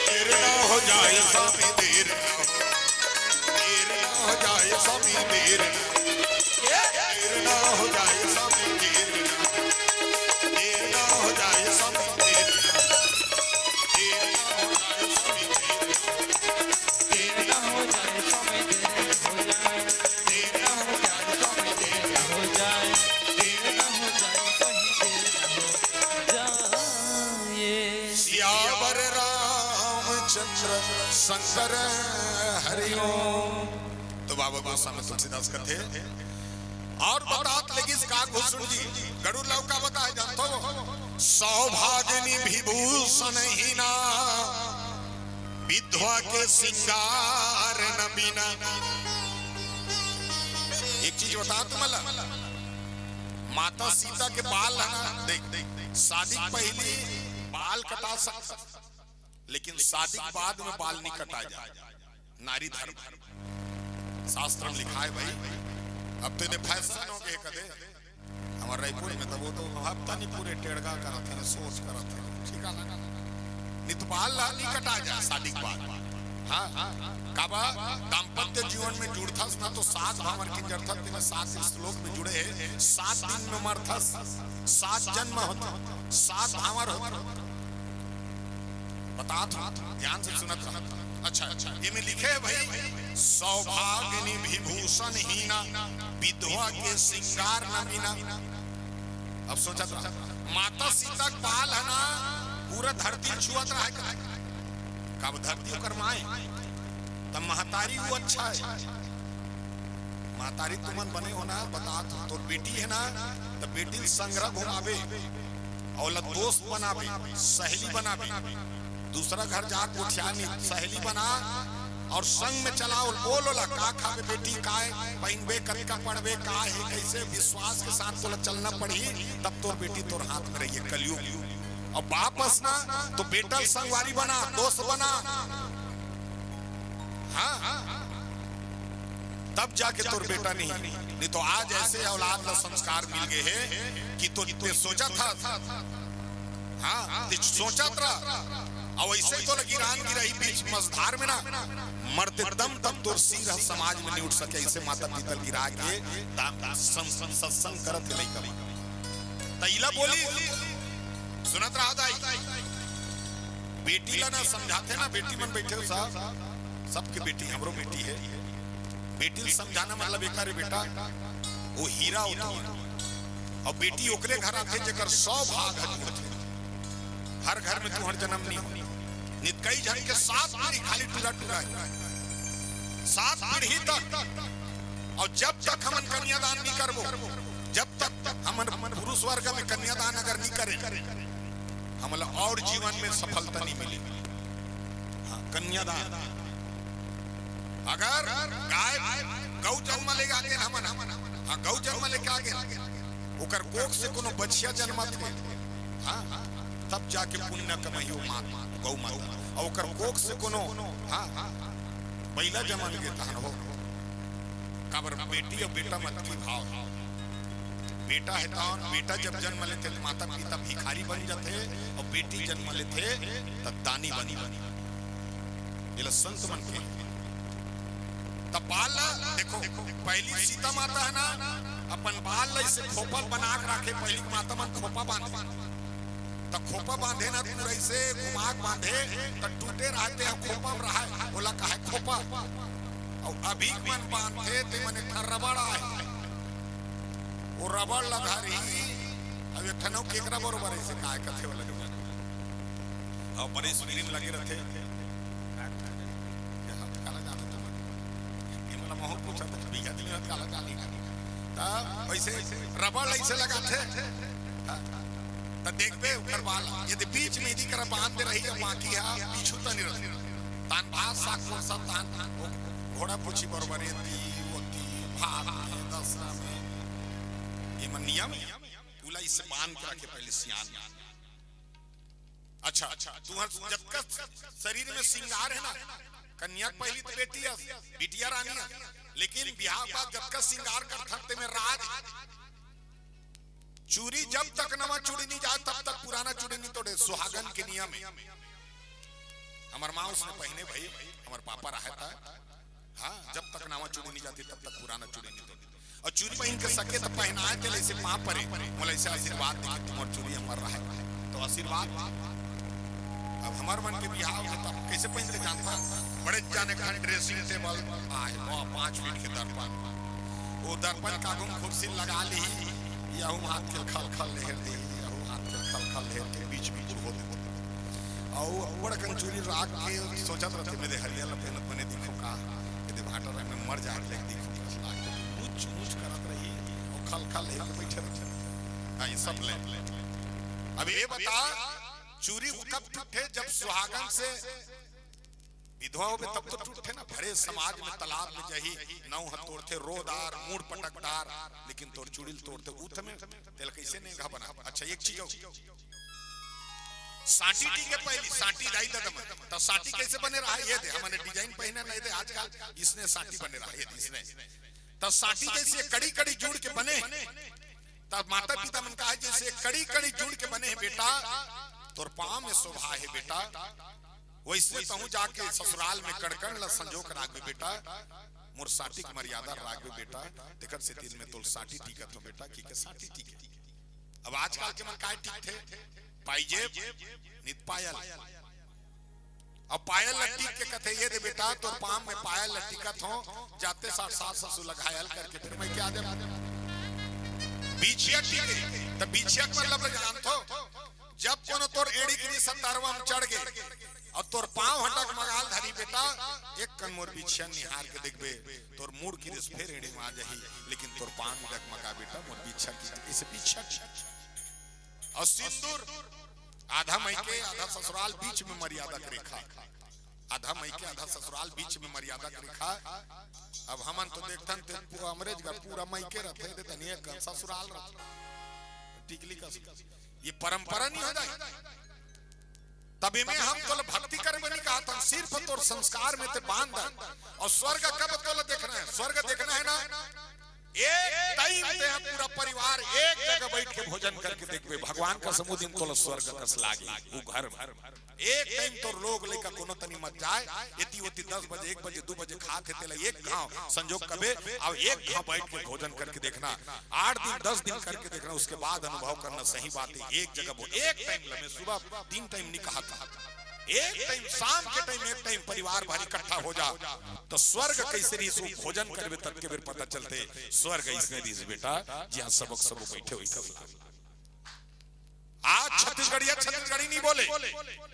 देर ना हो जाए स्वामी, देर ना हो, देर ना हो जाए स्वामी, देर ना, देर ना हो जाए स्वामी, देर ना। देर ना हो जाए स्वामी, देर ना। देर ना हो जाए स्वामी, देर ना। देर ना हो जाए स्वामी, देर ना हो जाए। देर ना हो जाए स्वामी, देर ना हो जाए। देर ना हो जाए स्वामी, देर ना हो जाए। सियावर रामचंद्र शंकर हरि ओम। तो बाबा गोस्वामी तुलसीदास कथे, और बतात लगिस का घुसुन जी, गरुड़ लव का बताए जानथो? सौभाग्य विभूषण हीना, विधवा के सिंगार न बीना। एक चीज बता तुमला, माता सीता के बाल है ना, देख, देख, शादी के पहली बाल बाल कटा सकत, लेकिन शादी के बाद में बाल नहीं कटा जाए। नारी धर्म शास्त्र में लिखा है भाई। अब तो ये फैशन हो गए कदे हमारे रायपुर में, तो वो तो हफ्ता नहीं पूरे टेड़गा करत है, सोच करत है, ठीक है ना? नहीं तो बाल ला नहीं कटा जाए शादी के बाद। हाँ, काबा दाम्पत्य जीवन में जुड़थस ना तो सात भांवर किंजरथस, तेने सात श्लोक में जुड़े है, सात दिन में मरथस, सात जन्म होता, सात भांवर होता। बतात हूँ, ध्यान से सुनत रहा। अच्छा, अच्छा, ये में लिखे है भाई, सौभाग्यनि विभूषणहीना, विधवा के श्रृंगार न मीना। अब सोचत रहा, माता सीता के बाल है ना, पूरा धरती छुअत रहा है। कब धरती ओकर माए, तब महतारी वो अच्छा है। महतारी तुमन बने हो ना, बतात हूँ, तोर बेटी है ना, तब बेटी ल संघरा घुमाबे, अउ ओला दोस्त बनाबे, सहेली बनाबे। दूसरा घर जा गोठिया नहीं, सहेली बना अउ संग में चला, अउ बोल ओला, का खाबे बेटी, काय पहिनबे, कतका पढ़बे, का है, कैसे विश्वास के साथ तोला चलना पड़ही, तब तोर बेटी तोर हाथ में रहिए। कलयुग। अउ बाप अस ना, तो बेटा ल संगवारी बना, दोस्त बना। हाँ, तब जाके तोर बेटा नहीं, नहीं तो आज ऐसे औलाद ला संस्कार मिल गए है कि तो ते सोचत हस, हाँ, ते सोचत रहा, अउ ऐसे ही तो लगी रान गिराही बीच मझधार में ना, मरते दम तक तोर सिर ह समाज में नहीं उठ सके। ऐसे माता पिता ल गिरा के दाम सं-, सं-, सत्संग करत है लइका मन। त इला बोली, सुनत रहा दाई, बेटी ला ना समझाथे ना, बेटी मन बैठे हो साहब, सबके बेटी, हमरो बेटी है। बेटी ल समझाना मतलब एकर बेटा, वो हीरा होता है। अउ बेटी ओकरे घर आथे जेकर सौ भाग ह जुड़थे। हर घर में तुहर जन्म नहीं हो, नित कई झन के सात पीढ़ी खाली टूरा टूरा है, सात पीढ़ी तक। अउ जब तक हमन कन्यादान नहीं करबो, जब तक हमन पुरुष वर्ग में कन्यादान अगर नहीं करें, हमला अउ जीवन में सफलता नहीं मिले। हाँ, कन्यादान। अगर गाय, गौ जन्म लेके आगे हमन, हाँ, गौ जन्म लेके आगे, ओकर कोख से कोनो बछिया जन्मत हे, हाँ, तब जाके पुण्य कमाई वो माँ, गौ माता। अउ ओकर कोख से कोनो, हाँ, बैला जमन के तहन हो। काबर बेटी अउ बेटा म अतकी भाव हे। बेटा हे तहन, बेटा जब जन्म लेथे त माता पिता भिखारी बन जाथे, अउ बेटी जन्म लेथे त दानी बन जाथे। एला संत मन के। त बाल ला देखो, पहली सीता माता हे ना, अपन बाल ला ऐसे खोपा बना के राखे, पहली माता मन खोपा बांधे। त खोपा बांधे ना, पूरा ऐसे घुमा के बांधे, त टूटे रहते हैं, खोपा में रहा, ओला कहे खोपा। अउ अभी मन बांधे, ते मने एक ठन रबड़ आए। वो रबड़ ला धरही, अब एक ठन अउ केकरा बरोबर ऐसे काय कथे वाला जो। अउ बड़े स्क्रीन लगे रहते। काला जाने तुम? ये मतलब महूँ पूछा था, बीघा दिन में काला जाने का। त वैसे रबड़ ऐसे लगाथे। त देखबे ओकर बाल, यदि बीच में यदि करा बांध दे रही, बाकी हा पीछू त नहीं रही। तान भात साग कोन सब तान, तान, वो घोड़ा पूछी बरोबर, ये दी, वो दी, भात में, दसरा में, ये मन नियम, पूला इसे बांध के रखे पहले सियान। अच्छा, अच्छा, तुहर जतका शरीर में श्रृंगार हे ना, कन्या के पहली तो बेटी अस, बिटिया रानी अस, लेकिन बिहाव के बाद जतका श्रृंगार करथन ते में राज। चूरी जब तक नवा चूड़ी नहीं जाए, तब तक पुराना चूड़ी नहीं तोड़े, सुहागन के नियम हे। हमर माँ उसने पहिने भाई, हमर पापा रहे था, हाँ, जब तक नवा चूड़ी नहीं जाती, तब तक पुराना चूड़ी नहीं तोड़े। अउ चूरी पहिन के सके त पहिनाए, तेला ऐसे पाँव परे, मोला ऐसे आशीर्वाद दे कि तुम्हर चूरी हमर रहे। त आशीर्वाद। अब हमर मन के बिहाव हे, त कैसे पहिन के जानता? बड़े जाने खान ड्रेसिंग टेबल आए, वाह, पाँच फीट के दर्पण। वो दर्पण के आगू में कुर्सी लगा ली, यहू हाथ के खल खल लहर दे, यहू हाथ के खल खल लहर के बीच में हो दे। अउ बड़ कन चूरी राख के सोचत रहते, मेरे हरिया ला पहनत बने दिखो का, यदि भाटा रंग में मर जाए, लेकिन दिखो का, लाग के मुच मुच करत रही, अउ खल खल लेके बैठे रहते। हाँ, ये सब ले। अब ये बता, चूरी कब टूटे? जब सुहागन से विधवा होबे तब तो टूटे ना। भरे समाज में तालाब में जाही, नौ ह तोड़थे, रोदार, मूड़ पटकदार, लेकिन तोर चूड़ी ल तोड़थे, उत में तेल कैसे नेंगा बना? अच्छा, एक चीज अउ, साटी टीके पहली, साटी दाई ददा मन। त साटी कैसे बने रहा, ये दे, हमने डिजाइन पहिने नहीं दे आजकल, इसने साटी बने रहा, ये दे, इसने। त साटी जैसे कड़ी कड़ी जुड़ के बने, त माता पिता मन कहा, जैसे कड़ी कड़ी जुड़ के बने हे बेटा, तोर पाँव में शोभा हे बेटा, वैसे तहूँ जाके ससुराल में कण कण ला संजोक राखबे बेटा, मोर साटी के मर्यादा राखबे बेटा, तेकर सेती मैं तोर साटी टीकत हूँ बेटा, कि के साटी टीके। अब आजकल के मन काय टीकथे, पाइजेब, नित पायल। अब पायल ला टीक के कथे, ये दे बेटा, तोर पाँव में पायल ला टीकत हूँ, जाते साठ सास ससुर ला घायल करके फिर मैं क्या दे। बिछिया टीके, त बिछिया के मतलब ला जानथो, जब कोनो तोर एड़ी गिरी सत्तरवा में चढ़ गे, अउ तोर पाँव ह डगमगाल धरी बेटा, एक कन मोर बिछिया निहार के देखबे, तोर मुड़ गिरिस फेर एड़ी में आ जाही, लेकिन तोर पाँव डगमगा बेटा, मोर बिछिया की, इसे बिछिया की। अउ सिंदूर, आधा मइके, आधा ससुराल, बीच में मर्यादा के रेखा। आधा मइके, आधा ससुराल, बीच में मर्यादा के रेखा। अब हमन तो देखथन ते पू-, अंग्रेज घर पूरा मइके रथे, ते तनिए कन ससुराल रथे। टिकली का ये परंपरा नहीं हो जाए। तब इमे हम तोला भक्ति करे में नहीं कहा था, सिर्फ तोर संस्कार में ते बांध दे। अउ स्वर्ग कब तोला देखना हे? स्वर्ग देखना हे ना, एक टाइम ते ह पूरा परिवार एक जगह बैठ के भोजन करके देखबे, भगवान कसम ओ दिन तोला स्वर्ग कस लागे। उ घर में एक टाइम तोर लोग लइका कोनो तनी मत जाए, एती ओती दस बजे, एक बजे, दू बजे खात हे, तेला एक घांव संजोग कबे, अउ एक घांव बैठ के भोजन करके देखना। आठ दिन, दस दिन करके देखना, उसके बाद अनुभव करना। सही बात हे, एक जगह भो-, एक टाइम लमे, सुबह तीन टाइम नहीं कहा था, एक टाइम, शाम के टाइम एक टाइम परिवार भर इकट्ठा हो जा, त स्वर्ग कैसे रहिस, भोजन करबे तब के बेर पता चलथे, स्वर्ग इसने रहिस बेटा, जिहाँ सबक सब बैठे होई कर ला। आज छत्तीसगढ़िया छत्तीसगढ़ी नहीं बोले,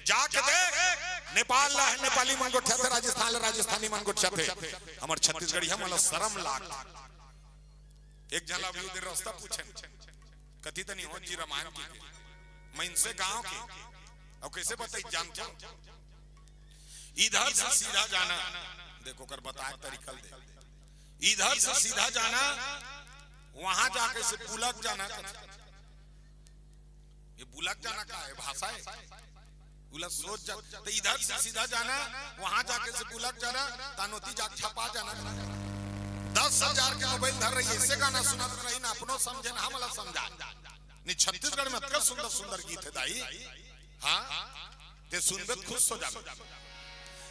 जाके देख, नेपाल ला नेपाली मन गोठियाथे, राजस्थान ला राजस्थानी मन गोठियाथे, हमर छत्तीसगढ़िया मन ला शरम लाग। एक झन ला अभी उधर रास्ता पूछे, कति तनी हो जी रामायण के, मइनसे गांव के, अउ कैसे बताई जानथो? इधर से सीधा जाना, देखो ओकर बताए तरीका ल दे, इधर से सीधा जाना, वहां जाके से बुलक जाना। ये बुलक जाना का हे? भाषा हे। बुलक सोच जा, त इधर से सीधा जाना, वहां जाके से बुलक जाना, तानोती जाके छपा जाना। दस हजार के मोबाइल धर रही, ऐसे गाना सुनत रही ना, अपनो समझे ना, हमला समझा। नहीं, छत्तीसगढ़ में अतका सुंदर सुंदर गीत हे दाई। हाँ, ते सुनबे त खुश हो जाबे।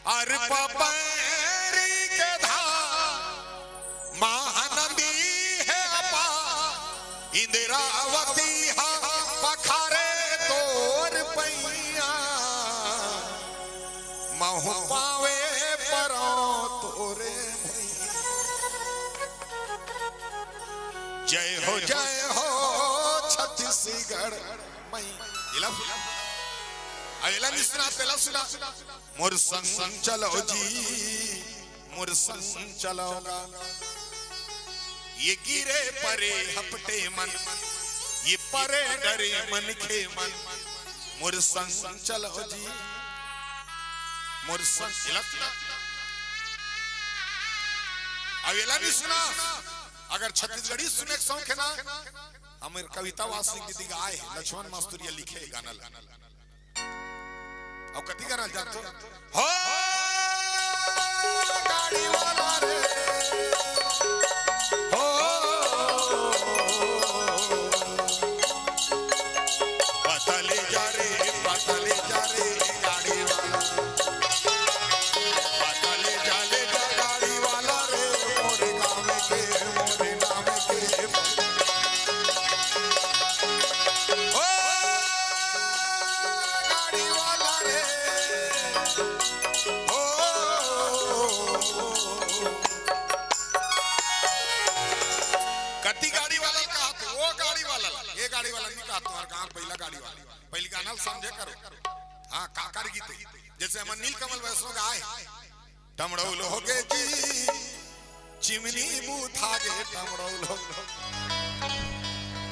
अरे पपैरी के धाम महानदी हे अपार, इंदिरावती हा पखारे तोर पैया, महू पावे परो तोरे भैया। जय हो, जय हो छत्तीसगढ़ मई। एला, अब एला नहीं सुना, तेला सुना। मोर संग चलो जी, मोर संग चलो गा। ये गिरे परे हपटे मन, ये परे डरे मनखे मन, मोर संग चलो जी, मोर संग। एला सुना। अब एला नहीं सुना। अगर छत्तीसगढ़ी सुने के शौक हे ना, हमर कविता वासनिक दीदी गाए हे, लक्ष्मण मास्तुरिया लिखे हे गाना ला। अउ कति गाना जानथो? हो गाड़ी वाला रे, हो पता ले जा रे, पता ले जा रे, गाड़ी वाला। पता ले जा, ले जा गाड़ी वाला रे, मोरे गाँव के, मोरे नाम के। ओ गाड़ी वाला रे, ओ। कति गाड़ी वाला कहा तू? ओ गाड़ी वाला। ये गाड़ी वाला नहीं कहा, तुम्हारे गाँव पहिला गाड़ी वाला। पहिली गाना ल समझे करो। हाँ, काकर गीत हे। जैसे हमर नीलकमल वैष्णव गाए, टमड़ौल हो गे जी, चिमनी बूथा गे टमड़ौल हो।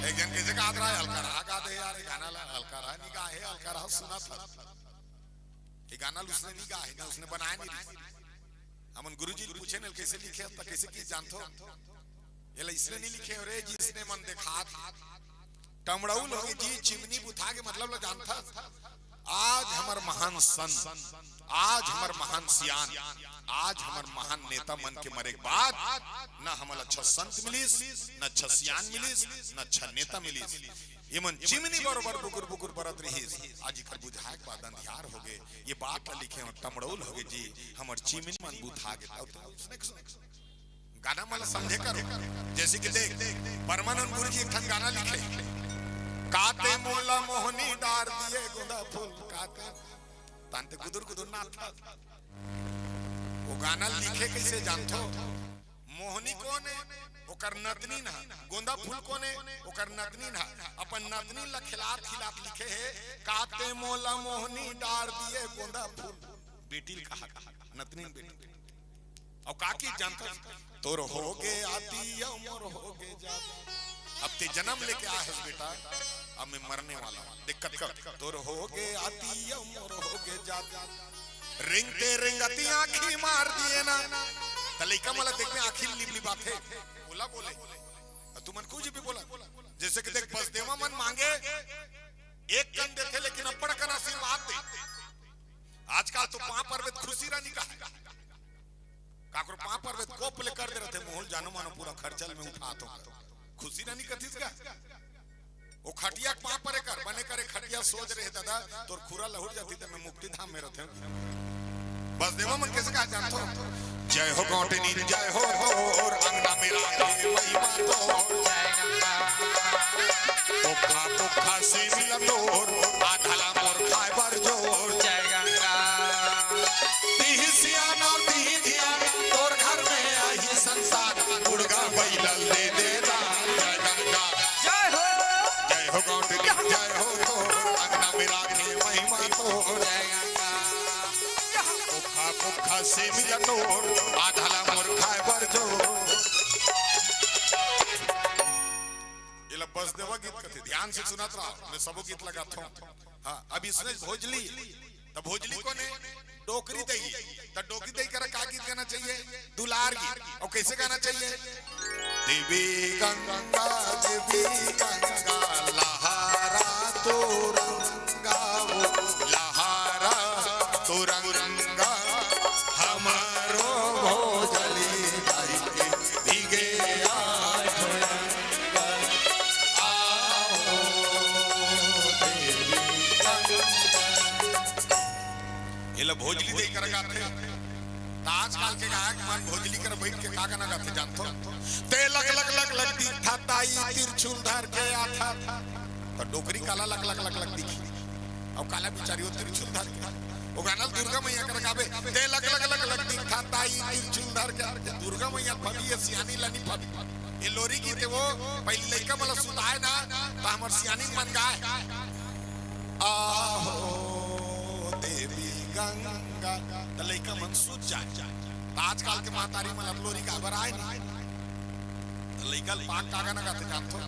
एक झन कइसे गात रहा हे, अलकरहा गा दे यार, ये गाना ला अलकरहा नहीं गाए हे, अलकरहा सुना था। ये गाना ल उसने नहीं गाए हे ना, उसने बनाए नहीं रही। हमन गुरुजी ल पूछे न, कइसे लिखे, त कइसे की जानथो? एला इसने नहीं लिखे हो रे जी, इसने मन देखात। टमड़ौल हो गे जी, चिमनी बुथा के मतलब ला जानथस? आज हमर महान संत, आज हमर महान सियान, आज हमर महान नेता मन के मरे के बाद न हमन ल अच्छा संत मिलिस, न अच्छा सियान मिलिस, न अच्छा नेता मिलिस। ये मन चिमनी बरोबर बुकुर बुकुर बरत रहिस। आज इकर बुझाए के बाद अंधियार हो गे। ये बात ल लिखे हो, टमड़ौल हो गे जी, हमर चिमनी मन बुता गे। तब तो उसने गाना मन ल समझे करो। जैसे कि देख, परमानंद गुरु जी एक ठन गाना लिखे, "काते मोला मोहनी डार दिए गोंदा फूल काते।" तान ते गुदुर गुदुर नाचत। वो गाना लिखे कैसे जानथो? मोहनी कोन हे? ओकर नतनीन हा। गोंदा फूल कोन हे? ओकर नतनीन हा। अपन नतनीन ला खिलात खिलात लिखे हे, "काते मोला मोहनी डार दिए गोंदा फूल।" बेटी ल कहा, नतनीन बेटी। अउ का की जानथस? "तोर हो गे आती अउ मोर हो गे जाती।" अब ते जन्म लेके आए हस बेटा, अब मैं मरने वाला हूँ। दिक्कत कर, "तोर हो गे आती अउ मोर हो गे जाती।" रेंगते रेंगती आँखी मार दिए ना। त लइका मन ला देख में आँखी लिप लिप आथे। बोला बोले। अउ तुमन कुछ भी बोला। जैसे कि देख, बसदेवा मन मांगे, एक कन देथे, लेकिन अब्बड़ कन आशीर्वाद दे। आजकल तो पाँव परबे त खुशी रानी कहा। काकरो पाँव परबे त कोप ले कर दे रथे, मोहल जानो मानो पूरा खर्चल में उठात हो। खुशी रानी कथिस का? वो खटिया के पाँव परे कर, बने करे खटिया सोज रहे दादा, तोर खुरा लहुट जाती त मैं मुक्ति धाम में रहते। बसदेवा मन कैसे कहा जानथो? "जय हो गौंटनी, जय हो तोर, अंगना में राखे महिमा तोर।" ओखा पोखा से मिला तोर, आधा ला मोर खाए बर जोर। जय गंगा। तिही सियान अउ तिही धियान, तोर घर में आही संतान, गुड़गा बैला ले दे दान। जय गंगा। जय हो। जय हो गौंटनी, जय हो तोर, अंगना में राखे महिमा तोर। जय गंगा। ओखा पोखा से मिला तोर, आधा ला मोर खाए बर जोर। एला बसदेवा गीत कथे, ध्यान से सुनत रहो, मैं सबो गीत लगाथों। हाँ, अब इसने भोजली, त भोजली कोन हे? डोकरी दई। त डोकरी दई करा का गीत गाना चाहिए? दुलार गीत। अउ कैसे गाना चाहिए? देवी गंगा, देवी गंगा, लहरा तोर अंगा वो, लहरा तोर अंगा, हमरो भोजली दाई के भीगे आज अंगा। आहो देवी गंगा। एला भोजली दई करा गाथे। त आजकल के गायक मन भोजली करा बैठ के का गाना गाथे जानथो? ते लक लक लक लक दिखथा ताई, त्रिशूल धर के आथा। त डोकरी काला लक लक लक लक दिखही? अउ काला बिचारी वो त्रिशूल धर के। वो गाना ल दुर्गा मैया करा गाबे, "ते लक लक लक लक दिखथा ताई, त्रिशूल धर के।" दुर्गा मैया फबी, ये सियानी ला नी फबी। ये लोरी गीत हे वो, पहली लइका मन ला सुताए ना, त हमर सियानी मन गाए, "आहो देवी गंगा।" त लइका मन सुत जाए। त आजकल के महतारी मन अब लोरी गाए बर आए नहीं। त लइका ल पाक का गाना गाथे जानथो?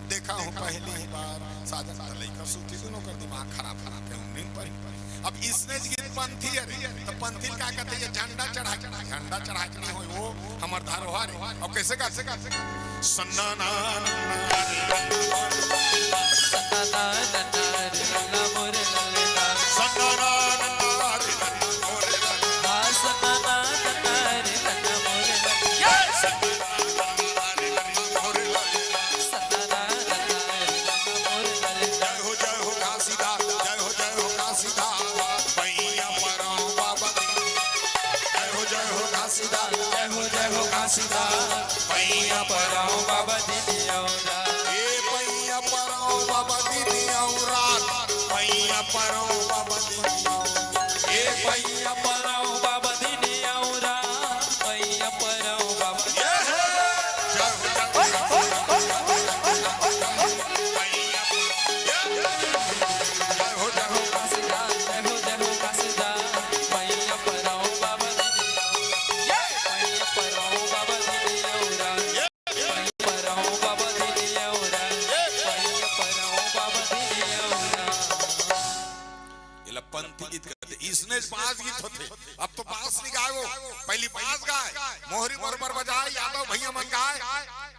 "देखा हूँ पहली बार साजन।" त लइका सुती, दुनों कर दिमाग खराब, खराब हे, नींद परी। अब इसने गीत पंथी हे रे, त पंथी ल का कथे? ये झंडा चढ़ा के, झंडा चढ़ा के नहीं होय, वो हमर धरोहर हे। अब कैसे गाथे? सन्ना ना जय हो, जय हो घासीदास, जय हो, जय हो घासीदास, पैया पराओ बाबा। जय हो, जय हो घासीदास, जय हो, जय हो घासीदास, पैया पराओ बाबा दीन अउ रात। ए पैया पराओ बाबा दीन अउ रात, पैया पराओ बाबा दीन अउ रात। ए पैया पराओ बाबा दीन अउ रात, पैया पराओ बाबा। ये है। जय हो, जय हो। एला पंथी गीत कहते। इसने बास गीत होते। अब तो बास नहीं गाए वो, पहली बास गाए, मोहरी मोर मोर बजाए, यादव भैया मन गाए।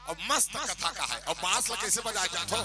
अब मस्त कथा का है। अब बास ला कैसे बजाए जाथो?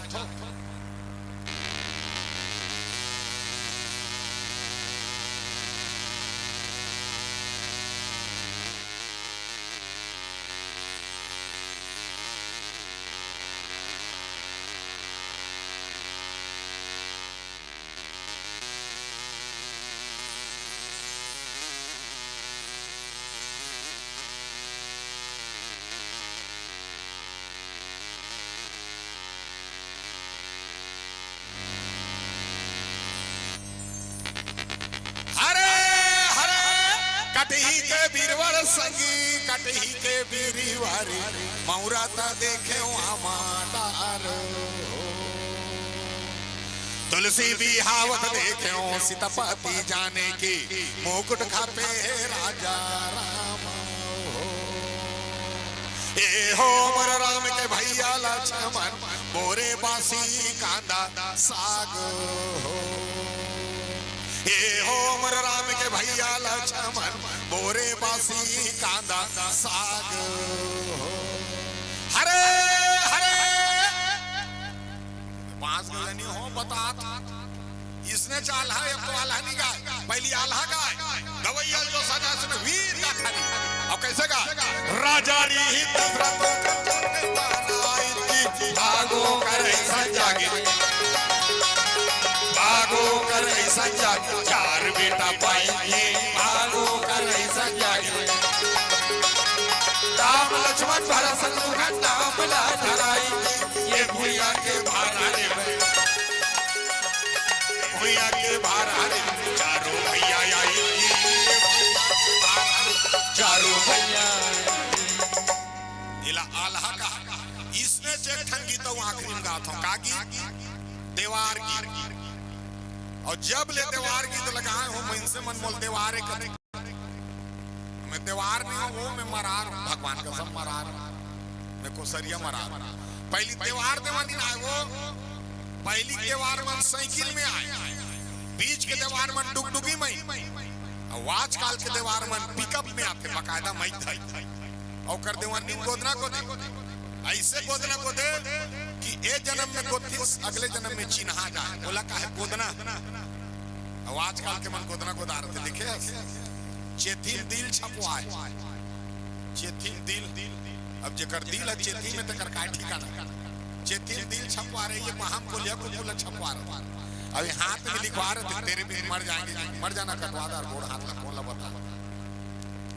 कटही के बीरवर संगी, कटही के बीरवर, मौरा त देखे आमा डार हो। तुलसी बिहावत देखे सीतापति जाने के, मुकुट खपे राजा राम हो। ए हो मोर राम के भैया लक्ष्मण, बोरे बासी कांदा साग हो। ए हो मोर राम के भैया लक्ष्मण, बोरे बासी कांदा साग हो। हरे हरे। पांच गो जनी हो बतात। इसने चाल है, अब तो आल्हा नहीं गाय, पहली आल्हा गाय। गवैया जो सजा सुन वीर गाथा री। अब कैसे गाय? राजा री ही दशरथ को कंचन के ताना आई थी। भागो कर ऐसा जागे, भागो कर ऐसा जागे, चार बेटा पाएंगे, भागो कर ऐसा जागे। राम लक्ष्मण भरत शत्रुघ्न नाम ला धराई थी। ये भुइया के भारा रे भाई, भुइया के भारा रे, चारों भैया आई, चारों भैया। इला आल्हा का, इसने जे ठन गीत आखिरी में गात हो, का गीत? देवार गीत। और जब ले देवार गीत लगाए हो, मन से मन मोल देवारे कर मैं देवार नहीं हो, वो मैं मरार, भगवान कसम मरार, मैं कोसरिया मरार। पहली देवार देवानी ना वो, पहली देवार मन साइकिल में आए, बीच के देवार मन डुगडुगी में, और आजकल के देवार मन पिकअप में आते, बकायदा माइक धई। और कर देवानी गोदना को दे, ऐसे गोदना को दे कि ए जन्म में गोदतीस, अगले जन्म में चिन्हा जाए। बोला काहे गोदना? अब आजकल के मन गोदना गोदारत हे, देखे हस? चेथी म दिल छपवाए। चेथी म दिल। अब जेकर दिल हे चेथी में, तेकर काय ठिकाना? चेथी म दिल छपवा रहे, ये महाम कोलिया कुकुला छपवा रहे। अभी हाथ में लिखवा रहे थे, तेरे भी मर जाएंगे, मर जाना कटवा दार, गोड़ हाथ ला, कौन ला बता?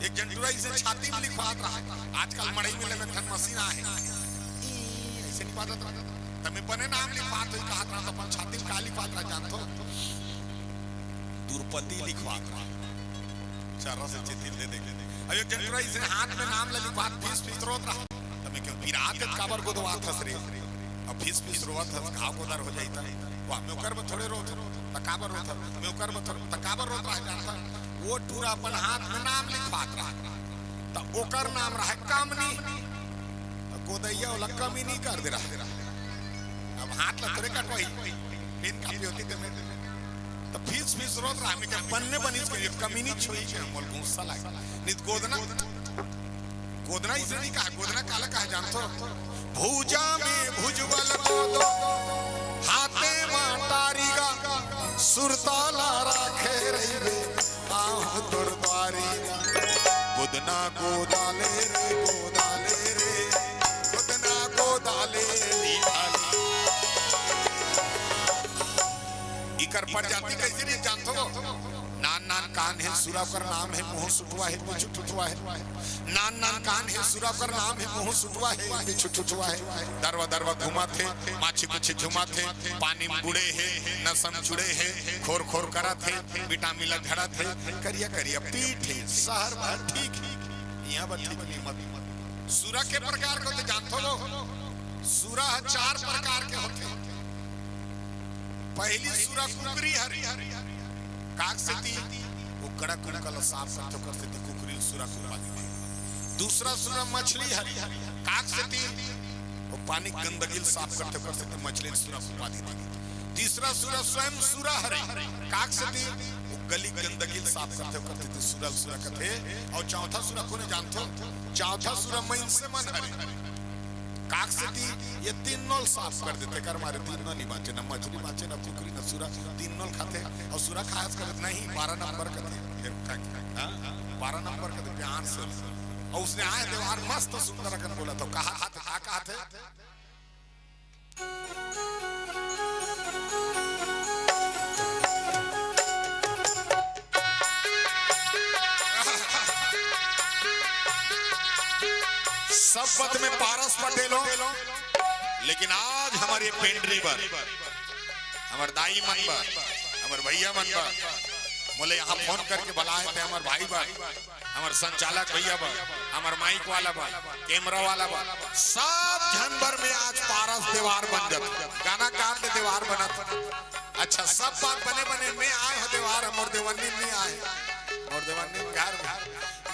एक जन टुरा इसे छाती में लिखवात रहा। आजकल मड़ई में लगे ठन मशीन आहे। ई, ऐसे नहीं पाता था। तमे बने नाम लिखवात होई, कहा था, तो अपन छाती में का लिखवात रहा, जानत हो? दुर्पति लिखवात रहा। चारा से चेथी ल दे दे। अब एक जन टुरा इसे हाथ में नाम ला लिखवात, फीस फीस रोत रहा। तमे क्यों पिरात हे, काबर गोदवात हस रे? अब फीस फीस रोवत हस, घाव गोदर हो जाई त। वाह, मैं ओकर बर थोड़े रोत हस, त काबर रोत हस? मैं ओकर बर थोड़े, त काबर रोत रहा, जानत हो? वो टुरा अपन हाथ में नाम लिखवात रहा, त ओकर नाम रहे कामनी, त गोदैया वाला कमी नहीं कर दे रहा। अब हाथ ला थोड़े कटवाई, पेन कापी होती ते में, त फीस फीस रोत रहा, मैं क्या बन्ने बनिस के कमी नहीं छोई के, मोल गुस्सा लागे। नित गोदना, गोदना इसे नहीं कहा, गोदना काला कहा जानत हो? भुजा में भुजबल गोदो, हाथे मा टारीगा, सुरता ला राखे रहिबे, आंव तोर द्वारीगा। गोदना गोदाले रे, गोदाले रे, गोदना गोदाले रे, गोदाले। इकर प्रजाति कैसे नहीं जानत हो? नान नान कान हे सुरा ओकर नाम हे मुंह सुटवा हे पीछू ठुठवा हे। नान नान कान हे सुरा ओकर नाम हे मुंह सुटवा हे पीछू ठुठवा हे। दरवा दरवा घुमात हे, माछी कुछी झुमात हे, पानी में बुड़े हे, नसम जुड़े हे, खोर खोर करत हे, विटामिन ला झड़त हे, करिया करिया पीठ हे, शहर बाहर ठीक हे, इहाँ बर ठीक नहीं मत। सुरा के प्रकार को तो जानत हो? सुरा ह चार प्रकार के होथे। पहली सुरा कुकरी हरे, काक सेती वो कड़ा कुंका ला साफ करथे, ओकर सेती कुकरी ल सुरा के उपाधि दे। दूसरा सुरा मछली हरे, काक सेती वो पानी के गंदगी ल साफ करथे, ओकर सेती मछली ल सुरा के उपाधि दे। तीसरा सुरा स्वयं सुरा हरे, काक सेती वो गली के गंदगी ल साफ करथे, ओकर सेती सुरा ल सुरा कथे। और चौथा सुरा कोने जानथो? चौथा सुरा मइनसे मन हरे। काक सेती ये तीनों ल साफ कर देथे, कर मारे तीनों नहीं बांचे, न मछली बांचे, न कुकरी, न सुरा, तीनों ल खाथे। और सुरा खास कर नहीं, बारह नंबर कथे, फिर का, हाँ? बारह नंबर कथे, प्यार से। और उसने आए देवार मस्त सुंदर अकन बोला, तो कहा था, का कहा थे? सब पद में पारस पटेल हो, लेकिन आज हमर ये पेंड्री बर, हमर दाई मन बर, हमर भैया मन बर, मोले यहाँ फोन करके बुलाए थे हमर भाई बर। हमर संचालक भैया बर, हमर माइक वाला बर, कैमरा वाला बर, सब झन बर में आज पारस देवार बन जात। गाना गा के देवार बनत। अच्छा, सब बात बने बने, में आय हो देवार, मोर देवन्नी नइ आय, मोर देवन्नी घर में।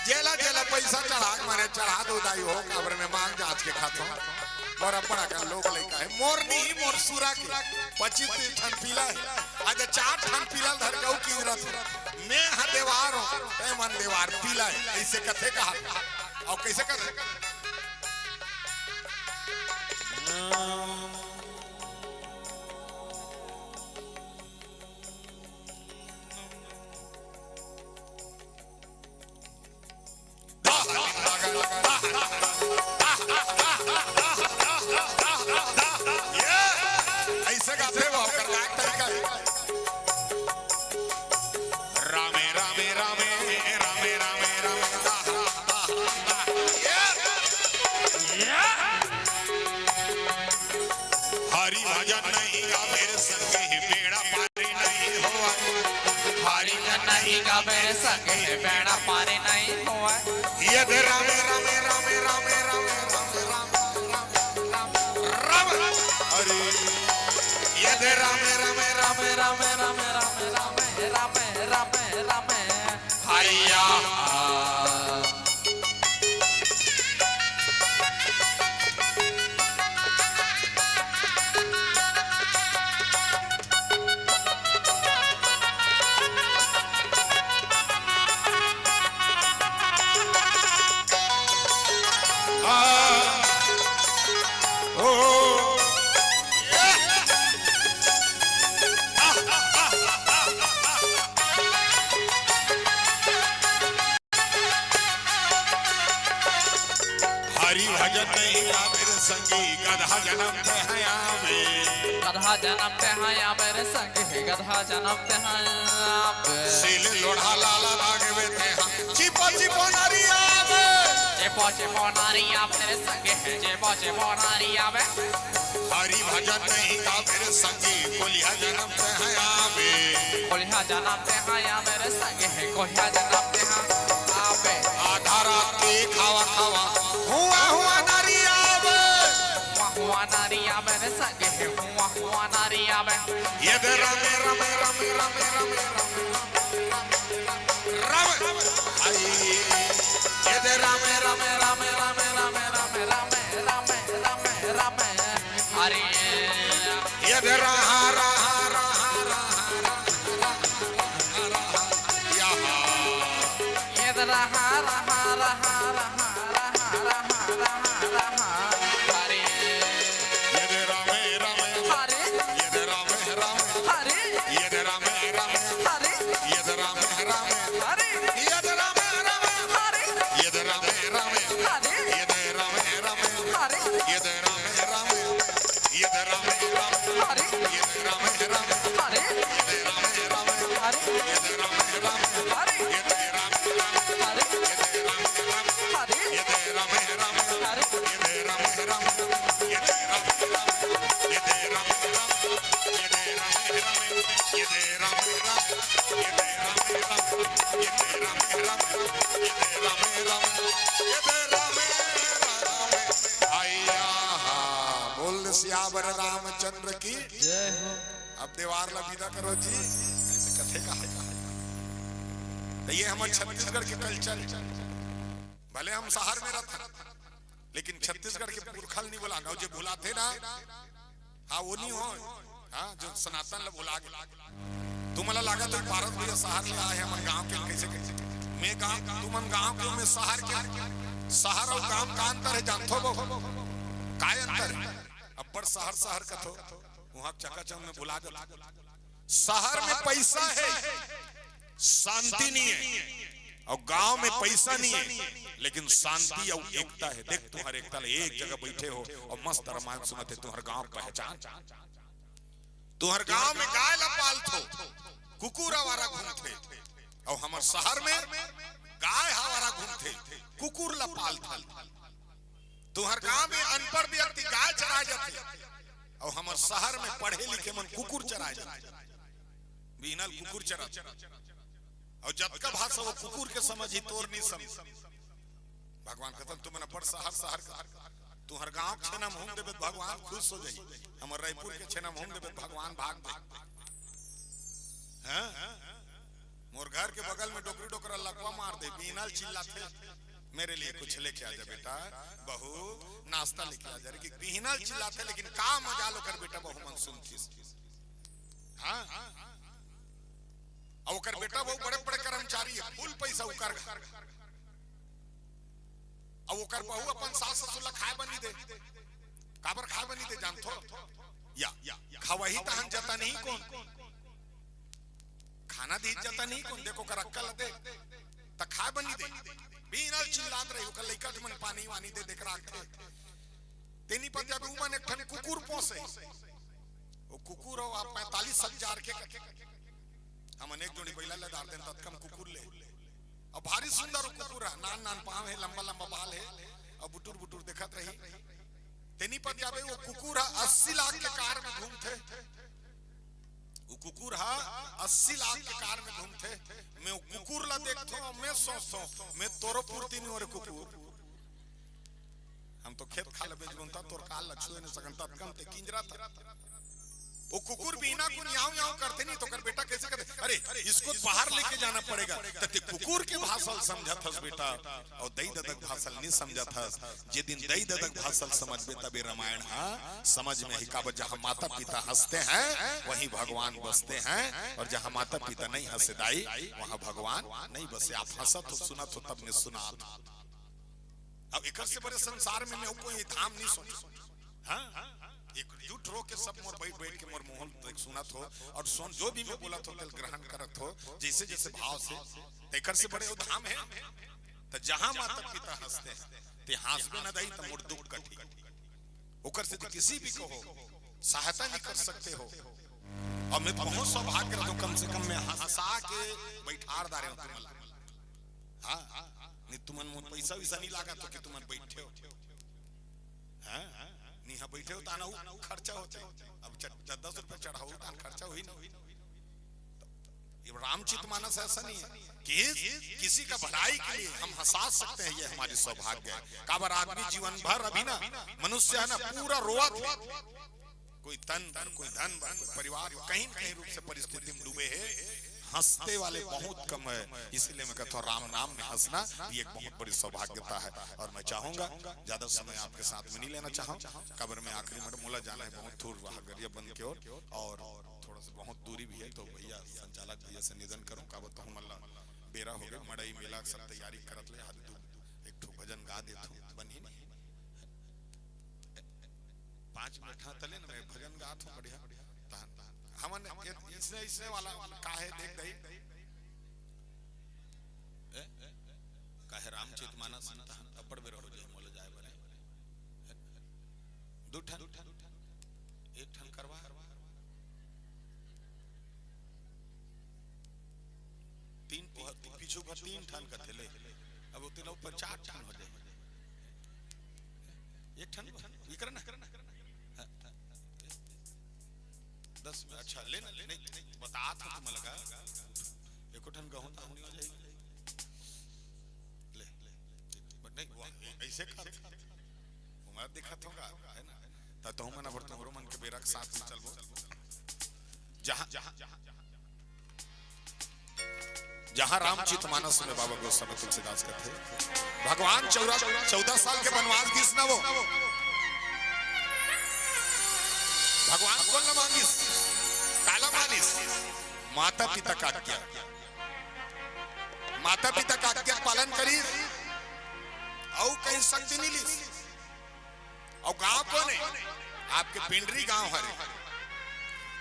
जेला जेला पैसा चढ़ा के माने चढ़ा दो दाई हो, काबर में मांग जांच के खाथो। मोर अब्बड़ अकन लोग लइका हे, मोर नहीं, मोर सुरा के पच्चीस तीस ठन पीला हे। आज चार ठन पीला धर के अउ किंजरत हे। में ह देवार हो, ते मन देवार पीला हे, अइसे कथे कहा। अउ कइसे कथे? ये, अइसे गाथे वो, ओकर गाय के तरीका हे। रामे, रामे, रामे, रामे, रामे, रामे, दा, दा, दा। ये, ये। हरि भजन नहीं गावे रे संगे ही बेड़ा पार नहीं होवय। हरि भजन नहीं गावे रे संगे ही बेड़ा पार नहीं होवय। यदि रामे, रामे, रामे, रामे, रामे, रामे, रामे, रामे, रामे, रामे, रामे। अरे, यदि रामे, रामे, रामे, रामे, रामे, रामे, रामे, रामे, रामे, रामे, रामे। हैया। आ, ओ, हरि भजन नहीं गावे रे संगी, गधा जनम ते हया में। गधा जनम ते हया में रे संगी, गधा जनम ते हया में। सील लोढ़ा लाला लागवे ते हा, चिपो चिपो नारी आवे। चिपो चिपो नारी आवे रे संगी, चिपो चिपो नारी आवे। हरि भजन नहीं गावे रे संगी, कोलिहा जनम ते हया में। कोलिहा जनम ते हया में रे संगी, कोलिहा जनम ते हया में। आधा रात के खावा खावा, हुआ हुआ नारी आवे। हुआ हुआ नारी आवे रे संगी, हुआ हुआ नारी आवे। ये दे रामे, रामे, रामे, रामे, रामे, रामे। राम। आई। ये दे रामे, रामे, रामे, रामे, रामे, रामे, रामे, रामे, रामे, रामे। हरे। ये दे रहा, रहा, रहा, रहा, रहा, रहा, रहा, यहाँ। ये दे रहा, रहा, रहा, रहा, रहा, रहा, रहा, रहा। हरे। ये दे रामे, रामे। हरे। ये दे रामे, रामे। हरे। ये दे रामे, रामे। हरे। ये दे रामे, रामे। हरे। ये दे रामे, रामे। हरे। ये दे रामे, रामे। हरे। ये दे रामे, रामे। हरे। ये दे रामे, रामे। ये दे रामे, रामे। हरे। ये दे रामे, रामे। हरे। ये दे रामे, रामे। हरे। ये दे रामे, रामे। हरे। ये दे रामे, रामे। हरे। ये दे रामे, रामे। हरे। ये दे रामे, रामे। हरे। ये दे रामे, रामे। ये दे रामे, रामे। ये दे रामे, रामे। ये दे रामे, रामे। ये दे रामे, रामे। ये दे रामे, रामे। ये दे रामे, रामे। ये दे रामे, रामे। आया हा। बोल सियावर रामचंद्र की। जय हो। अब देवार ला विदा करो जी, अइसे कथे कहा। तो ये हमर छत्तीसगढ़ के culture हे। भले हम शहर में रहथन, लेकिन छत्तीसगढ़ के पुरखा ल नइ भुलान, अउ जे भुलाथे ना, हाँ, वो नइ हो, हाँ, जो सनातन ल भुला गे। तुमन ला लागत हे पारस भैया शहर ले आए हे, हमन गांव के कइसे, कइसे? मैं गांव, तुमन गांव के, मैं शहर के, शहर अउ गांव का अंतर हे, जानथो वो? काय अंतर हे? अब्बड़ शहर, शहर कथो, उहाँ चकाचौंध में भुला जाथो। शहर में पैसा हे, शांति नइ हे, अउ गांव में पैसा नइ हे, लेकिन शांति अउ एकता हे। देख, तुंहर एकता ले एक जगह बइठे हो अउ मस्त रामायण सुनत हे, तुंहर गांव पहचान। तुंहर गांव में गाय ला पालथो, कुकुर आवारा घूमथे, अउ हमर शहर में गाय आवारा घूमथे, कुकुर ला पालथन। तुंहर गांव में अनपढ़ व्यक्ति गाय चराय जाथे, अउ हमर शहर में पढ़े लिखे मन कुकुर चराय जाथे। बिहना ल कुकुर चराथे। अउ जतका भाषा वो कुकुर के समझही, तोर नहीं समझ। भगवान कथन, तुमन अपन शहर शहर कर, तुहर गांव के छेना में हूंग देबे त भगवान खुश हो जाही, हमर रायपुर के छेना में हूंग देबे त भगवान भाग दे। हैं? मोर घर के बगल में डोकरी डोकरा लकवा मार दे, बिहना ल चिल्लाथे, मेरे लिए कुछ लेके आ जा बेटा, बहू नाश्ता लेके आ जा रे, कि बिहना ल चिल्लाथे, लेकिन का मजाल ओकर बेटा बहू मन सुनथिस। हाँ, अउ ओकर बेटा बहू बड़े बड़े कर्मचारी हे, full पैसा ओकर घर। अउ ओकर बहू अपन सास ससुर ला खाए बर नहीं दे। काबर खाए बर नहीं दे जानथो? या, खवाही तहन जतनही कोन? खाना दीही त जतनही कोन? देखो ओकर अक्कल दे, त खाए बर नहीं दे। बिहना ल चिल्लात रही, ओकर लइका मन पानी वानी दे देख राखथे। तेनी पर जब उमन एक ठन कुकुर पोसे, वो कुकुर हो आप पैंतालीस हजार के, हमन एक जोड़ी बइला ल डार देन, ततका म कुकुर ले। अउ भारी सुंदर वो कुकुर हे, नान नान पाँव हे, लंबा लंबा बाल हे, अउ बुटुर बुटुर देखत रही। तेनी पर जाबे, वो कुकुर ह अस्सी लाख के कार में घूमथे। वो कुकुर ह अस्सी लाख के कार में घूमथे। मैं वो कुकुर ला देखथो, मैं सोचथो, मैं तोरो पुरती नहीं हो रे कुकुर। हम तो खेत खार ल बेच बोन ता, तोर कार ला छुए नहीं सकन, ततका म ते किंजरत। वो कुकुर बिहना कुन याव याव करथे नहीं, त ओकर बेटा कइसे करथे? अरे, इसको तो बाहर लेके जाना पड़ेगा। त ते कुकुर के भाषा ल समझत हस बेटा, अउ दई ददा के भाषा ल नहीं समझत हस। जे दिन दई ददा के भाषा ल समझबे, तबे रामायण ह समझ में आही। काबर जहाँ माता पिता हंसते हैं, वहीं भगवान बसते हैं, और जहाँ माता पिता नहीं हंसे दाई, वहाँ भगवान नहीं बसे। आप हंसत हो, सुनत हो, तब मैं सुनात हो। अब एकर से बड़े संसार में मैं कोई धाम नहीं सोचो। हाँ, एकजुट रो के सब मोर बैठ बैठ के मोर मोहन देख सुनत हो, अउ सुन जो भी मैं बोलत हो, तेल ग्रहण करत हो, जैसे जैसे भाव से, त एकर से बड़े वो धाम हे। त जहाँ माता पिता हंसते हैं, ते हंसबे न दाई, त मोर दुख कटी। ओकर से किसी भी को हो, सहायता नहीं कर सकते हो। अउ मैं तो बहुत सौभाग्य रखो, कम से कम मैं हंसा के बैठार डारे हो तुमन ला। हाँ, नहीं तुमन मोर पैसा वैसा नहीं लागत हो कि तुमन बैठे हो। हाँ, नहीं, हाँ, बैठे हो, ताना उ खर्चा होथे। अब च-, दस दस रुपया चढ़ाओ, तान खर्चा होही नहीं। ये रामचित मानस ऐसा नहीं है कि किसी का भलाई के लिए हम हंसा सकते हैं, ये हमारी सौभाग्य है। काबर आदमी जीवन भर अभी ना, मनुष्य है ना, पूरा रोवत हे। कोई तन बर, कोई धन बर, कोई परिवार बर, कहीं न कहीं रूप से परिस्थिति में डूबे हे। हंसते वाले बहुत कम है, इसीलिए मैं कहता हूँ राम नाम में हंसना भी एक बहुत बड़ी सौभाग्यता है। और मैं चाहूंगा ज्यादा समय आपके साथ में नहीं लेना चाहूँ, काबर में आखिरी में मोला जाना है बहुत दूर वहाँ गरियाबंद के ओर, और थोड़ा सा बहुत दूरी भी है, तो भैया संचालक भैया से निवेदन करूँ, काबर तो हमन ला बेरा हो गए, मड़ई मेला के सब तैयारी करत ले, हाथ दू एक ठो भजन गा देथो, बनही नहीं। पाँच मिनट हाँ तले न, मैं भजन गात हूँ बढ़िया। तहन हमन ए-, इसने, इसने वाला का हे देख दई। ए, का हे रामचरित मानस, तहन अब्बड़ बेरा हो जाए मोला जाए बर। दू ठन, एक ठन करवा। तीन, पीछू भर तीन ठन कथे ले, अब ओती ला ऊपर चार ठन हो जाए। एक ठन इकरा ना, दस में, अच्छा, ले ना, ले, नहीं, बता था तुम लगा, एको ठन गहूं तो हमनी हो जाएगी। ले, but नहीं, वो ऐसे कर, वो मैं दिखात होगा, है ना? त तुमन अबर तुमरो मन के बेरा के साथ में चलबो। जहाँ, जहाँ, जहाँ, जहाँ जहाँ रामचरित मानस में बाबा गोस्वामी तुलसीदास कथे, भगवान चौरा-, चौदह साल के वनवास गिस न वो। भगवान कोन ल मांगिस? काला मानिस? माता पिता का आज्ञा। माता पिता का आज्ञा पालन करिस, अउ कहीं शक्ति नहीं लिस। अउ गांव कोन हे? आपके पिंडरी गांव हरे।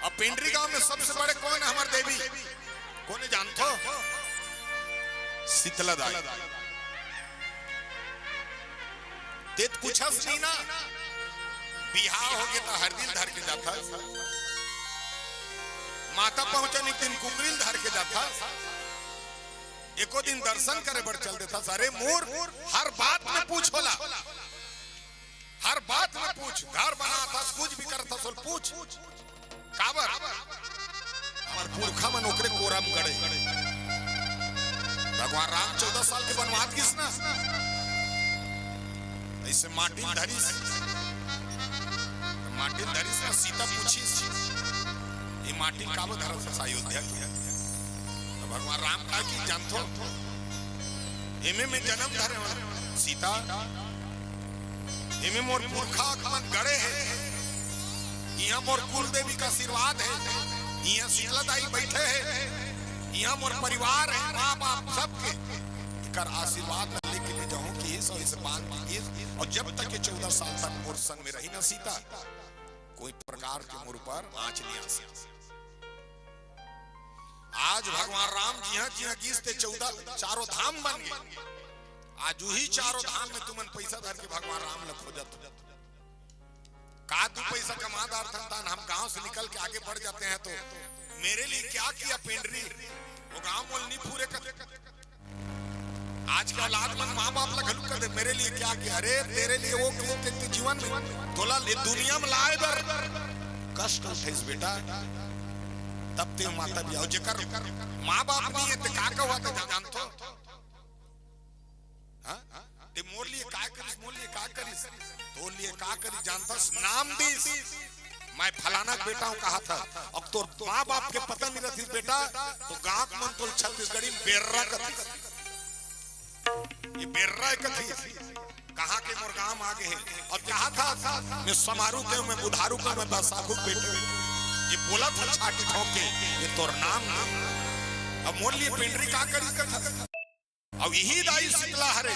अब पिंडरी गांव में सबसे बड़े कोन हे? हमर देवी। कोन हे जानथो? शीतला दाई। ते त पूछस नहीं ना, बिहाव होगे त हरदी ल धर के जाथस, माता पहुंचन एक दिन कुकरी ल धर के जाथस, एको दिन दर्शन करे बर चल देथस। अरे मोर, हर बात में पूछ ओला। हर बात में पूछ, घर बनाथस, कुछ भी करथस, ओला पूछ। काबर? हमर पुरखा मन ओकरे कोरा म गड़े। भगवान राम चौदह साल के बनवास गिस ना, अइसे माटी धरिस, त माटी धरिस ना, सीता पूछिस, "ये माटी काबर धरत हस अयोध्या के?" त भगवान राम कहे कि जानथो, एमे में जनम धरे हंव सीता, एमे मोर पुरखा मन गड़े हे, इहां मोर कुल देवी के आशीर्वाद हे, इहां शीतला दाई बइठे हे, इहां मोर परिवार हे, मां बाप सबके, एकर आशीर्वाद ल लेके ले जाहूं कि ये सब इसे बांध दिए, अउ जब तक ये चौदह साल तक मोर संग में रही ना सीता, कोई प्रकार के मोर ऊपर आंच नइ आ सके। आज भगवान राम जिहां जिहां गिस ते चौदह, चारों धाम बन गे। आज उही चारों धाम में तुमन पइसा धर के भगवान राम ल खोजत हो। का दू पइसा कमा डारथन, तान हम गांव से निकल के आगे बढ़ जाते हैं तो मेरे लिए क्या किया पेंडरी, वो गांव मोल नी पूरे कर। आज के औलाद मन माँ बाप ला घलुक कथे, "मेरे लिए क्या किया?" अरे, तेरे लिए वो किया तेरे जीवन में, तोला ये दुनिया में लाए बर कष्ट उठइस बेटा, तब ते माता भी आओ। जेकर माँ बाप नहीं है, ते का कहवा ते जानथो? हाँ? ते मोर लिए काय करिस, मोर लिए का करिस, तोर लिए का करिस जानथस? नाम दिस, "मैं फलाना के बेटा हूँ," कहा था, अउ तोर माँ बाप के पता नहीं रहतिस बेटा, तो गाँव के मन तोल छत्तीसगढ़ी में बेर्रा कथिस। ये बेर्रा कथिस, कहाँ के मोर गाँव में आ गे हे। अउ कहा था, "मैं समारू के, मैं बुधारू के, मैं बैसाखू के बेटा हूँ।" ये बोलत हे छाती ठोंक के, ये तोर नाम नहीं। अब मोर लिए पेंडरी का करिस कथा। अउ इही दाई शीतला हरे।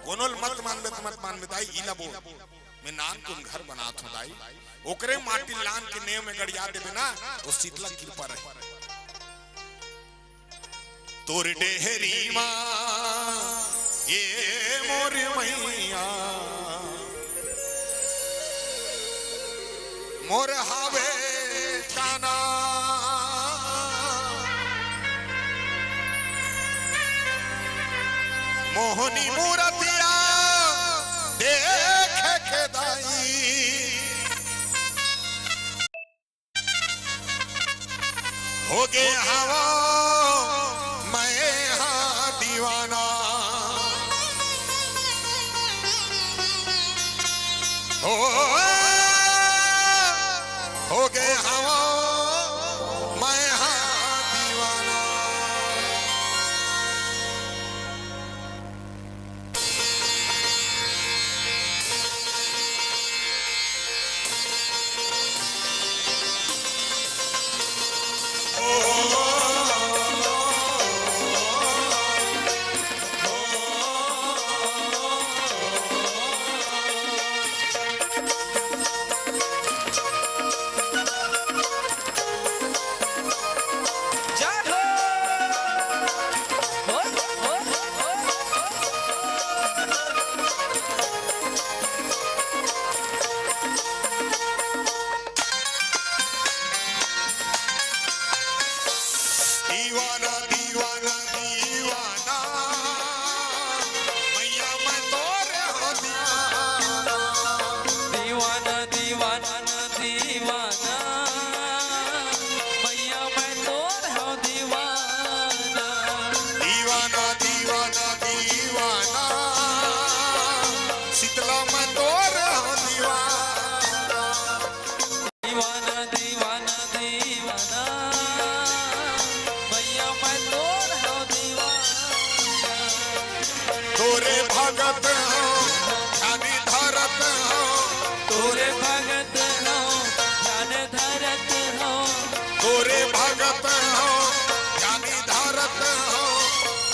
कोनो ल मत मानबे त मत मानबे दाई, इला बोल। मैं नानकुन घर बनात हंव दाई। ओकरे माटी लान के नेव में गड़िया देबे ना, त शीतला कृपा रही। तोर डेहरी मा, ए मोर मइया, मोर हावे काना। मोहनी मूरतिया देखे के दाई, हो गे हवं मैं हा दीवाना। हो, हो गे हवं मैं हा दीवाना। दीवाना, दीवाना, दीवाना, मैया मैं तोर हो दीवाना। दीवाना, दीवाना, दीवाना, मैया मैं तोर हो दीवाना। दीवाना, दीवाना, दीवाना, शीतला मैं तोर हो दीवाना। दीवाना, दीवाना, दीवाना, भैया मैं तोर हो दीवाना। तोरे भगत हो, ध्यान धरत हो। तोरे भगत हो, ध्यान धरत हो। तोरे भगत हो, ध्यान धरत हो।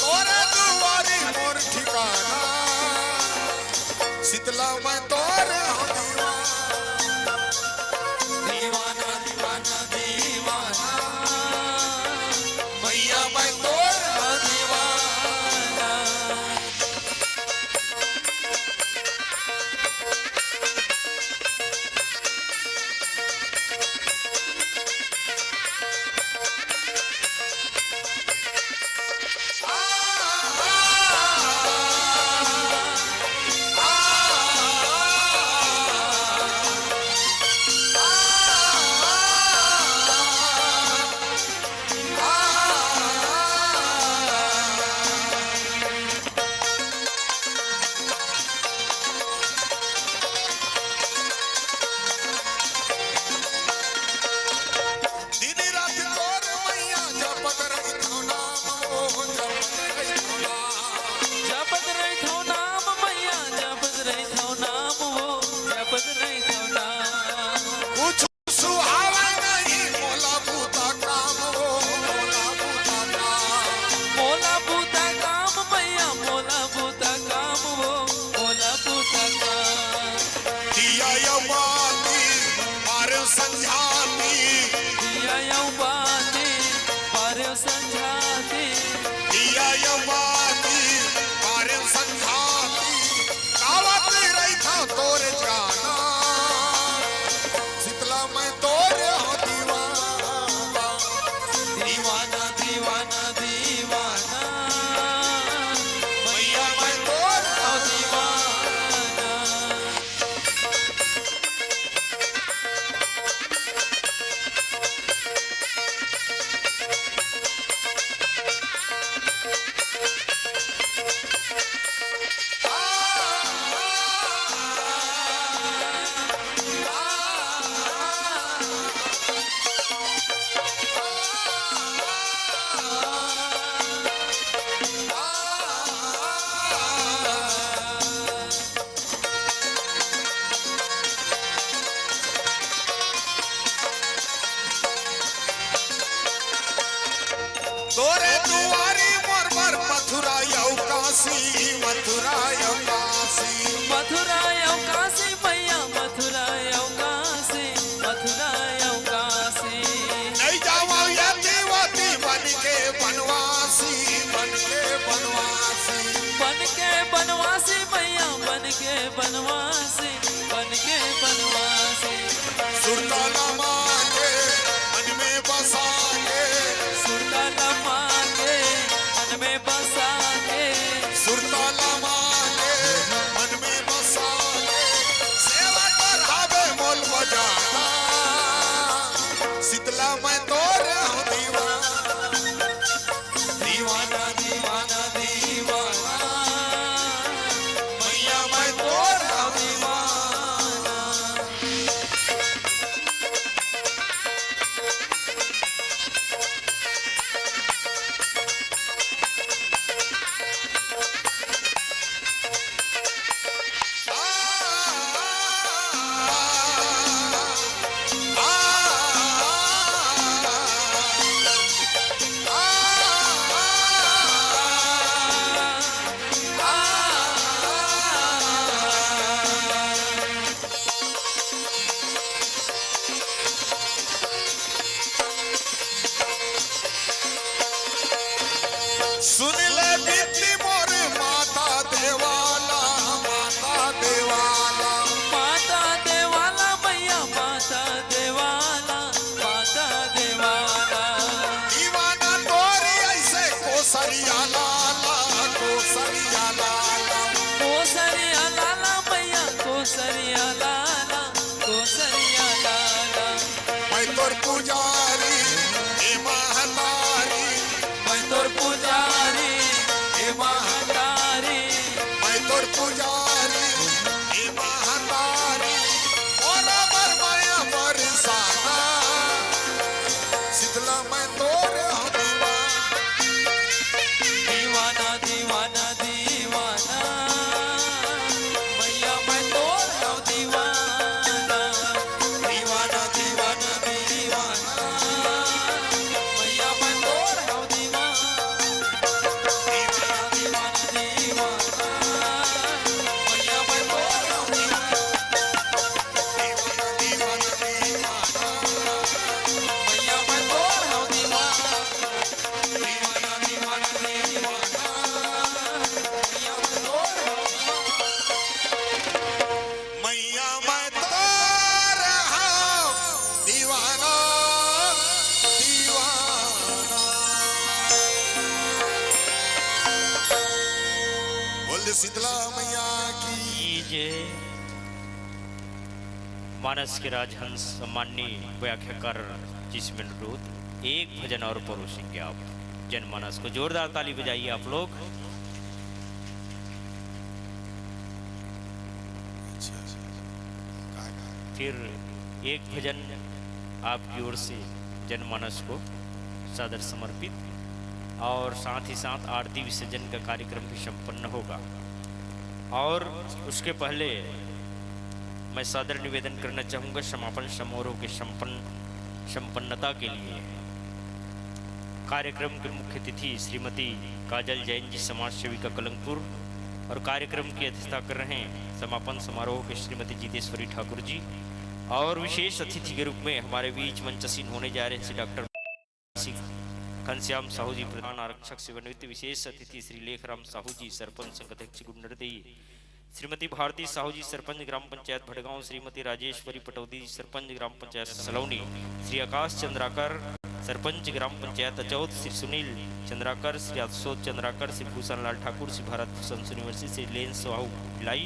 तोरे दुआरी मोर ठिकाना। शीतला मैं तोर हो दीवाना। दीवाना, दीवाना, दीवाना, भैया मैं तोर हो दीवाना। तोरे दुआरी मोर बर मथुरा अउ काशी, मथुरा अउ काशी। मथुरा अउ काशी मैया, मथुरा अउ काशी, मथुरा अउ काशी। नहीं जावा यति वति बन के बनवासी, बन के बनवासी। बन के बनवासी मैया, बन के बनवासी, बन के बनवासी। सुरता लमा के मन में बसा के, सुरता लमा के मन में बसा के। सुरता लमा के मन में बसा के। सेवा कर हवे मोल बजाना। शीतला मैं तोर हूँ दीवाना, दीवाना, दीवाना, दीवाना। मैया मैं तोर हूँ दीवाना। सुन ले बिनती मोर माता देवाला, माता देवाला। माता देवाला मैया, माता देवाला, माता देवाला। दीवाना तोरी ऐसे कोसरिया लाला, कोसरिया लाला। कोसरिया लाला मैया, कोसरिया लाला, कोसरिया लाला। मैं तोर पुजारी ए महतारी, मैं तोर पुजारी ए महतारी। मैं तोर पुजारी ए महतारी। मोरा बर माया बरसाना। शीतला मैं तोर हूँ दीवाना। दीवाना, दीवाना, दीवाना। मैया मैं तोर हूँ दीवाना। दीवाना, दीवाना, दीवाना। मैया मैं तोर हूँ दीवाना। दीवाना, दीवाना, दीवाना। मैया मैं तोर हूँ दीवाना। दीवाना, दीवाना, दीवाना। मैया मैं तोर हूँ दीवाना। मैया मैं तोर हूँ दीवाना, दीवाना। बोल दे शीतला मैया की। कीजिए। मानस के राजहंस सम्माननीय व्याख्याकार जी से अनुरोध, एक भजन और परोसेंगे आप जनमानस को। जोरदार ताली बजाइए आप लोग। फिर एक भजन आपकी ओर से जनमानस को सादर समर्पित और साथ ही साथ आरती विसर्जन का कार्यक्रम भी संपन्न होगा। और उसके पहले मैं सादर निवेदन करना चाहूँगा समापन समारोह के संपन्न संपन्नता के लिए कार्यक्रम के मुख्य अतिथि श्रीमती काजल जैन जी, समाज सेविका कलंगपुर, और कार्यक्रम की अध्यक्षता कर रहे हैं समापन समारोह के श्रीमती जीतेश्वरी ठाकुर जी, और विशेष अतिथि के रूप में हमारे बीच मंचासीन होने जा रहे हैं श्री डॉक्टर घनश्याम साहू जी, प्रधान आरक्षक सेवानिवृत्त, विशेष अतिथि श्री लेखराम साहू जी, सरपंच संघ अध्यक्ष गुंडरदेही, श्रीमती भारती साहू जी, सरपंच ग्राम पंचायत भटगांव, श्रीमती राजेश्वरी पटौदी जी, सरपंच ग्राम पंचायत सलौनी, श्री आकाश चंद्राकर, सरपंच ग्राम पंचायत अचौद, श्री सुनील चंद्राकर, श्री आशुतोष चंद्राकर, श्री भूषण लाल ठाकुर, श्री भारत भूषण सूर्यवंशी, श्री लेन साहू भिलाई,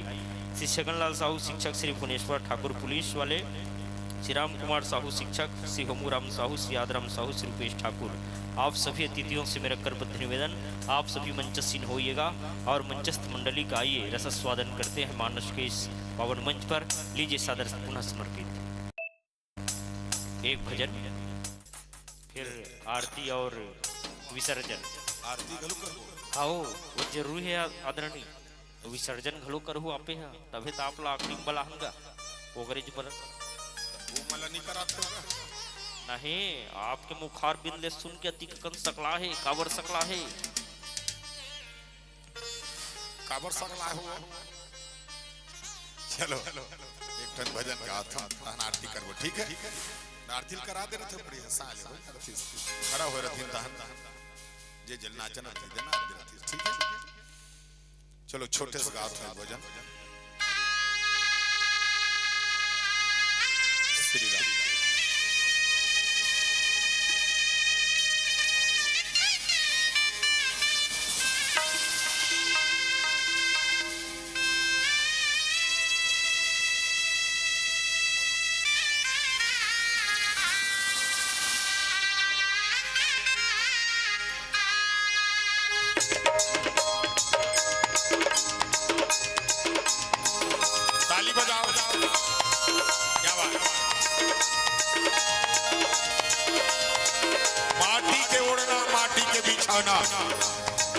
श्री छगन लाल साहू शिक्षक, श्री भुवनेश्वर ठाकुर पुलिस वाले, श्री राम कुमार साहू शिक्षक, श्री होमू राम साहू, श्री आदराम साहू, श्री रुपेश ठाकुर, आप सभी अतिथियों से मेरा करबद्ध निवेदन, आप सभी मंचस्थ होइएगा और मंचस्थ मंडली का आइए रसास्वादन करते हैं मानस के इस पावन मंच पर। लीजिए सादर पुनः समर्पित। एक भजन, फिर आरती और विसर्जन। आरती घलो करबो। आओ, वो जरूरी है आ-, आदरणीय। विसर्जन घलो करहु आपे ह, तभे त आप ला आखिरी में बलाहन गा। ओकरे ज बर। वो मला नहीं करात होगा। हे, आपके मुखारबिंद ले सुन के अतिक कन सकला हे, काबर सकला हे? काबर सकला हो? चलो, एक ठन भजन गात हन, तहन आरती करबो, ठीक है? आरती करा दे रथे, बड़ी हंसा ले हो, खड़ा होय रथिन तहन, जे जल नाचना चाहिए ना, आरती रथिन, ठीक है? चलो, छोटे से गात हन भजन। श्री राम। ताली बजाओ। क्या बात। माटी के ओढ़ना, माटी के बिछौना,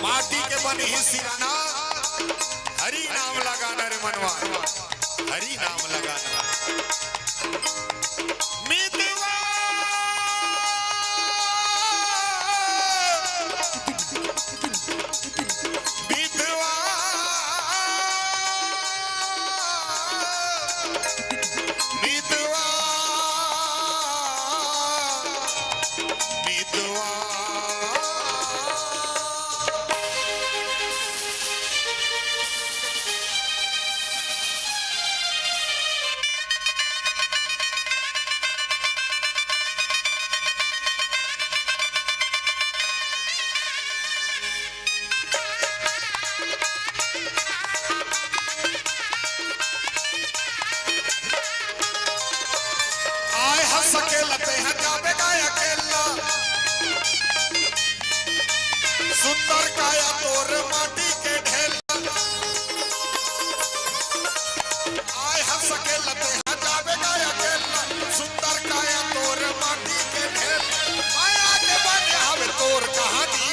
माटी के बनही सिरहाना, हरि नाम ला गाना रे मनवा, हरि नाम ला गाना। मितवा, मितवा, मितवा, मितवा। आय हंस के लते हैं जाबे गा अकेला, सुंदर काया तोर माटी के ढेला। आय हंस के लते हैं जाबे गा अकेला, सुंदर काया तोर माटी के ढेला। माया के बने हवे तोर कहानी,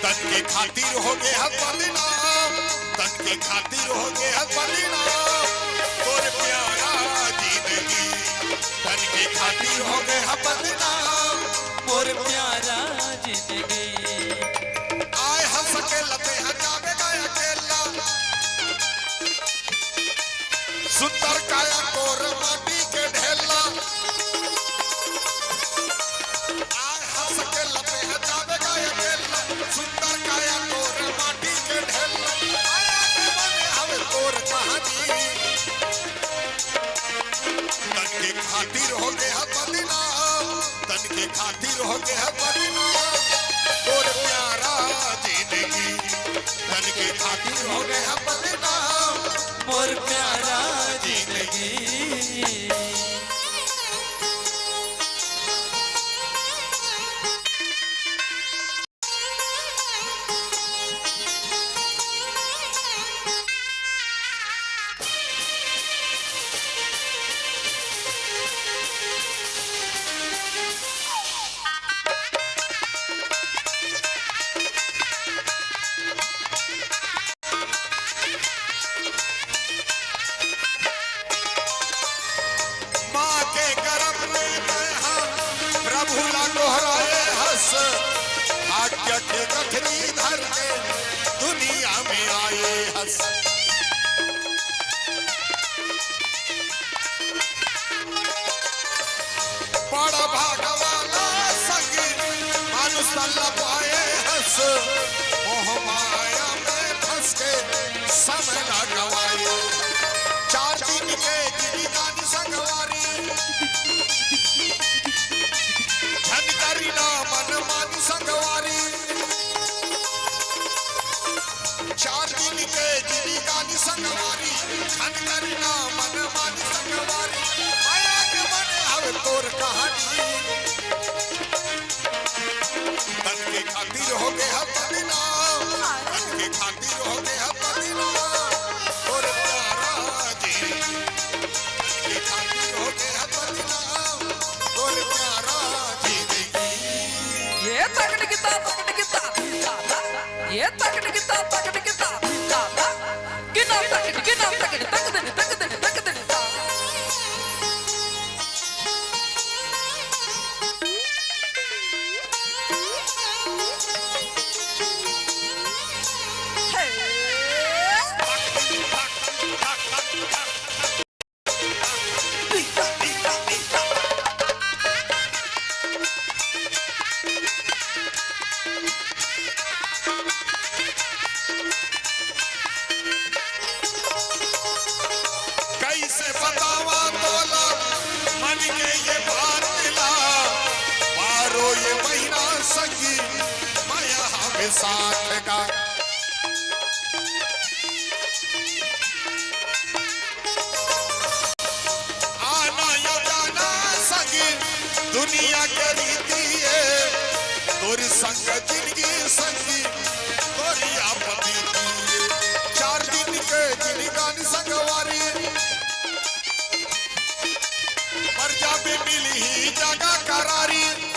तन के खातिर हो गे ह बदनाम, तन के खातिर हो गे ह बदनाम, तोर प्यारा जिंदगी। तन के खातिर हो गे ह बदनाम, मोर प्यारा जिंदगी। आय हंस के लते हैं जाबे गा अकेला, सुंदर काया तोर माटी के ढेला। आय हंस के लते हैं जाबे गा अकेला, सुंदर काया तोर माटी के ढेला। माया के बने हवे तोर कहानी, तन के खातिर हो गे ह बदनाम, तन के खातिर हो गे ह बदनाम, तोर प्यारा जिंदगी। तन के खातिर हो गे ह बदनाम, मोर प्यारा जिंदगी। माँ के गरभ में मैं हा प्रभु ला गोहराए हस, भाग्य के गठरी धर के दुनिया में आए हस। बड़ भाग वाला संगी मानुष तन ला पाए हस, मोह माया में फंस के समय ला गवाए। चार दिन के जिनगानी संगवारी, झन करी ना मन मानी संगवारी। चार दिन के जिनगानी संगवारी, झन करी ना मन मानी संगवारी। माया के बने हवे तोर कहानी। तन के खातिर हो गे ह बदनाम, तन के खातिर हो गे ह बदनाम, तोर प्यारा जी। तन के खातिर हो गे ह बदनाम, तोर प्यारा जिंदगी। ये तकड़ किता, तकड़ किता, दादा। ये तकड़ किता, तकड़ किता, दादा। किना तकड़, किना तकड़, तक दिन, तक दिन, तक दिन, ता। साथ का। आना या जाना संगी, दुनिया के रीति ये, तोर संग जिंदगी संगी, तोरी आपती ये। चार दिन के जिनगान संगवारी, मर जाबे मिलही जगह करारी।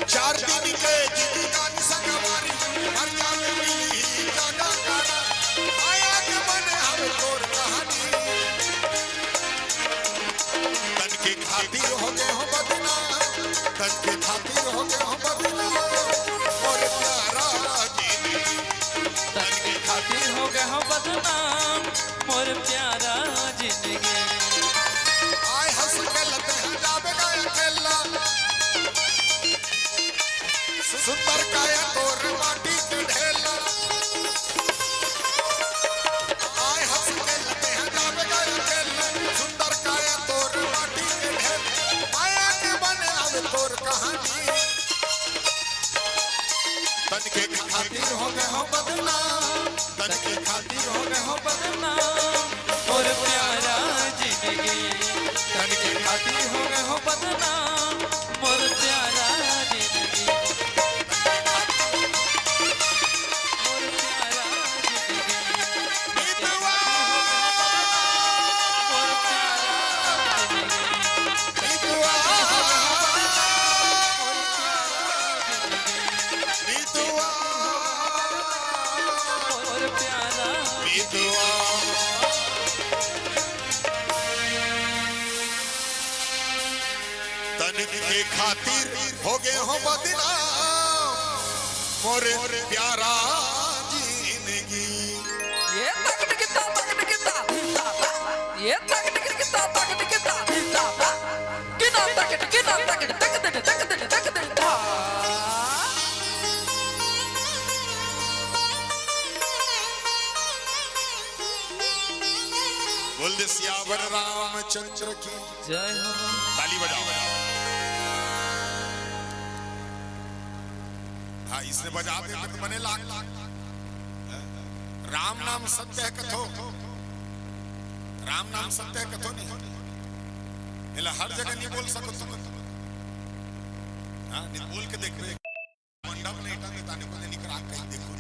चार दिन के जिनगान संगवारी, मर जाबे मिलही जगह करारी। माया के बने हवे तोर कहानी। तन के खातिर हो गे हो बदनाम, तन के खातिर हो गे हो बदनाम, मोर प्यारा जिंदगी। तन के खातिर हो गे हो बदनाम, मोर प्यारा जिंदगी। आय हंस के लते हैं जाबे गा अकेला। सुंदर काया तोर माटी के ढेला। आय हंस के लते हैं जाबे गा अकेला। सुंदर काया तोर माटी के ढेला। माया के बने आवे तोर कहानी। तन के खातिर हो गे हो बदनाम, तन के खातिर हो गे हो बदनाम, मोर प्यारा जिंदगी। तन के खातिर हो गे हो बदनाम, मोर प्यारा जिंदगी। मोर प्यारा जिंदगी। मितवा। मोर प्यारा जिंदगी। मितवा। मोर प्यारा जिंदगी। मितवा। मोर प्यारा। मितवा। तन के खातिर हो गे हो बदनाम, मोर प्यारा जिंदगी। ये तक टिकता, तक टिकता, ता, ता। ये तक टिकता, तक टिकता, ता, ता। किना तक, किना तक, तक दे, तक दे, तक दे, ता। बोल दे सियावर रामचंद्र की। जय हो। ताली बजाओ। हाँ, इसने बजा दे तो बने लाख। राम नाम सत्य है कथो, राम नाम सत्य है कथो नहीं। एला हर जगह नहीं बोल सको तुम। हाँ, नहीं बोल के देख। मंडप नहीं टंगे ताने को निकरा कहीं देखो।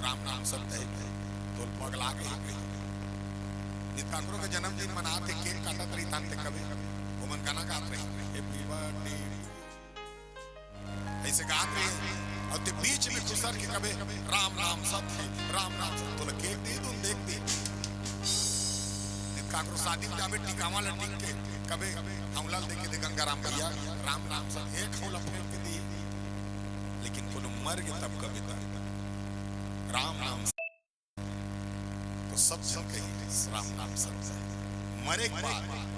राम नाम सत्य है, तोल पगला गए कहीं। नित काकरो के जन्मदिन मनात हे, केक काटत रही तान ते कबे, वो मन गाना गात रही, "Happy birthday to you।" ऐसे गात रही, और ते बीच में घुसर के कबे, "राम नाम सत्य है, राम नाम सत्य।" तोला केक दे दूं, देख दे। नित काकरो शादी में जाबे, टिकावा ला टिक के, कबे, "हमला दे के दे गंगाराम भैया, राम नाम सत्य।" एक हमला फेंक के दी। लेकिन कोनो मर गे तब कबे तक राम नाम, तो सब झन कही, "राम नाम सत्य है।" मरे के बाद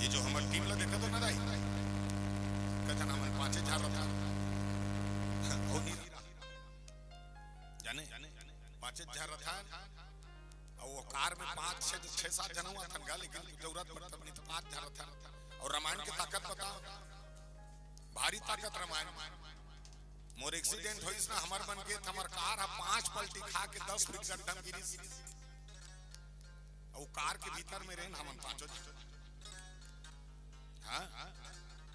ये जो हमर टीम ला देखत हो ना दाई, कथन हमन पांचे झार रथन, और नहीं रहा। जाने, पांचे झार रथन, और वो कार में पांच, छह, छह, सात जन हुआ थन गा, लेकिन जरूरत पड़ता नहीं तो पांच झार रथन। और रामायण के ताकत बताओ, भारी ताकत रामायण। मोर एक्सीडेंट होइस ना, हमर मन के, त हमर कार ह पांच पलटी खा के दस फीट गड्ढा म गिरिस। अउ कार के भीतर में रेन हमन पांचों झन। हाँ?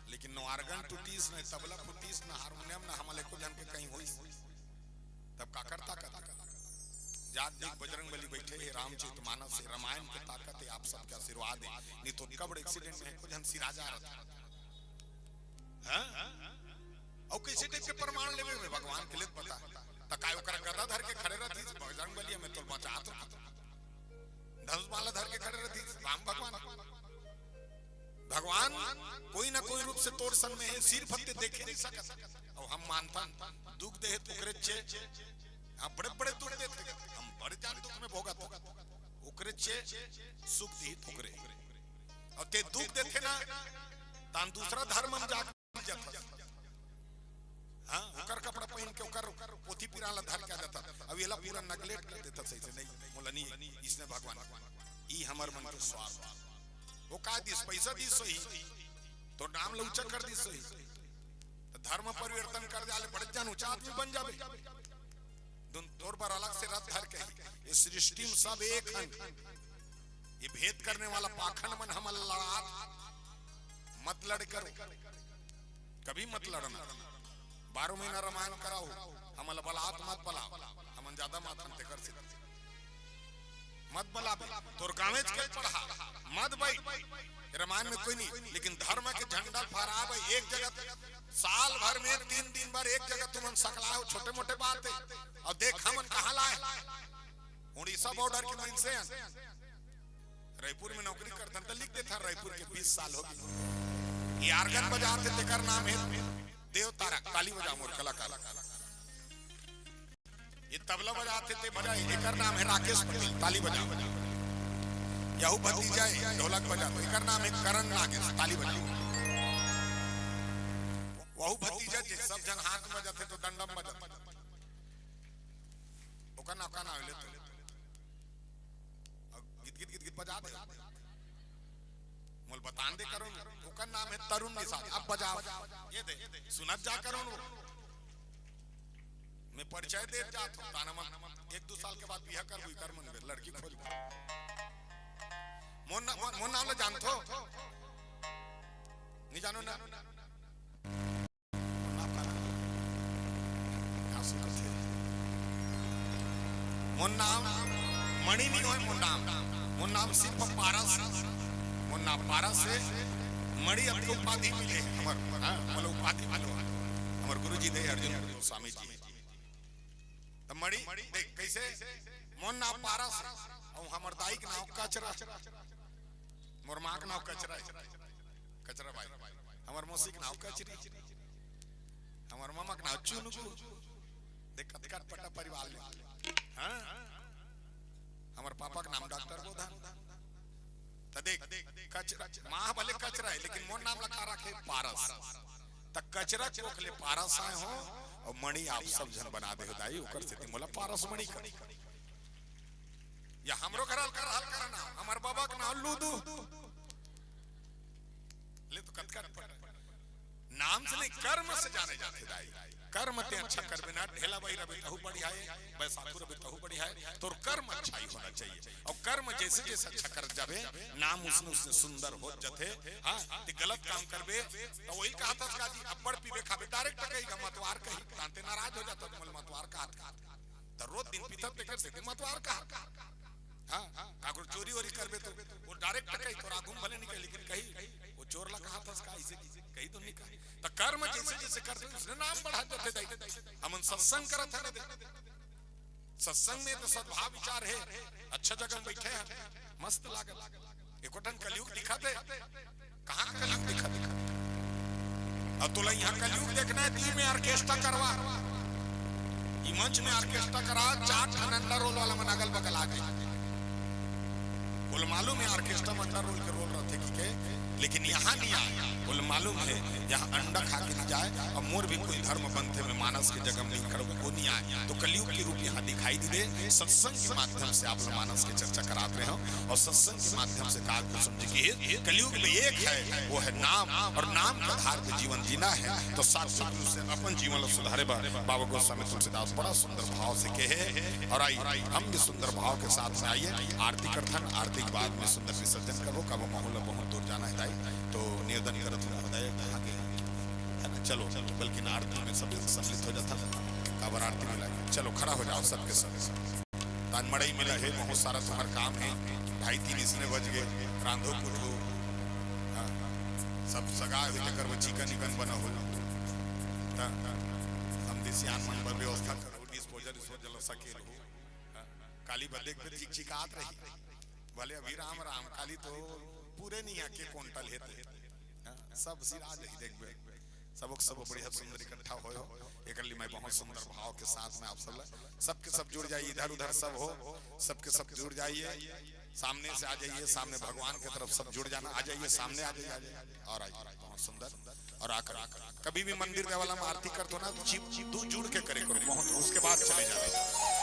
लेकिन न organ टूटिस, न तबला फूटिस, न हारमोनियम, न हमन एको झन के कहीं होइस। तब का करता, करता, करता? जात देख बजरंग बली बैठे हे, रामचरित मानस हे, रामायण के ताकत हे, आप सबके आशीर्वाद हे। नहीं तो कब एक्सीडेंट में एको झन सिरा जा रहता। हाँ? अउ कैसे टाइप के प्रमाण लेबे में भगवान के लिए पता। त काय ओकर गदा धर के खड़े रहती, बजरंग बलिया में तोल बचात रहता। धनुष बाण धर के खड़े रहती, राम भगवान। भगवान कोई ना कोई रूप से तोर संग में हे, सिर्फ ते देखे नहीं सकत। अउ हम मानथन, दुख देहे त ओकरे चे, हाँ, बड़े बड़े दुख देथे, हम बड़े जान दुख में भोगत हो, ओकरे चे सुख दी ओकरे। अउ ते दुख देथे ना, तान दूसरा धर्म में जाके जाथस। हाँ, ओकर कपड़ा पहिन के ओकर पोथी पिरान ला धर के आ जाथस। अब एला पूरा neglect कर देथस, ऐसे नहीं, मोला नहीं, इसने भगवान, ई हमर मन के स्वार्थ। वो का दिस, पैसा दिस सही, तो नाम ला ऊंचा कर दिस सही। धर्म परिवर्तन कर जाले, बड़े जन ऊंचा आदमी बन जाबे। दुन तोर बर अलग से रथ धर के, ये सृष्टि में सब एक हन। ये भेद करने वाला पाखंड मन हमन लड़ात, मत लड़ करो, कभी मत लड़ना। बारह महीना रामायण कराओ, हमन ला बलात मत बलाओ, हमन ज्यादा माथन तेकर से मत बलाबे। तोर गाँवेच के पड़हा, मत बइठ। रामायण में कोई नहीं, लेकिन धर्म के झंडा फहराबे एक जगह, साल भर में तीन दिन बर एक जगह तुमन सकलाय हो, छोटे मोटे बात हे। अउ देख हमन कहाँ लाय, उड़ीसा बॉर्डर के मनसे हन, रईपुर में नौकरी करथन त लिख देथन रईपुर के बीस साल हो गे। ये आर्गन बजाथे तेकर नाम हे देव तारा, ताली बजा मोर कलाकार। ये तबला बजाथे ते बजा, एकर नाम हे राकेश पटेल, ताली बजा। यहू भतीजा हे ढोलक बजाथे, एकर नाम हे करण नागेश, ताली बजा। वहू भतीजा जे सब झन हाथ में जाथे तो डंडम बजाथे। ओकर नाम का नाम ले तो? अब गीत गीत गीत गीत बजा दे। मोल बतान दे करो, ओकर नाम हे तरुण निषाद। अब बजाओ, ये दे सुनत जा करो। मैं परिचय देत जात हूँ, ताना मन एक दो साल के बाद बिहा करबो, कर मन बे लड़की खोजबो। मोर ना-, मोर, मोर नाम ला जानथो? नहीं जानो ना? मोर नाम का नाम? का सुनत हे? मोर नाम मणि नहीं होय, मोर नाम, मोर नाम सिर्फ पारस। मोर नाम पारस हे। मणि अब के उपाधि मिले हमर, हाँ, मतलब उपाधि मिलो हमर गुरुजी दे अर्जुन गोस्वामी जी। त मणि देख कैसे, मोर नाम पारस अउ हमर दाई के नाम कचरा, मोर माँ के नाम कचरा हे, कचरा बाई, हमर मौसी के नाम कचरी, हमर मामा के नाम चुनकू। देख कतका अटपटा परिवार ले। हाँ, हमर पापा के नाम डॉक्टर बोधन। त देख, कचरा, माँ भले कचरा हे, लेकिन मोर नाम ला का रखे? पारस। त कचरा कोख ले पारस आय हो, अउ मणि आप सब झन बना दे हो दाई, ओकर सेती मोला पारस मणि कर। या हमरो घर हल्का, हल्का ना, हमर बाबा के नाम लूदू। ले तो कतका अटपटा। नाम से नहीं, कर्म से जाने जाथे दाई। कर्म ते अच्छा करबे ना, ढेला बाई रबे तहू बढ़िया हे, बैसाखू रबे तहू बढ़िया हे, तोर कर्म अच्छा ही होना चाहिए। अउ कर्म जैसे जैसे अच्छा करत जाबे, नाम उसने उसने सुंदर होत जाथे। हाँ, ते गलत काम करबे, त वही कहत हस का जी, अब्बड़ पीबे खाबे, direct कही का मतवार कही, तांते नाराज हो जाता, तुमन मतवार कहत, कहत। त रोज दिन पीथस तेकर सेती मतवार कहत। हाँ, काकरो चोरी वोरी करबे तो वो direct कही, तोर आगू में भले नहीं कही, लेकिन कही, वो चोर ला कहत हस का, इसे कही तो नहीं कही। त कर्म जैसे जैसे करथे, उसने नाम बढ़ा देथे दाई। हमन सत्संग करत हन दे। सत्संग में तो सद्भाव विचार हे, अच्छा जगह में बैठे हैं, मस्त लागत। एको ठन कलयुग दिखत हे, कहाँ के कलयुग दिखत हे? अउ तोला इहाँ कलयुग देखना हे, त ई में orchestra करवा, ई मंच में orchestra करा, चार ठन अंडा रोल वाला मन अगल बगल आ जाए। बोल मालूम हे orchestra में अंडा रोल के रोल रथे कि के, लेकिन यहाँ नहीं आए। बोल मालूम हे, यहाँ अंडा खा के नहीं जाए। अउ मोर भी कोई धर्म पंथ में मानस के जगह में नहीं खड़ो, वो नहीं आए। तो कलयुग के रूप यहाँ दिखाई दे दे। सत्संग के माध्यम से आप लोग मानस के चर्चा करात रहे हो, अउ सत्संग के माध्यम से काल को समझे कि हे कलयुग में एक है, वो है नाम, अउ नाम के आधार पे जीवन जीना हे। तो सात्विक रूप से अपन जीवन ला सुधारे बर बाबा गोस्वामी तुलसीदास बड़ा सुंदर भाव से कहे। अउ आई, हम भी सुंदर भाव के साथ में आइए, आरती करथन, आरती के बाद में सुंदर विसर्जन करबो, काबर महू ला बहुत दूर जाना हे दाई। तो निवेदन करत हूँ महोदय, कहाँ के, है ना, चलो, बल्कि आरती में सब जन सम्मिलित हो जाथन, काबर आरती में लागे। चलो, खड़ा हो जाओ सबके सब। तान मड़ई में रहे, बहुत सारा तुम्हार काम हे, ढाई तीन इसने बज गए, रांधो कुटो, हाँ, सब सगा हो, जेकर वो chicken इकन बना हो, हाँ, हम देसी आन मन बर व्यवस्था करो, disposal, disposal सके रहो, हाँ, काली बदे एक चिकचिकात रही, भले अभी राम राम, काली तो पूरे नहीं आके कुंटल हे तो, हाँ, सब सिरा जाही देखबे। सबक सब बढ़िया सुंदर इकट्ठा होय हो। एकर लिए मैं बहुत सुंदर भाव के साथ में आप सब ला, सबके सब जुड़ जाइए, इधर उधर सब हो, सबके सब जुड़ जाइए, सामने से आ जाइए, सामने भगवान की तरफ सब जुड़ जाना, आ जाइए, सामने आ जाइए, आ जाइए, और आइए, बहुत सुंदर। और आकर, आकर कभी भी मंदिर देवाला में आरती करते हो ना, तो जीव, जीव दो जुड़ के करे करो, बहुत, उसके बाद चले जाओ।